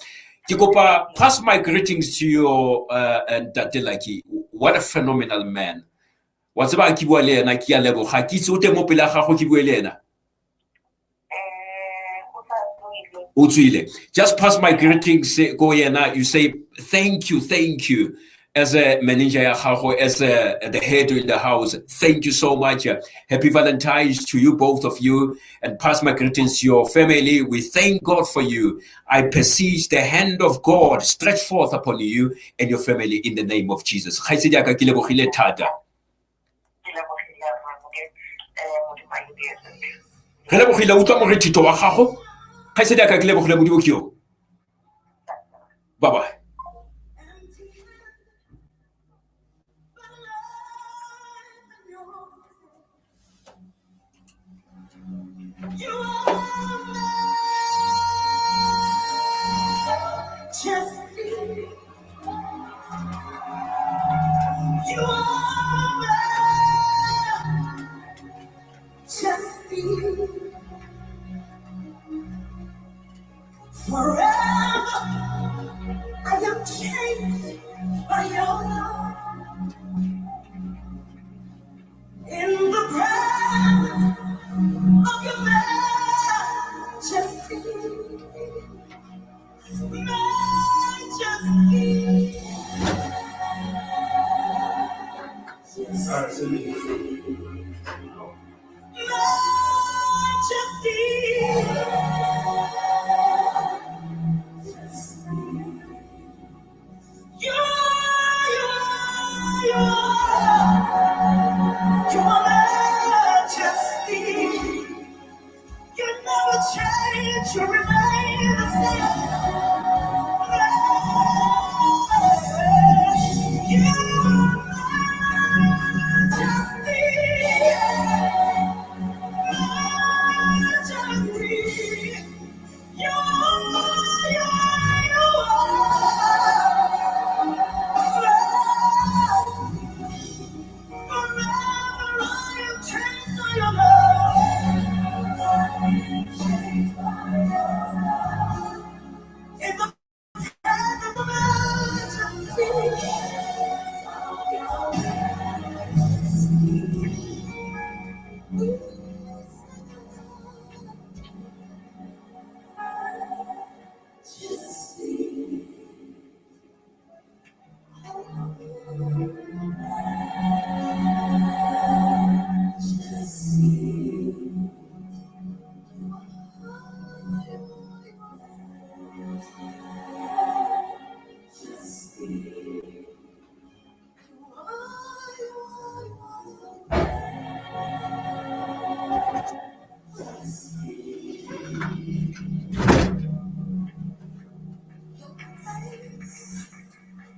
Speaker 5: Ke kopa pass my greetings to your Ntate Lucky. What a phenomenal man. Wa tseba ke bua le ena, ke a leboga. Ke itse o teng mo pele ga gago, ke bue le ena.
Speaker 8: O sa tsoile.
Speaker 5: O tswile. Just pass my greetings ko yena. You say thank you, thank you. As a manager ya gago, as the head in the house, thank you so much. Happy Valentine's to you, both of you, and pass my greetings to your family. We thank God for you. I perceive the hand of God stretched forth upon you and your family in the name of Jesus. Kgaitsedi ya ka, ke lebogile thata.
Speaker 8: Ke lebogile rra, Modimo a le dire sentle.
Speaker 5: Re lebogile, utlwa morethito wa gago. Kgaitsedi ya ka, ke lebogile, Modimo ke yo. Bye bye.
Speaker 6: Majesty. You are majesty. Forever I am changed by your love. In the presence of your majesty. Majesty. Majesty. You are, you are, you are, you are majesty. You never change, you remain the same. You are majesty. Majesty. You are, you are, you are. Forever I am changed by your love. In the presence of majesty.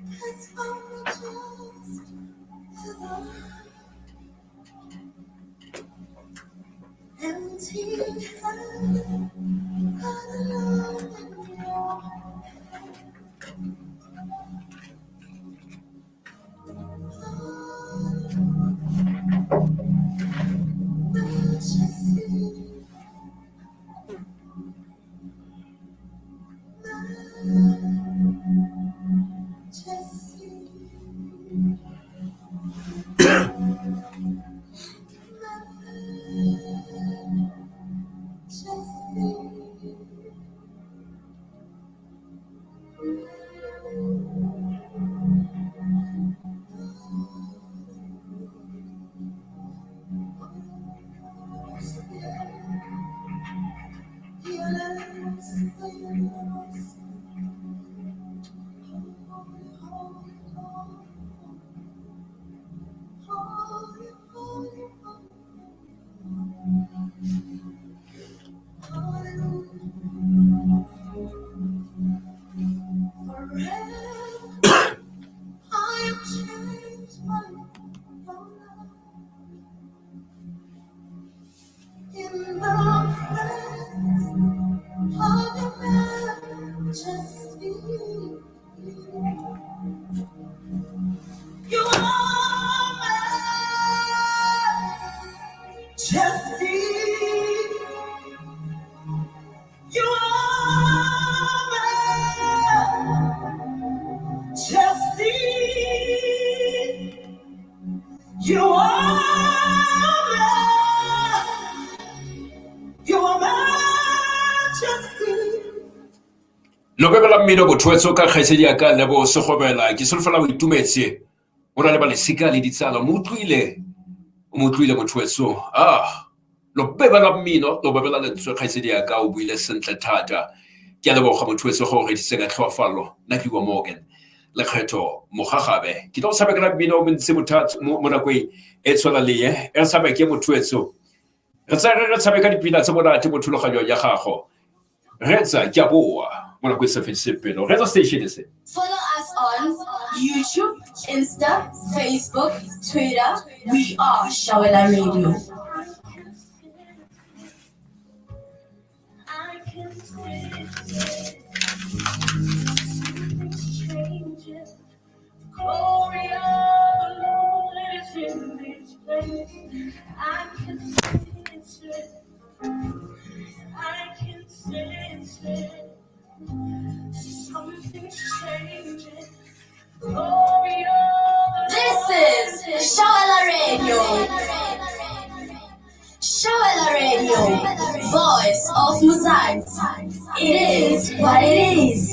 Speaker 6: Has found me just as I am. Empty handed, but alive in your hand. Majesty, majesty, majesty. Forever I am changed by your love. In the presence of your majesty.
Speaker 5: Lobebe la mmino bothoetso ka kgaitsedi ya ka Lebo Segobela, ke solofela o itumetse, o na le ba lesika le ditsala, o mo utlwile, o mo utlwile mothoetso. Ah, lobebe la mmino, lobebe la lentswe, kgaitsedi ya ka o buile sentle thata. Ke a leboga mothoetso go reditse ka tlhoafalo. Nna ke bua Morgan Lekgetho Mogagabe. Ke tlo go tshamekela mmino o montsi mothatso mo nakong e tshwana le ye. E re tshameke mothoetso. Re tsaya re tshameka dipina tse monate mo thulaganyong ya gago. Reetsa, ke a boa mo nakong e sa fediseng pelo. Reetsa station se.
Speaker 4: Follow us on YouTube, Insta, Facebook, Twitter. We are Shawela Radio.
Speaker 6: I can sense it. Something's changing. The glory of the Lord is in this place. I can sense it. I can sense it. Something's changing. The glory of the
Speaker 4: This
Speaker 6: Lord
Speaker 4: is Shawela Radio. Shawela Radio, voice of Mozambique. It is what it is.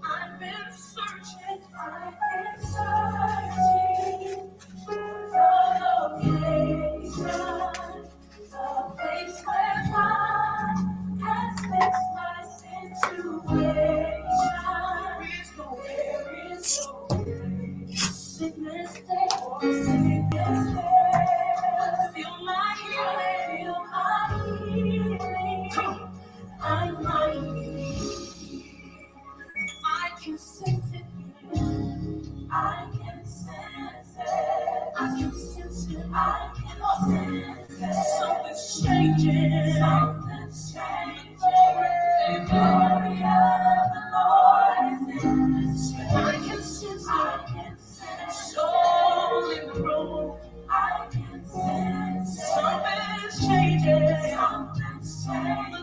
Speaker 6: I've been searching, I've been searching for the location, the place where God has fixed my situation. There is no sickness there, sickness there. Feel my healing, feel my healing. I'm finding. I can sense it. I can sense it. I can sense it. I can sense it. Something's changing. Something's changing. The glory of the Lord is in this place. I can sense it. I can sense it. Soul in the room. I can sense it. Something's changing. Something's changing. The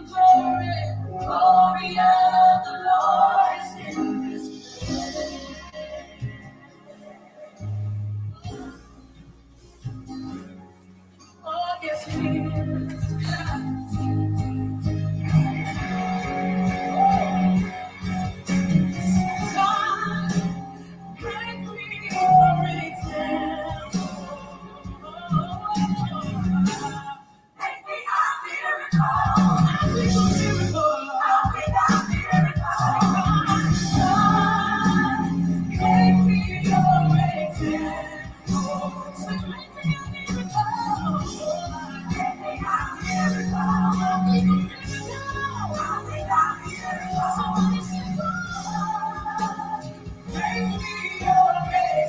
Speaker 6: glory of the Lord is in this place. Oh, yes, it is. God, make me your example. Make me a miracle. I'll be a miracle. I'll be a miracle. God, make me your example. Say, make me a miracle. Make me a miracle. I'll be a miracle. I'll be a miracle. Somebody say, God, make me your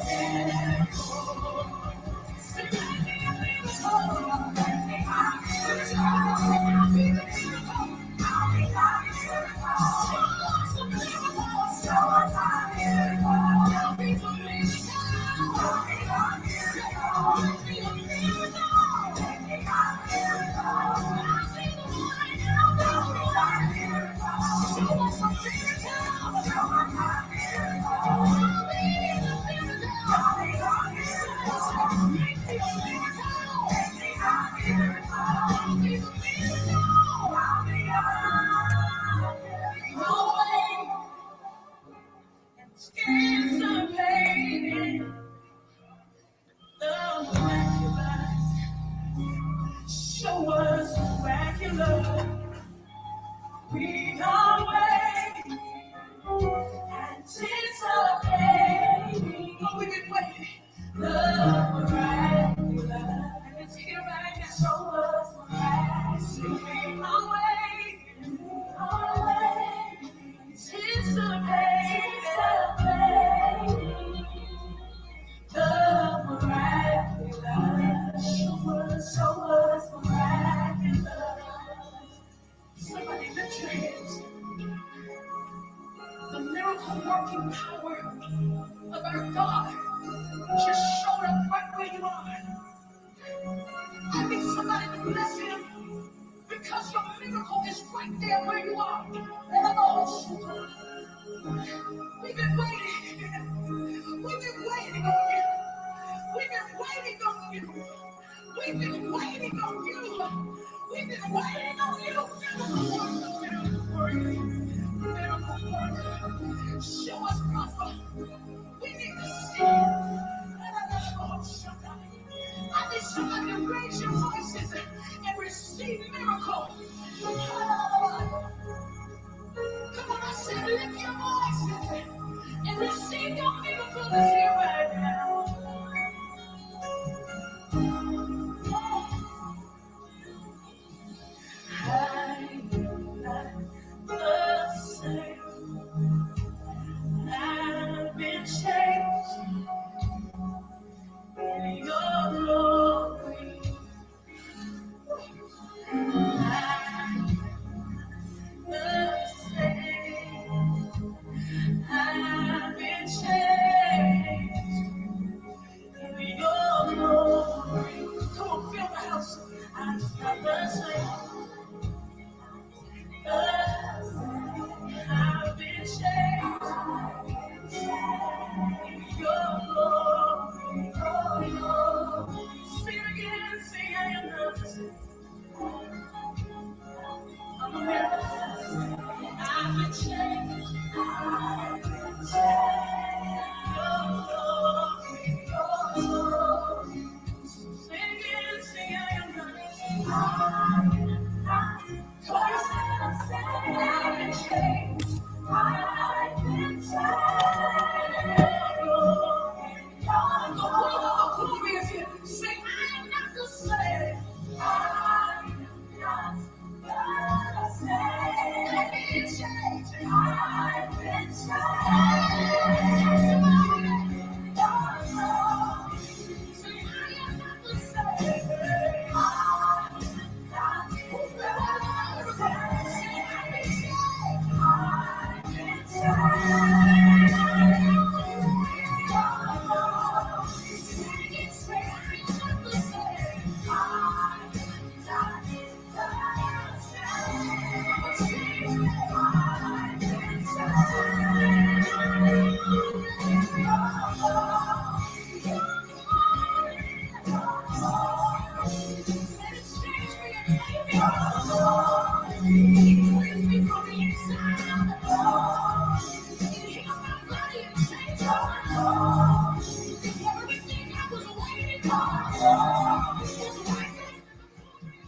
Speaker 6: example. Say, make me a miracle. Make me a miracle. Say, I'll be the miracle. I'll be the miracle. Show us a miracle. Show us a miracle. I'll be the miracle. I'll be the miracle. Make me a miracle. Make me a miracle. I'll be the one. I'll be the miracle. Show us a miracle. Show us a miracle. I'll be the miracle. I'll be the miracle. Make me a miracle. Make me a miracle. I'll be the miracle. I'll be a miracle. Anticipating the miraculous. Show us miraculous. We are waiting, anticipating. Oh, we've been waiting. The miraculous. And it's here right now. Show us miraculous. We are waiting, are waiting, anticipating. The miraculous. Show us miraculous. Somebody lift your hands. The miracle working power of our God just showed up right where you are. I need somebody to bless him because your miracle is right there where you are. We've been waiting. We've been waiting on you. We've been waiting on you. We've been waiting on you. We've been waiting on you.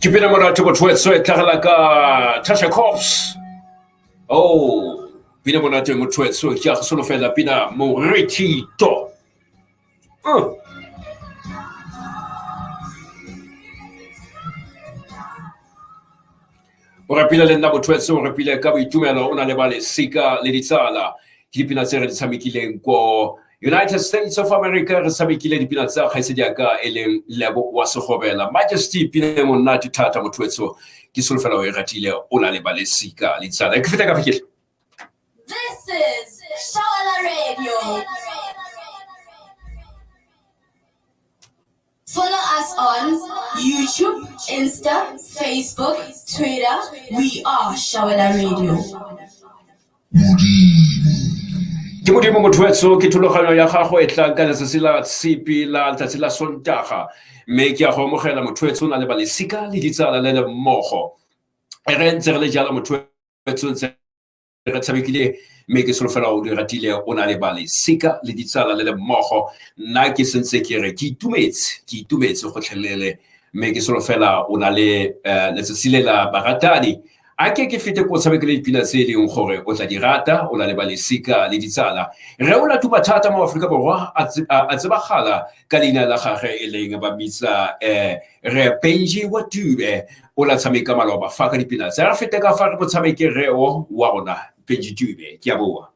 Speaker 5: Ke pina monate motho wetso e tlhagela ka Tasha Cobbs. Oh, pina monate motho wetso, ke a go solofela pina Moriti To. O rapile le nna motho wetso, o rapile ka boitumelo, o na le ba lesika le ditsala. Ke dipina tse re di tshamekileng ko United States of America, re tshamekile dipina tsa kgaitsedi ya ka e leng Lebo wa Segobela. Majesty, pina e monate thata motho wetso, ke solofela o e ratile, o na le ba lesika le ditsala. Ke feta ka fikile.
Speaker 4: This is Shawela Radio. Follow us on YouTube, Insta, Facebook, Twitter. We are Shawela Radio.
Speaker 5: Ke modimo motho wetso, ke thulaganyo ya gago e tlang ka letsatsi la tshipi la letsatsi la Sontaga, mme ke a go amogela motho wetso, o na le ba lesika le ditsala le le mmogo. E re ntse re le jalo motho wetso, ntse re tshamekile, mme ke solofela o di ratile, o na le ba lesika le ditsala le le mmogo. Nna ke sentse ke re ke itumetse, ke itumetse gotlhelele, mme ke solofela o na le letsatsi le la baratani. A ke ke fete ko tshamekele dipina tse e leng gore o tla di rata, o na le ba lesika le ditsala. Re o latuma thata mo Aforika Borwa, a tsebagala ka leina la gagwe e leng ba bitsa re Benji wa Dube. O la tshameka maloba fa ka dipina tse. Re fete ka fa re mo tshameke reo wa rona Benji Dube. Ke a boa.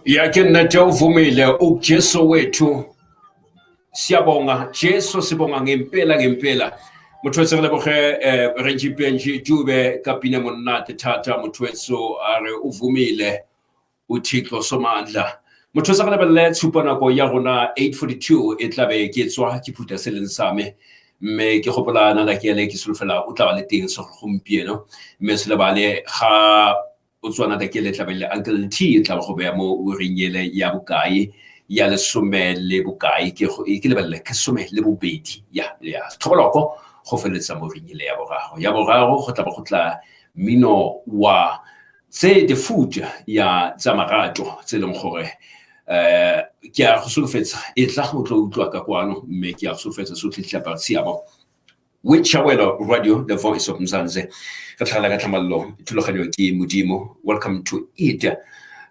Speaker 5: Ya ke nnete o vumile uJesu wethu. Siyabonga Jesu, sibonga ngempela ngempela. Motho re leboge Renji Benji Dube ka pina monate thata. Motho a re o vumile uThixo Somandla. Motho re lebelele tshupa nako ya rona 8:42 e tlabe ke tswa ke phuta se leng sa me, mme ke gopola nana ke ele ke solofela o tla ba le teng se gompieno, mme se lebale ga o tswana ta ke le tlabe le Uncle T e tla go beya mo ureng ele ya bokae. Ya lesome le bokae ke ke lebelele ke some le bobedi ya ya thoboloko go feletsa mo ring ile ya boraro. Ya boraro go tla ba go tla mmino wa tse the food ya tsa marato tse e leng gore ke a go solofetsa e tla go tlo utlwa ka kwano, mme ke a go solofetsa sotlhe ditlaparo tshiamo. With Chiawelo Radio, the voice of Mzansi. Re tlhagela ka tlhamallo, thulaganyo ke Modimo. Welcome to it.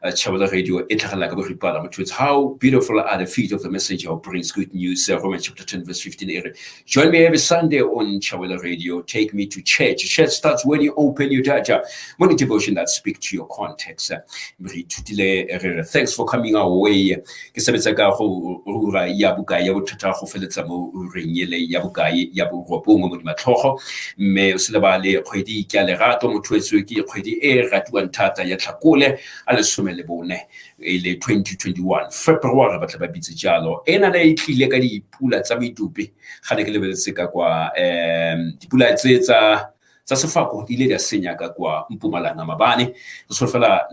Speaker 5: Chiawelo Radio e tlhagela ka boripana motho. It's how beautiful are the feet of the messenger who brings good news. Romans chapter 10 verse 15 e re, join me every Sunday on Chiawelo Radio. Take me to church. Church starts when you open your data. Morning devotion that speak to your context. Re ithutile re re thanks for coming our way. Ke sebetsa ka go rura ya bokae ya bothata go feletsa mo ureng ele ya bokae ya borobongwe mo dimatlhogo, mme o se lebale kgwedi ke ya lerato motho etswe, ke kgwedi e ratiwang thata ya Tlhakole a 14 e le 2021 February ba tla ba bitse jalo. Ena ne e tlile ka dipula tsa medupe ga ne ke lebeletse ka kwa dipula tse tsa sefako di ile di a senya ka kwa Mpumalanga mabane. Re solofela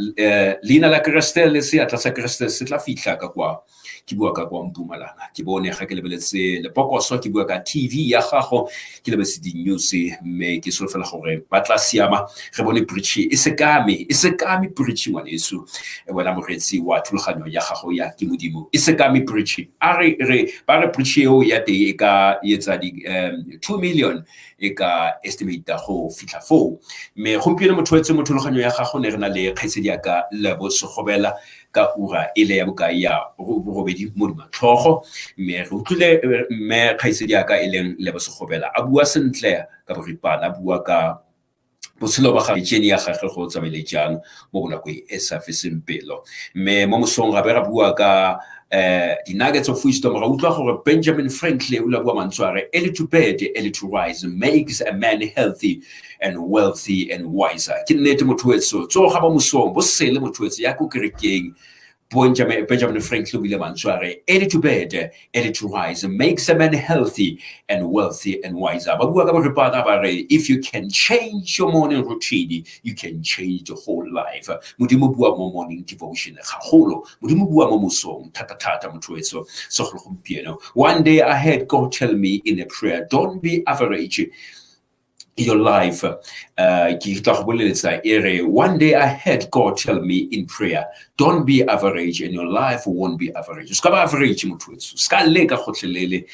Speaker 5: leina la Keresete le seatla sa Keresete se tla fitlha ka kwa, ke bua ka kwa Mpumalanga. Ke bone ga ke lebeletse lepokoso, ke bua ka TV ya gago, ke lebeletse di-news, mme ke solofela gore ba tla siama. Re bone bridge e sekame, e sekame bridge ngwaneso, wena moreetsi wa thulaganyo ya gago ya ke Modimo, e sekame bridge. A re re ba re bridge eo ya teng e ka etsa di 2 million e ka estimate go fitlha foo. Mme gompieno motho etse mo thulaganyo ya gago ne re na le kgaitsedi ya ka Lebo Segobela ka ura e le ya bokae ya borobedi mo dimatlhogo, mme re utlwile mme kgaitsedi ya ka e leng Lebo Segobela a bua sentle ka boripana, a bua ka botshelo ba gagwe, journey ya gagwe go tsamaile jang mo bonakong e sa feseng pelo. Mme mo mosong gape ra bua ka di-nuggets of wisdom, ra utlwa gore Benjamin Franklin o ile a bua mantswe a re, early to bed, early to rise makes a man healthy and wealthy and wiser. Ke nnete motho wetso, tsoga ba mosong bo sele motho wetso ya ko kerekeng. Benjamin Franklin o bile mantswe a re, early to bed, early to rise makes a man healthy and wealthy and wiser. Ba bua ka boripana ba re, if you can change your morning routine, you can change the whole life. Modimo bua mo morning devotion gagolo, Modimo bua mo mosong thata-thata motho wetso segolo gompieno. One day I heard God tell me in a prayer, don't be average your life. Ke tla go boleletsa e re, one day I heard God tell me in prayer, don't be average and your life won't be average. O ska ba average motho wetso, ska leka gotlhelele.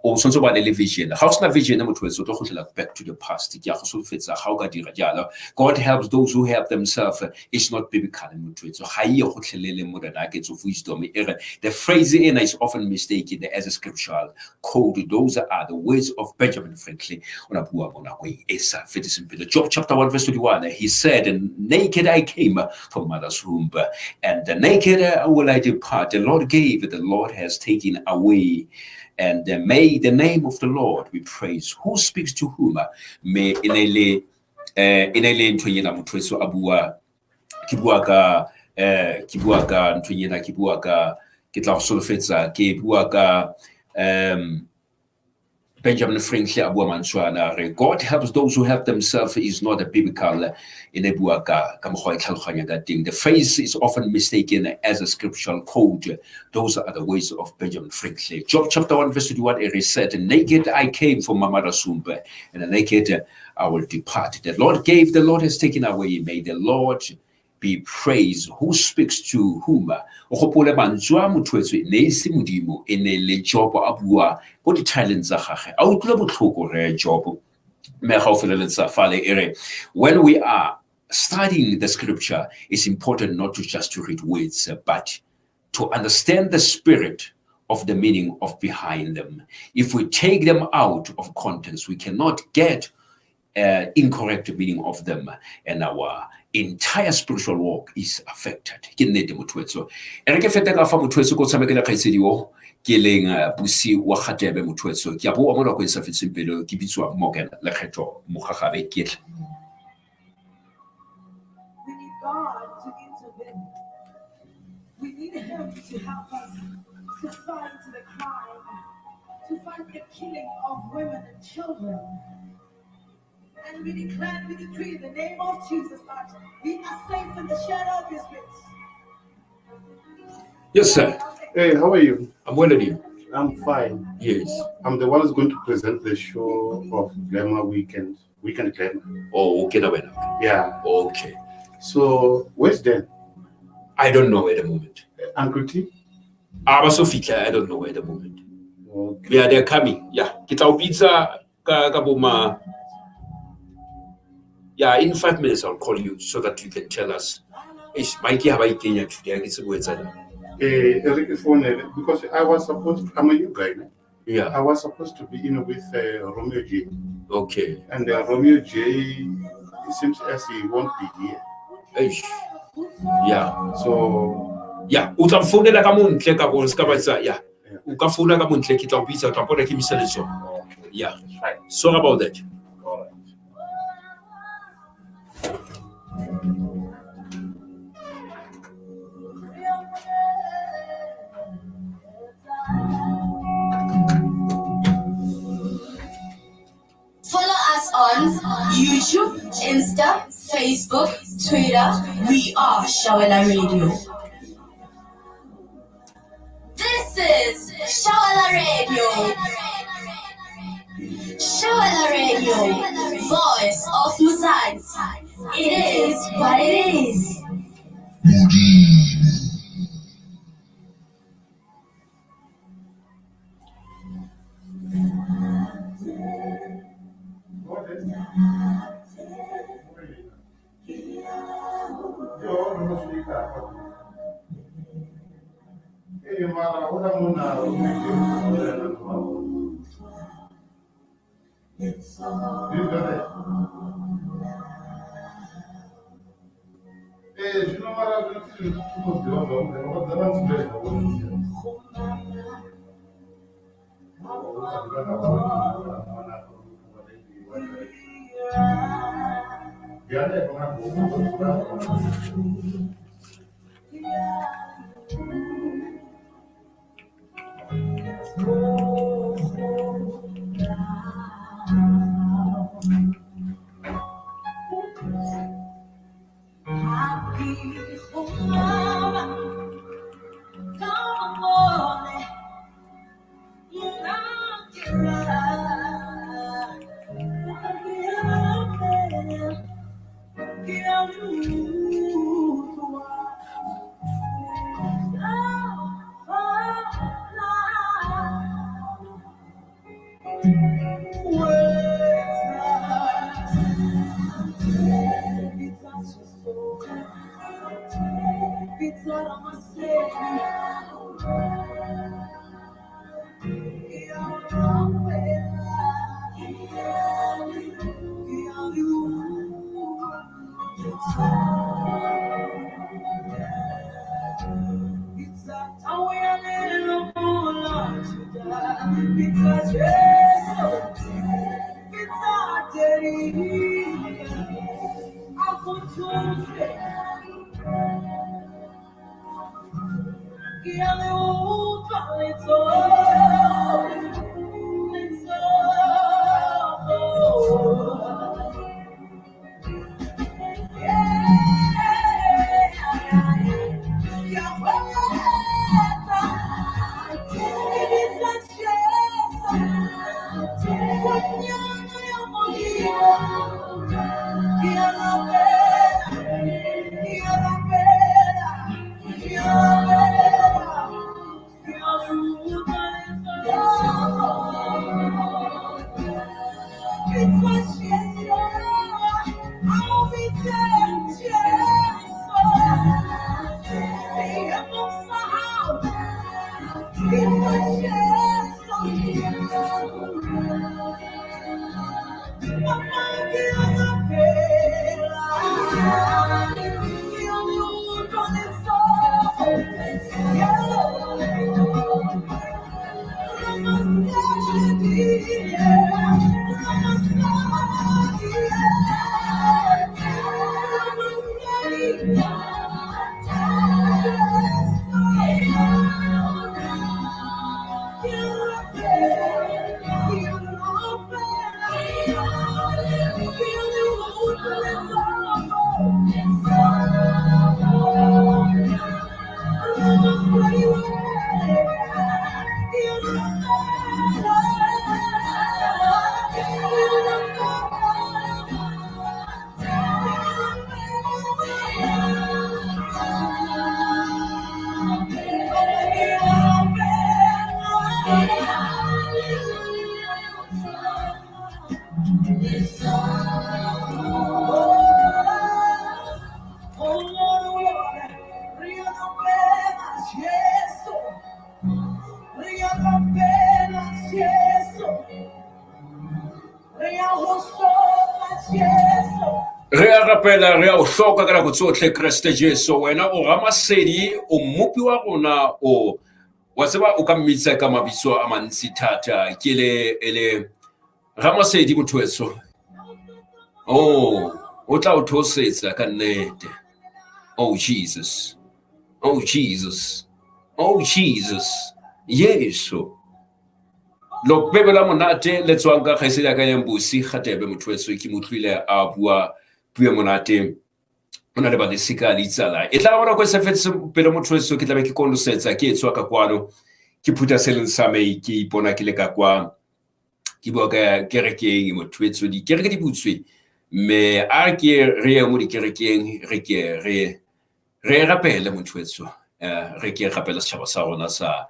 Speaker 5: O tshwanetse o ba le vision. Ga o sena vision motho wetso, o tlo gotlela back to the past. Ke a go solofetsa ga o ka dira jalo. God helps those who help themselves is not biblical motho wetso, ga e ye gotlhelele mo the nuggets of wisdom. E re the phrase ena is often mistaken as a scriptural code. Those are the words of Benjamin Franklin o na bua mo nakong e sa feteseng pelo. Job chapter 1 verse 21, he said, naked I came from mother's womb, and naked will I depart. The Lord gave, the Lord has taken away, and may the name of the Lord be praised. Who speaks to whom? Me e ne le e ne le ntho ena motho wetso a bua, ke bua ka ke bua ka ntho ena, ke bua ka, ke tla go solofetsa, ke bua ka Benjamin Franklin a bua mantswe ana a re, God helps those who help themselves is not a biblical. E ne bua ka mokgwa e tlhaloganya ka teng. The phrase is often mistaken as a scriptural code. Those are the words of Benjamin Franklin. Job chapter 1 verse 21, it said, naked I came from my mother's womb, and naked I will depart. The Lord gave, the Lord has taken away. May the Lord be praised. Who speaks to whom? O gopole mantswe a motho etswe ne e se Modimo, e ne le Job a bua ko dithaeleng tsa gage, a utlwile botlhoko re Job. Mme ga o feleletsa fale e re, when we are studying the scripture, it's important not to just to read words, but to understand the spirit of the meaning of behind them. If we take them out of context, we cannot get incorrect meaning of them, and our entire spiritual walk is affected. Ke nnete motho wetso. E re ke fete ka fa motho wetso ko tshamekela kgaitsedi o ke leng Busi wa Gatebe motho wetso. Ke a boa mo nakong e sa fetseng pelo, ke bitswa Morgan Lekgetho Mogagabe ke tla.
Speaker 6: We need God to intervene. We need him to help us to fight the crime, to fight the killing of women and children. And we declare and we decree in the name of Jesus that we are safe in the shadow of his wings.
Speaker 5: Yes sir.
Speaker 9: Hey, how are you?
Speaker 5: I'm well and you?
Speaker 9: I'm fine.
Speaker 5: Yes.
Speaker 9: I'm the one who's going to present the show of Glamour Weekend, Weekend Glamour.
Speaker 5: Oh, okay, na wena.
Speaker 9: Yeah.
Speaker 5: Okay.
Speaker 9: So, where's Dan?
Speaker 5: I don't know at the moment.
Speaker 9: Uncle T?
Speaker 5: Ah, ba so fihla, I don't know at the moment.
Speaker 9: Okay.
Speaker 5: Yeah, they're coming. Yeah. Ke tla o bitsa ka bo ma. Yeah, in 5 minutes I'll call you so that you can tell us. Eish, Mike ha ba ikenya today, ha ke tsebe ho etsahalang.
Speaker 9: Eh, Eric phone because I was supposed to, I'm a new guy, ne?
Speaker 5: Yeah.
Speaker 9: I was supposed to be in with Romeo J.
Speaker 5: Okay.
Speaker 9: And Romeo J, it seems as he won't be here.
Speaker 5: Eish. Yeah.
Speaker 9: So,
Speaker 5: Yeah, o tla mfounela ka montle ka bo se ka ba etsa, yeah. O ka founa ka montle ke tla o bitsa, o tla mpona ke emisa letsoho.
Speaker 9: okay.
Speaker 5: Yeah.
Speaker 9: It's fine.
Speaker 5: Sorry about that.
Speaker 9: All right.
Speaker 4: Follow us on YouTube, Insta, Facebook, Twitter. We are Shawela Radio. This is Shawela Radio. Shawela Radio, voice of Mzansi. It is what it is.
Speaker 7: Modimo.
Speaker 9: Eh, mara, hona mona, Romeo J, o bolela le wa. Do you got it? Eh, zvino mara zvinoti zvinoziva zvauri, wakadzara nzira zvauri.
Speaker 6: Yeah.
Speaker 5: Re a rapela, re a o hloka ka nako tsotlhe, Kreste Jesu. Wena o ramasedi, o mmopi wa rona, o wa tseba o ka mmitsa ka mabitso a mantsi thata. Ke le e le ramasedi motho weso. Oh, o tla o thosetsa ka nnete. Oh Jesus. Oh Jesus. Oh Jesus. Yesu. Lopebe la monate le tswang ka kgaisedi ya ka yang bosi gatebe motho weso ke mo utlwile a bua puo e monate. O na le ba lesika le itsala. E tla bona ko se fetse pele motho weso ke tlabe ke konosetsa ke etswa ka kwano. Ke phutha se leng sa me ke ipona ke le ka kwa. Ke bua ka kerekeng motho weso dikereke di butswe. Mme a ke re ye mo dikerekeng re ke re re rapele motho weso. Re ke rapele setjhaba sa rona sa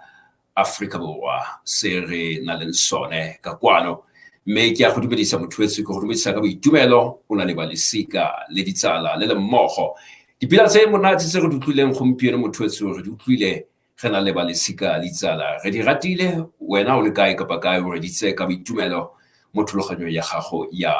Speaker 5: Afrika Borwa se re nang le sone ka kwano. Mme ke a go dumedisa motho weso, ke go dumedisa ka boitumelo, o na le ba lesika le ditsala le le mmogo. Dipina tse monate tse re di utlwileng gompieno motho weso, re di utlwile re na le ba lesika le ditsala. Re di ratile, wena o le kae kapa kae o reditse ka boitumelo mo thulaganyong ya gago ya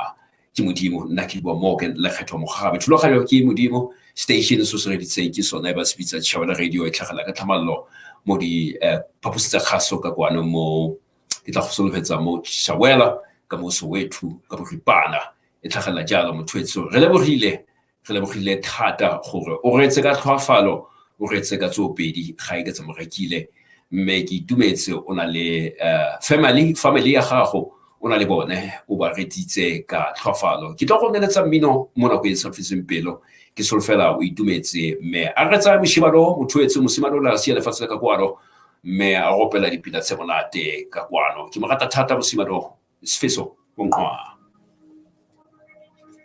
Speaker 5: ke Modimo. Nna ke bua Morgan Lekgetho Mogagabe. Thulaganyo ke Modimo, station se se reditseng ke sone ba se bitsa Tšhabela Radio, e tlhagela ka tlhamallo mo di phaposi tsa kgaso ka kwano mo ke tla go solofetsa mo Shawela ka mo Soweto ka boripana e tlhagelela jalo motho wetso. Re lebogile, re lebogile thata gore o reetse ka tlhoafalo, o reetse ka tsoopedi ga e ka tsa mo rekile. Mme ke itumetse o na le family ya gago o na le bone o ba reditse ka tlhoafalo. Ke tlo go neletsa mmino mo nako e sa fetseng pelo, ke solofela o itumetse. Mme a re tsaya moshimano motho wetso, mosimane o la sia lefatshe la ka kwano, mme a opela dipina tse monate ka kwano. Ke mo rata thata mosimano Sfiso Monqwa.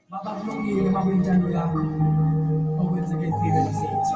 Speaker 10: Baba kulungile makuyintando yakho okwenzeka empilweni zethu.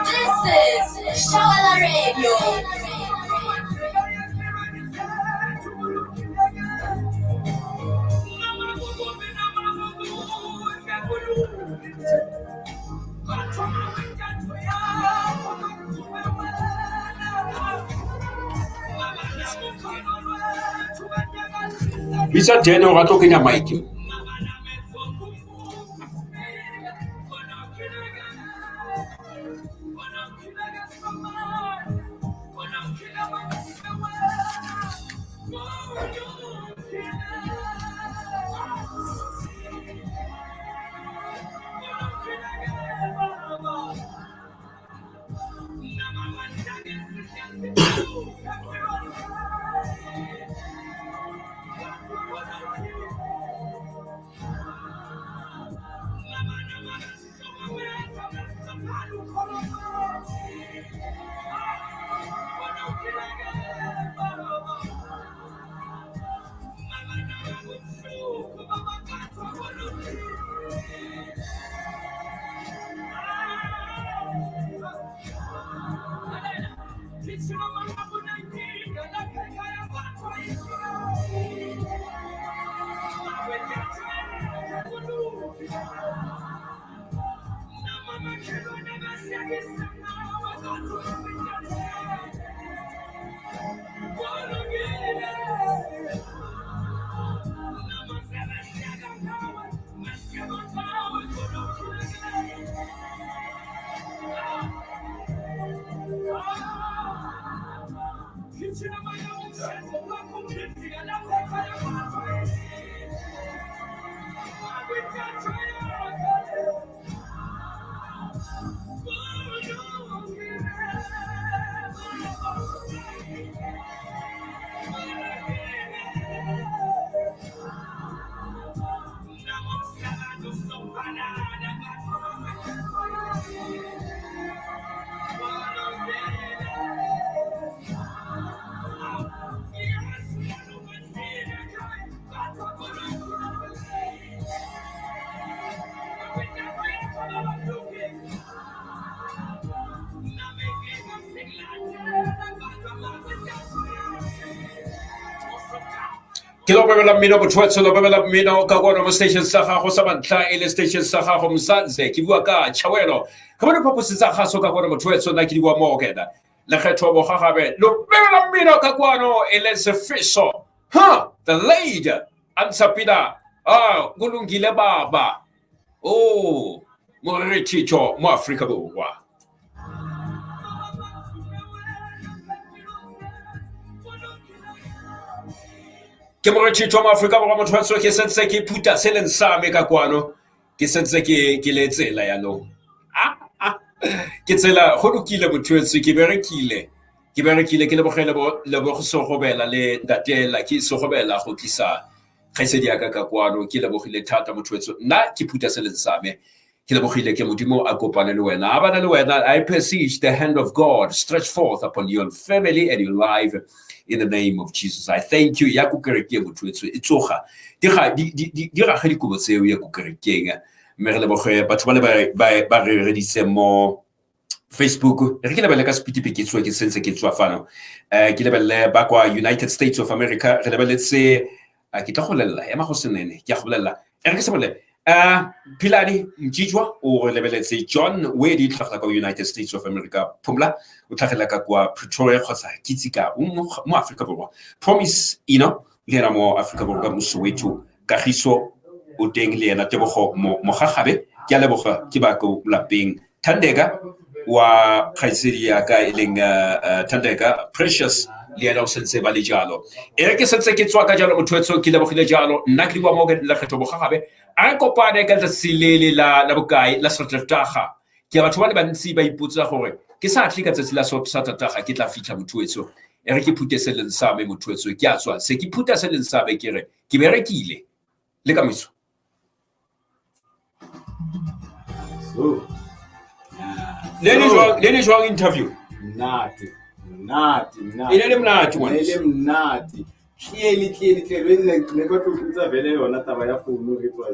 Speaker 4: This is Shawela Radio.
Speaker 5: Bitsa Dene o rata ho kenya mic. Ke lobebela mmino motho lobebela mmino ka kwano mo station sa gago sa mantlha e le station sa gago Mzansi. Ke bua ka Chawelo ka mo diphaposi tsa gaso ka kwano motho nna ke di bua mo kena lekgetho bogagabe lobebela mmino ka kwano e le Sefiso ha the lady Ansapida ah kulungile baba o morethitho mo Afrika Borwa. Ke morethitho mo Afrika Borwa motho wa ke sentse ke phuta se leng sa me ka kwano, ke sentse ke le tsela yanong. Ke tsela go lokile motho ke berekile ke lebogele lebogo Segobela le ntatela ke Segobela go tlisa kgaitsedi ya ka ka kwano. Ke lebogile thata motho nna ke phuta se leng sa me. Ke lebogile ke Modimo a kopane le wena, a bana le wena. I beseech the hand of God stretch forth upon your family and your life in the name of Jesus. I thank you. Ya ko kerekeng motho e tsoga di rage dikobo tseo ya ko kerekeng, mme re leboge batho ba le ba re reditseng mo Facebook. Re ke lebelle ka sepitipi ke tswa ke sentse ke tswa fano. Ke lebelle ba kwa United States of America, re lebeletse ke tla go bolelela ema go senene ke a go bolelela e re ke se bolele. Philani Mjijwa o re lebeletse, John Wedi tlhagela kwa United States of America, Phumla o tlhagela ka kwa Pretoria kgotsa Kitsika mo Afrika Borwa, Promise Ino le ena mo Afrika Borwa mo Soweto, Kagiso o teng le ena, Tebogo Mogagabe ke a leboga ke ba ko lapeng, Thandeka wa kgaitsedi ya ka e leng Thandeka Precious le ena o sentse ba le jalo. E re ke sentse ke tswa ka jalo motho etso ke lebogile jalo nna ke bua mo Lekgetho Bogagabe. A re kopane ka letsatsi le le la bokae la Satertaga. Ke batho ba le bantsi ba ipotsa gore ke sa tle ka tsatsi la Satertaga ke tla fitlha motho etso. E re ke phute se leng sa me motho etso ke a tswa se ke phuta se leng sa me ke re ke berekile le ka meso.
Speaker 1: So
Speaker 5: le le jwang interview?
Speaker 1: Mnate.
Speaker 5: E le mnate ngwana.
Speaker 1: E le mnate. Clearly, le ne ka tlo vele yona taba ya phone re tswa.